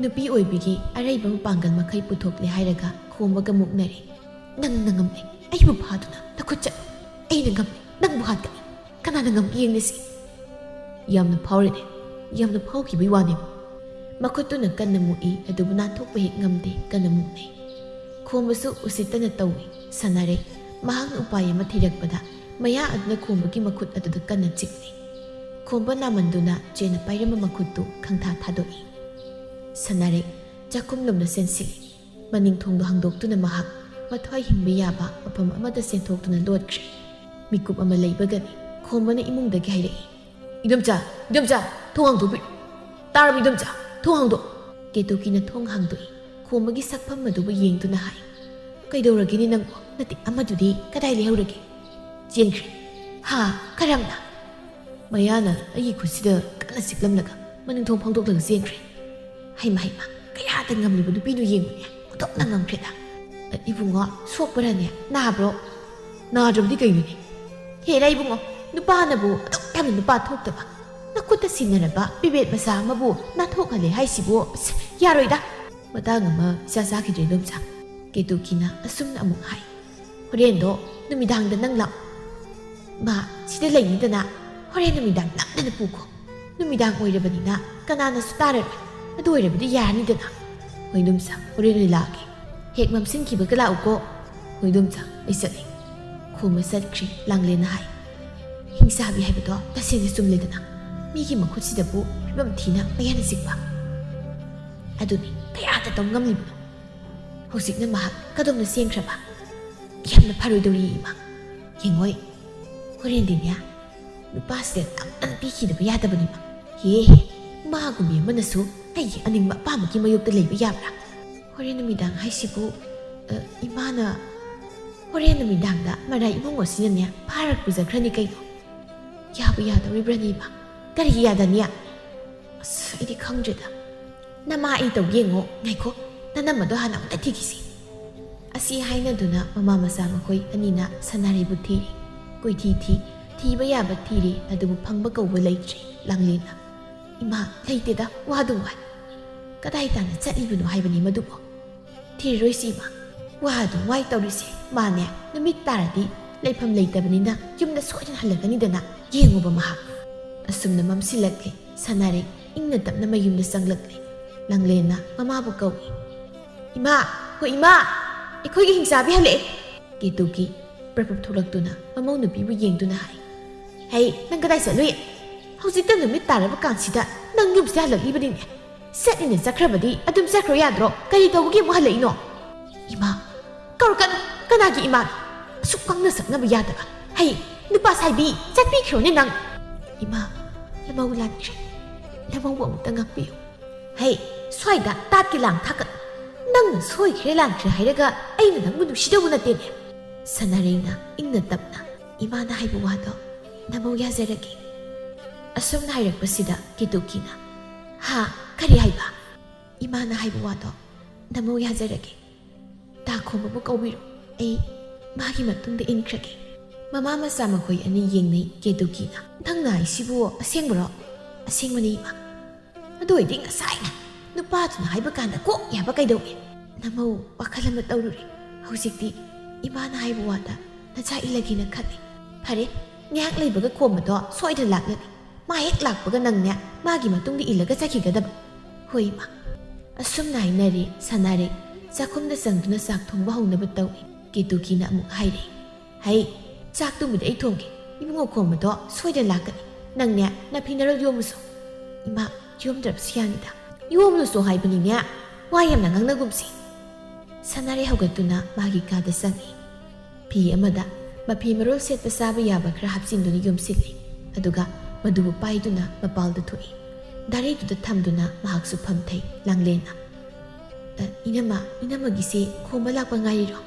ꯅꯨꯄꯤ ꯑꯣꯏꯕꯤꯒꯤ ꯑꯔꯩꯕ ꯃꯄꯥꯡꯒꯜ ꯃꯈꯩ ꯄꯨꯊꯣꯛꯂꯦ ꯍꯥꯏꯔꯒ ꯈꯣꯝꯕꯒ ꯃꯨꯛꯅꯔꯦ꯫ "ꯅꯪꯅ ꯉꯝꯂꯦ, ꯑꯩꯕꯨ ꯐꯥꯗꯨꯅ ꯅꯈꯨꯠ ꯆꯠꯂꯨ꯫ ꯑꯩꯅ ꯉꯝꯂꯦ, ꯅꯪꯕꯨ ꯍꯥꯠꯀꯅꯤ꯫ ꯀꯅꯥꯅ ꯉꯝꯒꯦ ꯌꯦꯡꯂꯁꯤ꯫" "ꯌꯥꯝꯅ ꯐꯥꯎꯔꯦꯅꯦ, ꯌꯥꯝꯅ ꯐꯥꯎꯈꯤꯕꯒꯤ ꯋꯥꯅꯦ꯫" ꯃꯈꯨꯠꯇꯨꯅ ꯀꯟꯅ ꯃꯨꯛꯏ, ꯑꯗꯨꯕꯨ ꯅꯥꯟꯊꯣꯛꯄ ꯍꯦꯛ ꯉꯝꯗꯦ, ꯀꯟꯅ ꯃꯨꯛꯅꯩ꯫ ꯈꯣꯝꯕꯁꯨ ꯎꯁꯤꯠꯇꯅ ꯇꯧꯏ꯫ ꯁꯥꯟꯅꯔꯦ꯫ ꯃꯍꯥꯛꯅ ꯎꯄꯥꯏ ꯑꯃ ꯊꯤꯔꯛꯄꯗ ꯃꯌꯥ ꯑꯗꯨꯅ ꯈꯣꯝꯕꯒꯤ ꯃꯈꯨꯠ ꯑꯗꯨꯗ ꯀꯟꯅ ꯆꯤꯛꯂꯤ꯫ ꯈꯣꯝꯕ ꯅꯥꯃꯟꯗꯨꯅ ꯆꯦꯅ ꯄꯥꯏꯔꯝꯕ ꯃꯈꯨꯠꯇꯨ ꯈꯪꯊꯥ ꯊꯥꯗꯣꯛꯏ꯫ ꯁꯥꯟꯅꯔꯦ꯫ ꯆꯥꯛꯈꯨꯝꯂꯣꯝꯗ ꯆꯦꯟꯁꯤꯜꯂꯤ꯫ ꯃꯅꯤꯡ ꯊꯣꯡꯗꯣ ꯍꯥꯡꯗꯣꯛꯇꯨꯅ ꯃꯍꯥꯛ ꯃꯊ꯭ꯋꯥꯏ ꯍꯤꯡꯕ ꯌꯥꯕ ꯃꯐꯝ ꯑꯃꯗ ꯆꯦꯟꯊꯣꯛꯇꯨꯅ ꯂꯣꯠꯈ꯭ꯔꯦ꯫ ꯃꯤꯀꯨꯞ ꯑꯃ ꯂꯩꯕꯒꯅꯤ꯫ ꯈꯣꯝꯕꯅ ꯏꯃꯨꯡꯗꯒꯤ ꯍꯥꯏꯔꯛꯏ, "ꯏꯗꯣꯝꯆꯥ, ꯏꯗꯣꯝꯆꯥ, ꯊꯣꯡ ꯍꯥꯡꯗꯣꯛꯄꯤꯔꯣ꯫ ꯇꯥꯔꯕ ꯏꯗꯣꯝꯆꯥ? ꯊꯣꯡ ꯍꯥꯡꯗꯣꯛ!" ꯀꯦꯇꯨꯀꯤꯅ ꯊꯣꯡ ꯍꯥꯡꯗꯣꯛꯏ꯫ ꯈꯣꯝꯕꯒꯤ ꯁꯛꯐꯝ ꯑꯗꯨꯕꯨ ꯌꯦꯡꯗꯨꯅ ꯍꯥꯏ, "ꯀꯩꯗꯧꯔꯒꯦꯅꯦ ꯅꯪꯕꯨ? ꯅꯠꯇꯦ, ꯑꯃꯗꯨꯗꯤ ꯀꯗꯥꯏ ꯂꯩꯍꯧꯔꯒꯦ?" "ꯆꯦꯟꯈ꯭ꯔꯦ꯫" "ꯍꯥ? ꯀꯔꯝꯅ?" "ꯃꯌꯥꯅ ꯑꯩꯒꯤ ꯈꯨꯠꯁꯤꯗ ꯀꯟꯅ ꯆꯤꯛꯂꯝꯂꯒ ꯃꯅꯤꯡ ꯊꯣꯡ ꯐꯥꯎꯗꯣꯛꯂꯒ ꯆꯦꯟꯈ꯭ꯔꯦ꯫" "ꯍꯩꯃ, ꯍꯩꯃ, ꯀꯌꯥꯗ ꯉꯝꯂꯤꯕ ꯅꯨꯄꯤꯅꯣ ꯌꯦꯡꯉꯨꯅꯦ, ꯑꯣꯟꯊꯣꯛꯅ ꯉꯝꯈ꯭ꯔꯦꯗ꯫" "ꯏꯕꯨꯡꯉꯣ, ꯁꯣꯛꯄ꯭ꯔꯅꯦ? ꯅꯥꯕ꯭ꯔꯣ?" "ꯅꯥꯗ꯭ꯔꯕꯗꯤ ꯀꯩꯅꯣꯅꯦ?" "ꯍꯦꯔꯥ ꯏꯕꯨꯡꯉꯣ, ꯅꯨꯄꯥꯅꯕꯨ ꯑꯗꯨꯛ ꯌꯥꯝꯅ ꯅꯨꯄꯥ ꯊꯣꯛꯇꯕ, ꯅꯈꯨꯠꯇ ꯁꯤꯟꯅꯔꯕ ꯄꯦꯕꯦꯠ ꯃꯆꯥ ꯑꯃꯕꯨ ꯅꯥꯟꯊꯣꯛꯍꯜꯂꯦ ꯍꯥꯏꯁꯤꯕꯨ꯫ ꯑꯁ, ꯌꯥꯔꯣꯏꯗ꯫" "ꯃꯇꯥꯡ ꯑꯃ ꯏꯆꯥ ꯆꯥꯈꯤꯗ꯭ꯔꯦ ꯏꯗꯣꯝꯆꯥ꯫" ꯀꯦꯇꯨꯀꯤꯅ ꯑꯁꯨꯝꯅ ꯑꯃꯨꯛ ꯍꯥꯏ, "ꯍꯣꯔꯦꯟꯗꯣ ꯅꯨꯃꯤꯗꯥꯡꯗ ꯅꯪ ꯂꯥꯛꯑꯣ꯫ ꯃꯥ ꯁꯤꯗ ꯂꯩꯅꯤꯗꯅ, ꯍꯣꯔꯦꯟ ꯅꯨꯃꯤꯗꯥꯡ ꯅꯝꯗꯅ ꯄꯨꯈꯣ꯫ ꯅꯨꯃꯤꯗꯥꯡ ꯑꯣꯏꯔꯕꯅꯤꯅ ꯀꯅꯥꯅꯁꯨ ꯇꯥꯔꯔꯣꯏ꯫ ꯑꯗꯨ ꯑꯣꯏꯔꯕꯗꯤ ꯌꯥꯔꯅꯤꯗꯅ꯫" "ꯍꯣꯏ ꯏꯗꯣꯝꯆꯥ, ꯍꯣꯔꯦꯟ ꯑꯣꯏꯅ ꯂꯥꯛꯑꯒꯦ꯫ ꯍꯦꯛ ꯃꯝꯁꯤꯟꯈꯤꯕꯒ ꯂꯥꯛꯎꯀꯣ꯫" "ꯍꯣꯏ ꯏꯗꯣꯝꯆꯥ, ꯑꯩ ꯆꯠꯂꯤ꯫" ꯈꯣꯝꯕ ꯆꯠꯈ꯭ꯔꯦ꯫ ꯂꯥꯡꯂꯦꯟꯅ ꯍꯥꯏ, "ꯍꯤꯡꯆꯥꯕꯤ ꯍꯥꯏꯕꯗꯣ ꯇꯁꯦꯡꯅ ꯆꯨꯝꯂꯦꯗꯅ꯫ ꯃꯤꯒꯤ ꯃꯈꯨꯠꯁꯤꯗꯕꯨ ꯐꯤꯕꯝ ꯊꯤꯅ ꯃꯌꯥꯅ ꯆꯤꯛꯄ꯫ ꯑꯗꯨꯅꯤ ꯀꯌꯥꯗ ꯇꯧ ꯉꯝꯂꯤꯕꯅꯣ?" ꯍꯧꯖꯤꯛꯅ ꯃꯍꯥꯛ ꯀꯗꯣꯝꯗ ꯆꯦꯟꯈ꯭ꯔꯕ? ꯌꯥꯝꯅ ꯐꯔꯣꯏꯗꯧꯔꯤ, ꯏꯃꯥ꯫ ꯌꯦꯡꯉꯣꯏ, ꯍꯣꯔꯦꯟꯗꯤꯅꯦ ꯅꯨꯄꯥꯁꯤꯗ ꯇꯝꯅ ꯄꯤꯈꯤꯗꯕ ꯌꯥꯗꯕꯅꯤꯕ꯫ ꯍꯦ, ꯃꯥꯒꯨꯝꯕꯤ ꯑꯃꯅꯁꯨ ꯑꯩꯒꯤ ꯑꯅꯤꯡꯕ ꯑꯄꯥꯝꯕꯒꯤ ꯃꯥꯌꯣꯛꯇ ꯂꯩꯕ ꯌꯥꯕ꯭ꯔꯥ? ꯍꯣꯔꯦꯟ ꯅꯨꯃꯤꯗꯥꯡ ꯍꯥꯏꯁꯤꯕꯨ, ꯑ, ꯏꯃꯥꯅ ꯍꯣꯔꯦꯟ ꯅꯨꯃꯤꯗꯥꯡꯗ ꯃꯔꯥꯏ ꯏꯕꯨꯡꯉꯣꯁꯤꯅꯅꯦ ꯐꯥꯔꯛꯄ ꯆꯠꯈ꯭ꯔꯅꯤ ꯀꯩꯅꯣ? ꯌꯥꯕꯨ ꯌꯥꯗꯧꯔꯤꯕ꯭ꯔꯅꯦ ꯏꯃꯥ? ꯀꯔꯤꯒꯤ ꯌꯥꯗꯅꯤ? ꯑꯁ, ꯑꯩꯗꯤ ꯈꯪꯗ꯭ꯔꯦꯗ꯫ ꯅꯃꯥ ꯑꯩ ꯇꯧꯒꯦ ꯌꯦꯡꯉꯣ꯫ ꯉꯥꯏꯈꯣ, ꯅꯅꯝꯃꯗꯣ ꯍꯥꯟꯅ ꯑꯃꯨꯛꯇ ꯊꯤꯈꯤꯁꯤ꯫ ꯑꯁꯤ ꯍꯥꯏꯅꯗꯨꯅ ꯃꯃꯥ ꯃꯆꯥ ꯃꯈꯣꯏ ꯑꯅꯤꯅ ꯁꯅꯥꯔꯩꯕꯨ ꯊꯤꯔꯤ꯫ ꯀꯣꯏꯊꯤ ꯊꯤ, ꯊꯤꯕ ꯌꯥꯕ ꯊꯤꯔꯤ, ꯑꯗꯨꯕꯨ ꯐꯪꯕ ꯀꯧꯕ ꯂꯩꯇ꯭ꯔꯦ꯫ ꯂꯥꯡꯂꯦꯟꯅ, "ꯏꯃꯥ, ꯂꯩꯇꯦꯗ, ꯋꯥꯗꯨ ꯋꯥꯏ꯫ ꯀꯗꯥꯏ ꯇꯥꯟꯅ ꯆꯠꯂꯤꯕꯅꯣ ꯍꯥꯏꯕꯅꯤ ꯃꯗꯨꯕꯨ?" "ꯊꯤꯔꯔꯣꯏꯁꯤ ꯏꯃꯥ, ꯋꯥꯗꯨ ꯋꯥꯏ ꯇꯧꯔꯤꯁꯦ꯫ ꯃꯥꯅꯦ, ꯅꯨꯃꯤꯠ ꯇꯥꯔꯗꯤ ꯂꯩꯐꯝ ꯂꯩꯇꯕꯅꯤꯅ ꯌꯨꯝꯗ ꯁꯣꯏꯗꯅ ꯍꯜꯂꯛꯀꯅꯤꯗꯅ, ꯌꯦꯡꯉꯨꯕ ꯃꯍꯥꯛ꯫" ꯑꯁꯨꯝꯅ ꯃꯝꯁꯤꯜꯂꯛꯂꯦ꯫ ꯁꯅꯥꯔꯩ ꯏꯪꯅ ꯇꯞꯅ ꯃꯌꯨꯝꯗ ꯆꯪꯂꯛꯂꯦ꯫ ꯂꯥꯡꯂꯦꯟꯅ ꯃꯃꯥꯕꯨ ꯀꯧꯏ꯫ "ꯏꯃꯥ, ꯍꯣ ꯏꯃꯥ, ꯑꯩꯈꯣꯏꯒꯤ ꯍꯤꯡꯆꯥꯕꯤ ꯍꯜꯂꯛꯑꯦ!" ꯀꯦꯇꯨꯀꯤ ꯄ꯭ꯔꯞ ꯄ꯭ꯔꯞ ꯊꯣꯛꯂꯛꯇꯨꯅ ꯃꯃꯧ ꯅꯨꯄꯤꯕꯨ ꯌꯦꯡꯗꯨꯅ ꯍꯥꯏ꯫ "ꯍꯩ, ꯅꯪ ꯀꯗꯥꯏ ꯆꯠꯂꯨꯏ? ꯍꯧꯖꯤꯛꯇ ꯅꯨꯃꯤꯠ ꯇꯥꯔꯕ ꯀꯥꯟꯁꯤꯗ ꯅꯪ ꯌꯨꯝꯁꯤꯗ ꯍꯜꯂꯛꯂꯤꯕꯅꯤꯅꯦ꯫ ꯆꯠꯅꯤꯅ ꯆꯠꯈ꯭ꯔꯕꯗꯤ ꯑꯗꯨꯝ ꯆꯠꯈ꯭ꯔꯣ ꯌꯥꯗ꯭ꯔꯣ? ꯀꯔꯤ ꯇꯧꯕꯒꯤ ꯑꯃꯨꯛ ꯍꯜꯂꯛꯏꯅꯣ?" "ꯏꯃꯥ, ꯀꯧꯔꯛꯀꯅꯨ꯫ ꯀꯅꯥꯒꯤ ꯏꯃꯥꯅꯣ? ꯑꯁꯨꯛ ꯉꯥꯡꯅ ꯁꯛꯅꯕ ꯌꯥꯗꯕ꯫ ꯍꯩ, ꯅꯨꯄꯥ ꯁꯥꯏꯕꯤ, ꯆꯠꯄꯤꯈ꯭ꯔꯣꯅꯦ ꯅꯪ!" "ꯏꯃꯥ, ꯅꯃꯧ ꯂꯥꯟꯈ꯭ꯔꯦ꯫ ꯅꯃꯧꯕꯨ ꯑꯃꯨꯛꯇ ꯉꯥꯛꯄꯤꯌꯨ꯫" "ꯍꯩ, ꯁ꯭ꯋꯥꯏꯗ ꯇꯥꯠꯀꯤ ꯂꯥꯡ ꯊꯥꯛꯀꯅꯨ꯫ ꯅꯪꯅ ꯁꯣꯏꯈ꯭ꯔꯦ ꯂꯥꯟꯈ꯭ꯔꯦ ꯍꯥꯏꯔꯒ ꯑꯩꯅ ꯅꯪꯕꯨ ꯅꯨꯡꯁꯤꯗꯧꯕ ꯅꯠꯇꯦꯅꯦ꯫" ꯁꯅꯥꯔꯩꯅ ꯏꯪꯅ ꯇꯞꯅ, "ꯏꯃꯥꯅ ꯍꯥꯏꯕ ꯋꯥꯗꯣ ꯅꯃꯧ ꯌꯥꯖꯔꯒꯦ꯫" ꯑꯁꯨꯝꯅ ꯍꯥꯏꯔꯛꯄꯁꯤꯗ ꯀꯦꯇꯨꯀꯤꯅ, "ꯍꯥ? ꯀꯔꯤ ꯍꯥꯏꯕ?" "ꯏꯃꯥꯅ ꯍꯥꯏꯕ ꯋꯥꯗꯣ ꯅꯃꯧ ꯌꯥꯖꯔꯒꯦ꯫ ꯇꯥ ꯈꯣꯝꯕꯕꯨ ꯀꯧꯕꯤꯔꯣ, ꯑꯩ ꯃꯥꯒꯤ ꯃꯇꯨꯡꯗ ꯏꯟꯈ꯭ꯔꯒꯦ꯫" ꯃꯃꯥ ꯃꯆꯥ ꯃꯈꯣꯏ ꯑꯅꯤ ꯌꯦꯡꯅꯩ꯫ ꯀꯦꯇꯨꯀꯤꯅ, "ꯅꯪꯅ ꯍꯥꯏꯁꯤꯕꯨ ꯑꯁꯦꯡꯕꯔꯣ?" "ꯑꯁꯦꯡꯕꯅꯤ ꯏꯃꯥ꯫" "ꯑꯗꯨ ꯑꯣꯏꯗꯤ ꯉꯁꯥꯏꯅ ꯅꯨꯄꯥꯗꯨꯅ ꯍꯥꯏꯕ ꯀꯥꯟꯗ ꯀꯣꯛ ꯌꯥꯕ ꯀꯩꯗꯧꯏ?" "ꯅꯃꯧ ꯋꯥꯈꯜ ꯑꯃ ꯇꯧꯔꯨꯔꯦ꯫ ꯍꯧꯖꯤꯛꯇꯤ ꯏꯃꯥꯅ ꯍꯥꯏꯕ ꯋꯥꯗ ꯅꯆꯥ ꯏꯜꯂꯒꯦꯅ ꯈꯜꯂꯤ꯫ ꯐꯔꯦ, ꯉꯥꯏꯍꯥꯛ ꯂꯩꯕꯒ ꯈꯣꯝꯕꯗꯣ ꯁꯣꯏꯗꯅ ꯂꯥꯛꯂꯅꯤ꯫ ꯃꯥ ꯍꯦꯛ ꯂꯥꯛꯄꯒ ꯅꯪꯅꯦ ꯃꯥꯒꯤ ꯃꯇꯨꯡꯗ ꯏꯜꯂꯒ ꯆꯠꯈꯤꯒꯗꯕ꯫" "ꯍꯣꯏ ꯏꯃꯥ꯫" ꯑꯁꯨꯝꯅ ꯍꯥꯏꯅꯔꯦ꯫ ꯁꯅꯥꯔꯩ ꯆꯥꯛꯈꯨꯝꯗ ꯆꯪꯗꯨꯅ ꯆꯥꯛ ꯊꯣꯡꯕ ꯍꯧꯅꯕ ꯇꯧꯏ꯫ ꯀꯦꯇꯨꯀꯤꯅ ꯑꯃꯨꯛ ꯍꯥꯏꯔꯦ, "ꯍꯩ, ꯆꯥꯛꯇꯨꯕꯨꯗꯤ ꯑꯩ ꯊꯣꯡꯒꯦ꯫ ꯏꯕꯨꯡꯉꯣ ꯈꯣꯝꯕꯗꯣ ꯁꯣꯏꯗꯅ ꯂꯥꯛꯀꯅꯤ꯫ ꯅꯪꯅꯦ ꯅꯐꯤ ꯅꯔꯣꯜ ꯌꯣꯝꯃꯨꯁꯣ꯫" "ꯏꯃꯥ, ꯌꯣꯝꯗ꯭ꯔꯕꯁꯨ ꯌꯥꯅꯤꯗ꯫" "ꯌꯣꯝꯂꯨꯁꯣ ꯍꯥꯏꯕꯅꯤꯅꯦ, ꯋꯥ ꯌꯥꯝꯅ ꯉꯥꯡꯅꯒꯨꯝꯁꯤ꯫" ꯁꯅꯥꯔꯩ ꯍꯧꯒꯠꯇꯨꯅ ꯃꯥꯒꯤ ꯀꯥꯗ ꯆꯪꯏ꯫ ꯐꯤ ꯑꯃꯗ ꯃꯐꯤ ꯃꯔꯣꯜ ꯁꯦꯠꯄ ꯆꯥꯕ ꯌꯥꯕ ꯈꯔ ꯍꯥꯞꯆꯤꯟꯗꯨꯅ ꯌꯣꯝꯁꯤꯜꯂꯤ꯫ ꯑꯗꯨꯒ ꯃꯗꯨꯕꯨ ꯄꯥꯏꯗꯨꯅ ꯃꯄꯥꯜꯗ ꯊꯣꯛꯏ꯫ ꯗꯥꯔꯤꯗꯨꯗ ꯊꯝꯗꯨꯅ ꯃꯍꯥꯛꯁꯨ ꯐꯝꯊꯩ꯫ ꯂꯥꯡꯂꯦꯟꯅ, "ꯑ, ꯏꯅꯝꯃ, ꯏꯅꯝꯃꯒꯤꯁꯦ ꯈꯣꯝꯕ ꯂꯥꯛꯄ ꯉꯥꯏꯔꯤꯔꯣ?"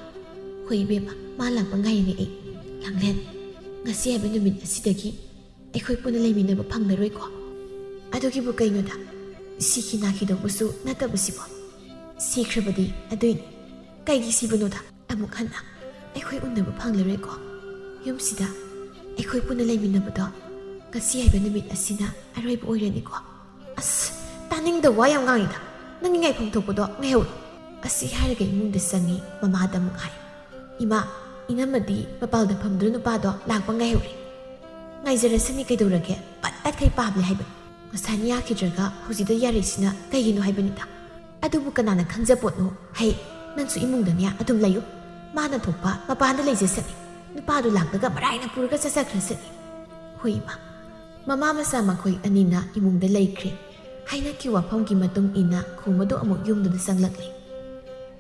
"ꯍꯣꯏ ꯏꯕꯦꯝꯃ, ꯃꯥ ꯂꯥꯛꯄ ꯉꯥꯏꯔꯤꯅꯦ ꯑꯩ꯫ ꯂꯥꯡꯂꯦꯟ, ꯉꯁꯤ ꯍꯥꯏꯕ ꯅꯨꯃꯤꯠ ꯑꯁꯤꯗꯒꯤ ꯑꯩꯈꯣꯏ ꯄꯨꯟꯅ ꯂꯩꯃꯤꯟꯅꯕ ꯐꯪꯂꯔꯣꯏꯀꯣ?" "ꯑꯗꯨꯒꯤꯕꯨ ꯀꯩꯅꯣꯗ? ꯁꯤꯈꯤ ꯅꯥꯈꯤꯗꯧꯕꯁꯨ ꯅꯠꯇꯕꯁꯤꯕꯣ?" "ꯁꯤꯈ꯭ꯔꯕꯗꯤ ꯑꯗꯨꯏꯅꯤ꯫ ꯀꯩꯒꯤ ꯁꯤꯕꯅꯣꯗ? ꯑꯃꯨꯛ ꯍꯟꯅ ꯑꯩꯈꯣꯏ ꯎꯅꯕ ꯐꯪꯂꯔꯣꯏꯀꯣ? ꯌꯨꯝꯁꯤꯗ ꯑꯩꯈꯣꯏ ꯄꯨꯟꯅ ꯂꯩꯃꯤꯟꯅꯕꯗꯣ ꯉꯁꯤ ꯍꯥꯏꯕ ꯅꯨꯃꯤꯠ ꯑꯁꯤꯅ ꯑꯔꯣꯏꯕ ꯑꯣꯏꯔꯅꯤꯀꯣ?" "ꯑꯁ, ꯇꯥꯅꯤꯡꯗꯕ ꯋꯥ ꯌꯥꯝ ꯉꯥꯡꯉꯤꯗ꯫ ꯅꯪꯒꯤ ꯉꯥꯏꯐꯝ ꯊꯣꯛꯄꯗꯣ ꯉꯥꯏꯍꯧꯔꯣ꯫" ꯑꯁꯤ ꯍꯥꯏꯔꯒ ꯏꯃꯨꯡꯗ ꯆꯪꯉꯤ꯫ ꯃꯃꯥꯗ ꯑꯃꯨꯛ ꯍꯥꯏ, "ꯏꯃꯥ, ꯏꯅꯝꯃꯗꯤ ꯃꯄꯥꯜꯗ ꯐꯝꯗꯨꯅ ꯅꯨꯄꯥꯗꯣ ꯂꯥꯛꯄ ꯉꯥꯏꯍꯧꯔꯦ꯫ ꯉꯥꯏꯖꯔꯁꯅꯤ, ꯀꯩꯗꯧꯔꯒꯦ? ꯄꯠ ꯇꯠꯈꯩ ꯄꯥꯝꯂꯦ ꯍꯥꯏꯕꯅꯤ꯫ ꯉꯁꯥꯏꯅ ꯌꯥꯈꯤꯗ꯭ꯔꯒ ꯍꯧꯖꯤꯛꯇ ꯌꯥꯔꯛꯏꯁꯤꯅ ꯀꯩꯒꯤꯅꯣ ꯍꯥꯏꯕꯅꯤꯗ꯫ ꯑꯗꯨꯕꯨ ꯀꯅꯥꯅ ꯈꯪꯖꯄꯣꯠꯅꯣ? ꯍꯩ, ꯅꯪꯁꯨ ꯏꯃꯨꯡꯗꯅꯦ ꯑꯗꯨꯝ ꯂꯩꯌꯨ꯫ ꯃꯥꯅ ꯊꯣꯛꯄ ꯃꯄꯥꯟꯗ ꯂꯩꯖꯁꯅꯤ꯫ ꯅꯨꯄꯥꯗꯨ ꯂꯥꯛꯂꯒ ꯃꯔꯥꯏꯅ ꯄꯨꯔꯒ ꯆꯠꯆꯈ꯭ꯔꯁꯅꯤ꯫" "ꯍꯣꯏ ꯏꯃꯥ꯫" ꯃꯃꯥ ꯃꯆꯥ ꯃꯈꯣꯏ ꯑꯅꯤꯅ ꯏꯃꯨꯡꯗ ꯂꯩꯈ꯭ꯔꯦ꯫ ꯍꯥꯏꯅꯈꯤꯕ ꯋꯥꯐꯝꯒꯤ ꯃꯇꯨꯡ ꯏꯟꯅ ꯈꯣꯝꯕꯗꯨ ꯑꯃꯨꯛ ꯌꯨꯝꯗꯨꯗ ꯆꯪꯂꯛꯂꯦ꯫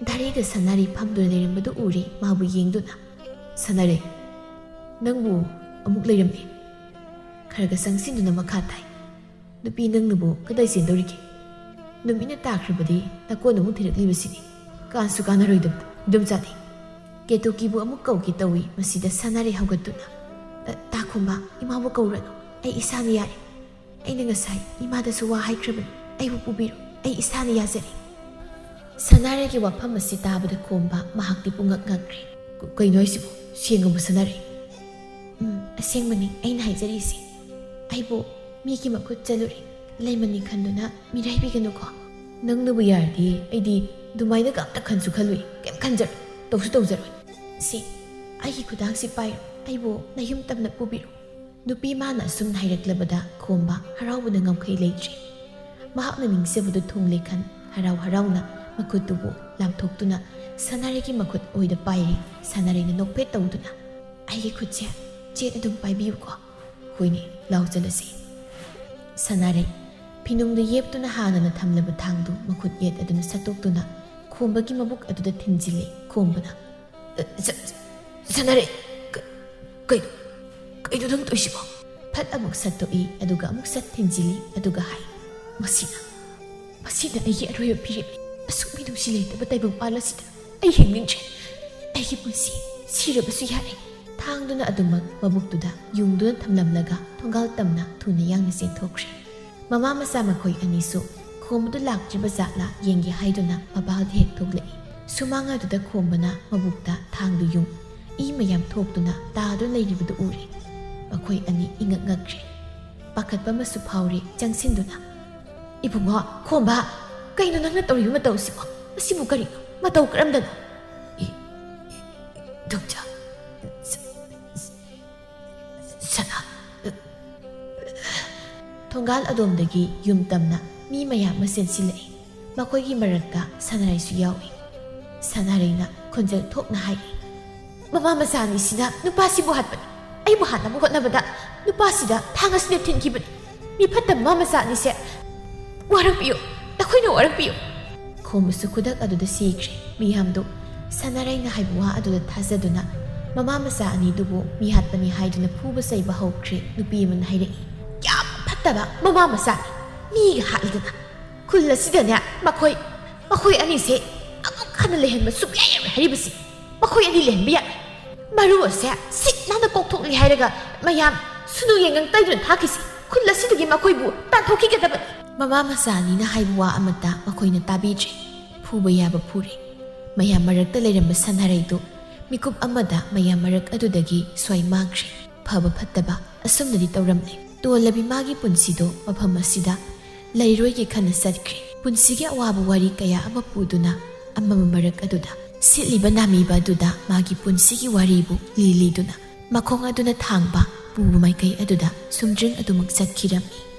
ꯗꯥꯔꯤꯗ ꯁꯅꯥꯔꯩ ꯐꯝꯗꯨꯅ ꯂꯩꯔꯝꯕꯗꯨ ꯎꯔꯦ꯫ ꯃꯥꯕꯨ ꯌꯦꯡꯗꯨꯅ, "ꯁꯅꯥꯔꯩ, ꯅꯪꯕꯨ ꯑꯃꯨꯛ ꯂꯩꯔꯝꯃꯤ꯫" ꯈꯔꯒ ꯆꯪꯁꯤꯟꯗꯨꯅ ꯃꯈꯥ ꯇꯥꯏ, "ꯅꯨꯄꯤ ꯅꯪꯅꯕꯨ ꯀꯗꯥꯏ ꯆꯦꯟꯗꯧꯔꯤꯒꯦ? ꯅꯨꯃꯤꯠꯅ ꯇꯥꯈ꯭ꯔꯕꯗꯤ ꯅꯀꯣꯟ ꯑꯃꯨꯛ ꯊꯤꯔꯛꯂꯤꯕꯁꯤꯅꯤ꯫ ꯀꯥꯟꯁꯨ ꯀꯥꯟꯅꯔꯣꯏꯗꯕꯗ, ꯏꯟꯗꯣꯝꯆꯥꯗꯤ꯫" ꯀꯦꯇꯨꯀꯤꯕꯨ ꯑꯃꯨꯛ ꯀꯧꯒꯦ ꯇꯧꯏ꯫ ꯃꯁꯤꯗ ꯁꯅꯥꯔꯩ ꯍꯧꯒꯠꯇꯨꯅ, "ꯑ, ꯇꯥ ꯈꯣꯝꯕ, ꯏꯃꯥꯕꯨ ꯀꯧꯔꯅꯨ꯫ ꯑꯩ ꯏꯁꯥꯅ ꯌꯥꯔꯦ꯫ ꯑꯩꯅ ꯉꯁꯥꯏ ꯏꯃꯥꯗꯁꯨ ꯋꯥ ꯍꯥꯏꯈ꯭ꯔꯕꯅꯤ꯫ ꯑꯩꯕꯨ ꯄꯨꯕꯤꯔꯣ꯫ ꯑꯩ ꯏꯁꯥꯅ ꯌꯥꯖꯔꯦ꯫" ꯁꯅꯥꯔꯩꯒꯤ ꯋꯥꯐꯝ ꯑꯁꯤ ꯇꯥꯕꯗ ꯈꯣꯝꯕ ꯃꯍꯥꯛꯇꯤ ꯄꯨꯡꯉꯛ ꯉꯛꯈ꯭ꯔꯦ꯫ "ꯀ-, ꯀꯩꯅꯣ ꯍꯥꯏꯁꯤꯕꯨ? ꯁꯦꯡꯉꯕꯣ, ꯁꯅꯥꯔꯩ?" "ꯎꯝ, ꯑꯁꯦꯡꯕꯅꯤ ꯑꯩꯅ ꯍꯥꯏꯖꯔꯤꯁꯦ꯫ ꯑꯩꯕꯨ ꯃꯤꯒꯤ ꯃꯈꯨꯠ ꯆꯠꯂꯨꯔꯦ꯫ ꯂꯩꯃꯅꯤ ꯈꯟꯗꯨꯅ ꯃꯤꯔꯥꯏꯕꯤꯒꯅꯨꯀꯣ꯫" "ꯅꯪꯅꯕꯨ ꯌꯥꯔꯗꯤ ꯑꯩꯗꯤ ꯑꯗꯨꯃꯥꯏꯅꯒ ꯑꯝꯇ ꯈꯟꯁꯨ ꯈꯜꯂꯨꯏ꯫ ꯀꯩꯝ ꯈꯟꯖꯔꯣꯏ꯫ ꯇꯧꯁꯨ ꯇꯧꯖꯔꯣꯏ꯫ ꯁꯤ, ꯑꯩꯒꯤ ꯈꯨꯗꯥꯡꯁꯤ ꯄꯥꯏꯔꯣ꯫ ꯑꯩꯕꯨ ꯅꯌꯨꯝ ꯇꯝꯅ ꯄꯨꯕꯤꯔꯣ꯫" ꯅꯨꯄꯤ ꯃꯥꯅ ꯑꯁꯨꯝꯅ ꯍꯥꯏꯔꯛꯂꯕꯗ ꯈꯣꯝꯕ ꯍꯔꯥꯎꯕꯅ ꯉꯝꯈꯩ ꯂꯩꯇ꯭ꯔꯦ꯫ ꯃꯍꯥꯛꯅ ꯅꯤꯡꯖꯕꯗꯨ ꯊꯨꯡꯂꯦ ꯈꯟ ꯍꯔꯥꯎ ꯍꯔꯥꯎꯅ ꯃꯈꯨꯠꯇꯨꯕꯨ ꯂꯥꯝꯊꯣꯛꯇꯨꯅ ꯁꯅꯥꯔꯩꯒꯤ ꯃꯈꯨꯠ ꯑꯣꯏꯗ ꯄꯥꯏꯔꯦ꯫ ꯁꯅꯥꯔꯩꯅ ꯅꯣꯛꯐꯦꯠ ꯇꯧꯗꯨꯅ, "ꯑꯩꯒꯤ ꯈꯨꯠꯁꯦ ꯆꯦꯠ ꯑꯗꯨꯝ ꯄꯥꯏꯕꯤꯌꯨꯀꯣ꯫" "ꯍꯣꯏꯅꯦ, ꯂꯥꯎ ꯆꯠꯂꯁꯤ꯫" ꯁꯅꯥꯔꯩ ꯐꯤꯅꯨꯡꯗ ꯌꯦꯞꯇꯨꯅ ꯍꯥꯟꯅꯅ ꯊꯝꯂꯕ ꯊꯥꯡꯗꯨ ꯃꯈꯨꯠ ꯌꯦꯠ ꯑꯗꯨꯅ ꯁꯠꯇꯣꯛꯇꯨꯅ ꯈꯣꯝꯕꯒꯤ ꯃꯕꯨꯛ ꯑꯗꯨꯗ ꯊꯤꯟꯖꯤꯜꯂꯦ꯫ ꯈꯣꯝꯕꯅ, "ꯑ, ꯁ-, ꯁ-, ꯁꯅꯥꯔꯩ, ꯀ-, "ꯀꯩꯅꯣ? ꯀꯩꯅꯣ ꯅꯪ ꯇꯧꯔꯤꯁꯤꯕꯣ?" ꯐꯠ ꯑꯃꯨꯛ ꯁꯠꯇꯣꯛꯏ, ꯑꯗꯨꯒ ꯑꯃꯨꯛ ꯁꯠ ꯊꯤꯟꯖꯤꯜꯂꯤ, ꯑꯗꯨꯒ ꯍꯥꯏ, "ꯃꯁꯤꯅ, ꯃꯁꯤꯅ ꯑꯩꯒꯤ ꯑꯔꯣꯏꯕ ꯐꯤꯔꯦꯞꯅꯤ꯫ ꯑꯁꯨꯛ ꯃꯤꯅꯨꯡꯁꯤ ꯂꯩꯇꯕ ꯇꯥꯏꯕꯪ ꯄꯥꯜ ꯑꯁꯤꯗ ꯑꯩ ꯍꯤꯡꯅꯤꯡꯗ꯭ꯔꯦ꯫ ꯑꯩꯒꯤ ꯄꯨꯟꯁꯤ ꯁꯤꯔꯕꯁꯨ ꯌꯥꯔꯦ꯫" ꯊꯥꯡꯗꯨꯅ ꯑꯗꯨꯃꯛ ꯃꯕꯨꯛꯇꯨꯗ ꯌꯨꯡꯗꯨꯅ ꯊꯝꯂꯝꯂꯒ ꯊꯣꯡꯒꯥꯜ ꯇꯝꯅ ꯊꯨꯅ ꯌꯥꯡꯅ ꯆꯦꯟꯊꯣꯛꯈ꯭ꯔꯦ꯫ ꯃꯃꯥ ꯃꯆꯥ ꯃꯈꯣꯏ ꯑꯅꯤꯁꯨ ꯈꯣꯝꯕꯗꯨ ꯂꯥꯛꯇ꯭ꯔꯤꯕ ꯖꯥꯠꯂꯥ ꯌꯦꯡꯒꯦ ꯍꯥꯏꯗꯨꯅ ꯃꯄꯥꯜꯗ ꯍꯦꯛ ꯊꯣꯛꯂꯛꯏ꯫ ꯁꯨꯃꯥꯡ ꯑꯗꯨꯗ ꯈꯣꯝꯕꯅ ꯃꯕꯨꯛꯇ ꯊꯥꯡꯗꯨ ꯌꯨꯡ, ꯏ ꯃꯌꯥꯝ ꯊꯣꯛꯇꯨꯅ ꯇꯥꯗꯨꯅ ꯂꯩꯔꯤꯕꯗꯨ ꯎꯔꯦ꯫ ꯃꯈꯣꯏ ꯑꯅꯤ ꯏꯉꯛ ꯉꯛꯈ꯭ꯔꯦ꯫ ꯄꯥꯈꯠꯄ ꯑꯃꯁꯨ ꯐꯥꯎꯔꯦ꯫ ꯆꯪꯁꯤꯟꯗꯨꯅ, "ꯏꯕꯨꯡꯉꯣ, ꯈꯣꯝꯕ, ꯀꯩꯅꯣ ꯅꯪꯅ ꯇꯧꯔꯤꯕ ꯃꯇꯧꯁꯤꯕꯣ? ꯃꯁꯤꯕꯨ ꯀꯔꯤꯅꯣ? ꯃꯇꯧ ꯀꯔꯝꯗꯅꯣ?" "ꯏ-, ꯏ-, ꯏ-, ꯏꯗꯣꯝꯆꯥ, ꯁ-, ꯁ-, ꯁꯅꯥ꯫" ꯊꯣꯡꯒꯥꯜ ꯑꯗꯣꯝꯗꯒꯤ ꯌꯨꯝ ꯇꯝꯅ ꯃꯤ ꯃꯌꯥꯝ ꯑꯃ ꯆꯦꯟꯁꯤꯜꯂꯛꯏ꯫ ꯃꯈꯣꯏꯒꯤ ꯃꯔꯛꯇ ꯁꯅꯥꯔꯩꯁꯨ ꯌꯥꯎꯏ꯫ ꯁꯅꯥꯔꯩꯅ ꯈꯣꯟꯖꯦꯜ ꯊꯣꯛꯅ ꯍꯥꯏꯔꯤ, "ꯃꯃꯥ ꯃꯆꯥ ꯑꯅꯤꯁꯤꯅ ꯅꯨꯄꯥꯁꯤꯕꯨ ꯍꯥꯠꯄꯅꯤ꯫ ꯑꯩꯕꯨ ꯍꯥꯠꯅꯕ ꯍꯣꯠꯅꯕꯗ ꯅꯨꯄꯥꯁꯤꯗ ꯊꯥꯡ ꯑꯁꯤꯅ ꯊꯤꯟꯈꯤꯕꯅꯤ꯫ ꯃꯤ ꯐꯠꯇꯕ ꯃꯃꯥ ꯃꯆꯥ ꯑꯅꯤꯁꯦ ꯋꯥꯔꯛꯄꯤꯌꯨ, ꯅꯈꯣꯏꯅ ꯋꯥꯔꯛꯄꯤꯌꯨ꯫" ꯈꯣꯝꯕꯁꯨ ꯈꯨꯗꯛ ꯑꯗꯨꯗ ꯁꯤꯈ꯭ꯔꯦ꯫ ꯃꯤꯌꯥꯝꯗꯨ ꯁꯅꯥꯔꯩꯅ ꯍꯥꯏꯕ ꯋꯥ ꯑꯗꯨꯗ ꯊꯥꯖꯗꯨꯅ ꯃꯃꯥ ꯃꯆꯥ ꯑꯅꯤꯗꯨꯕꯨ ꯃꯤꯍꯥꯠꯄꯅꯤ ꯍꯥꯏꯗꯨꯅ ꯐꯨꯕ ꯆꯩꯕ ꯍꯧꯈ꯭ꯔꯦ꯫ ꯅꯨꯄꯤ ꯑꯃꯅ ꯍꯥꯏꯔꯛꯏ, "ꯌꯥꯝ ꯐꯠꯇꯕ ꯃꯃꯥ ꯃꯆꯥꯅꯤ꯫ ꯃꯤꯒ ꯍꯥꯠꯂꯤꯗꯅ꯫ ꯈꯨꯜ ꯑꯁꯤꯗꯅꯦ, ꯃꯈꯣꯏ, ꯃꯈꯣꯏ ꯑꯅꯤꯁꯦ ꯑꯃꯨꯛ ꯍꯟꯅ ꯂꯩꯍꯟꯕ ꯁꯨꯛꯌꯥ ꯌꯥꯔꯣꯏ ꯍꯥꯏꯔꯤꯕꯁꯤ꯫ ꯃꯈꯣꯏ ꯑꯅꯤ ꯂꯩꯍꯟꯕ ꯌꯥꯔꯣꯏ꯫ ꯃꯔꯨ ꯑꯁꯦ ꯁꯤꯠ ꯅꯥꯟꯅ ꯀꯣꯛꯊꯣꯛꯂꯤ ꯍꯥꯏꯔꯒ ꯃꯌꯥꯝ ꯁꯨꯅꯨ ꯌꯦꯡꯉꯪ ꯇꯩꯗꯨꯅ ꯊꯥꯈꯤꯁꯤ꯫ ꯈꯨꯜ ꯑꯁꯤꯗꯒꯤ ꯃꯈꯣꯏꯕꯨ ꯇꯥꯟꯊꯣꯛꯈꯤꯒꯗꯕꯅꯤ꯫" ꯃꯃꯥ ꯃꯆꯥ ꯑꯅꯤꯅ ꯍꯥꯏꯕ ꯋꯥ ꯑꯃꯠꯇ ꯃꯈꯣꯏꯅ ꯇꯥꯕꯤꯗ꯭ꯔꯦ꯫ ꯐꯨꯕ ꯌꯥꯕ ꯐꯨꯔꯦ꯫ ꯃꯌꯥꯝ ꯃꯔꯛꯇ ꯂꯩꯔꯝꯕ ꯁꯅꯥꯔꯩꯗꯨ ꯃꯤꯀꯨꯞ ꯑꯃꯗ ꯃꯌꯥꯝ ꯃꯔꯛ ꯑꯗꯨꯗꯒꯤ ꯁ꯭ꯋꯥꯏ ꯃꯥꯡꯈ꯭ꯔꯦ꯫ ꯐꯕ ꯐꯠꯇꯕ ꯑꯁꯨꯝꯅꯗꯤ ꯇꯧꯔꯝꯂꯦ꯫ ꯇꯣꯜꯂꯕꯤ ꯃꯥꯒꯤ ꯄꯨꯟꯁꯤꯗꯣ ꯃꯐꯝ ꯑꯁꯤꯗ ꯂꯩꯔꯣꯏꯒꯦ ꯈꯟꯅ ꯆꯠꯈ꯭ꯔꯦ꯫ ꯄꯨꯟꯁꯤꯒꯤ ꯑꯋꯥꯕ ꯋꯥꯔꯤ ꯀꯌꯥ ꯑꯃ ꯄꯨꯗꯨꯅ ꯑꯃꯝꯕ ꯃꯔꯛ ꯑꯗꯨꯗ ꯁꯤꯠꯂꯤꯕ ꯅꯥꯃꯤꯕ ꯑꯗꯨꯗ ꯃꯥꯒꯤ ꯄꯨꯟꯁꯤꯒꯤ ꯋꯥꯔꯤꯕꯨ ꯂꯤ ꯂꯤꯗꯨꯅ ꯃꯈꯣꯡ ꯑꯗꯨꯅ ꯊꯥꯡꯕ ꯄꯨꯕ ꯃꯥꯏꯀꯩ ꯑꯗꯨꯗ ꯁꯨꯝꯗ꯭ꯔꯤꯡ ꯑꯗꯨꯃꯛ ꯆꯠꯈꯤꯔꯝꯃꯤ꯫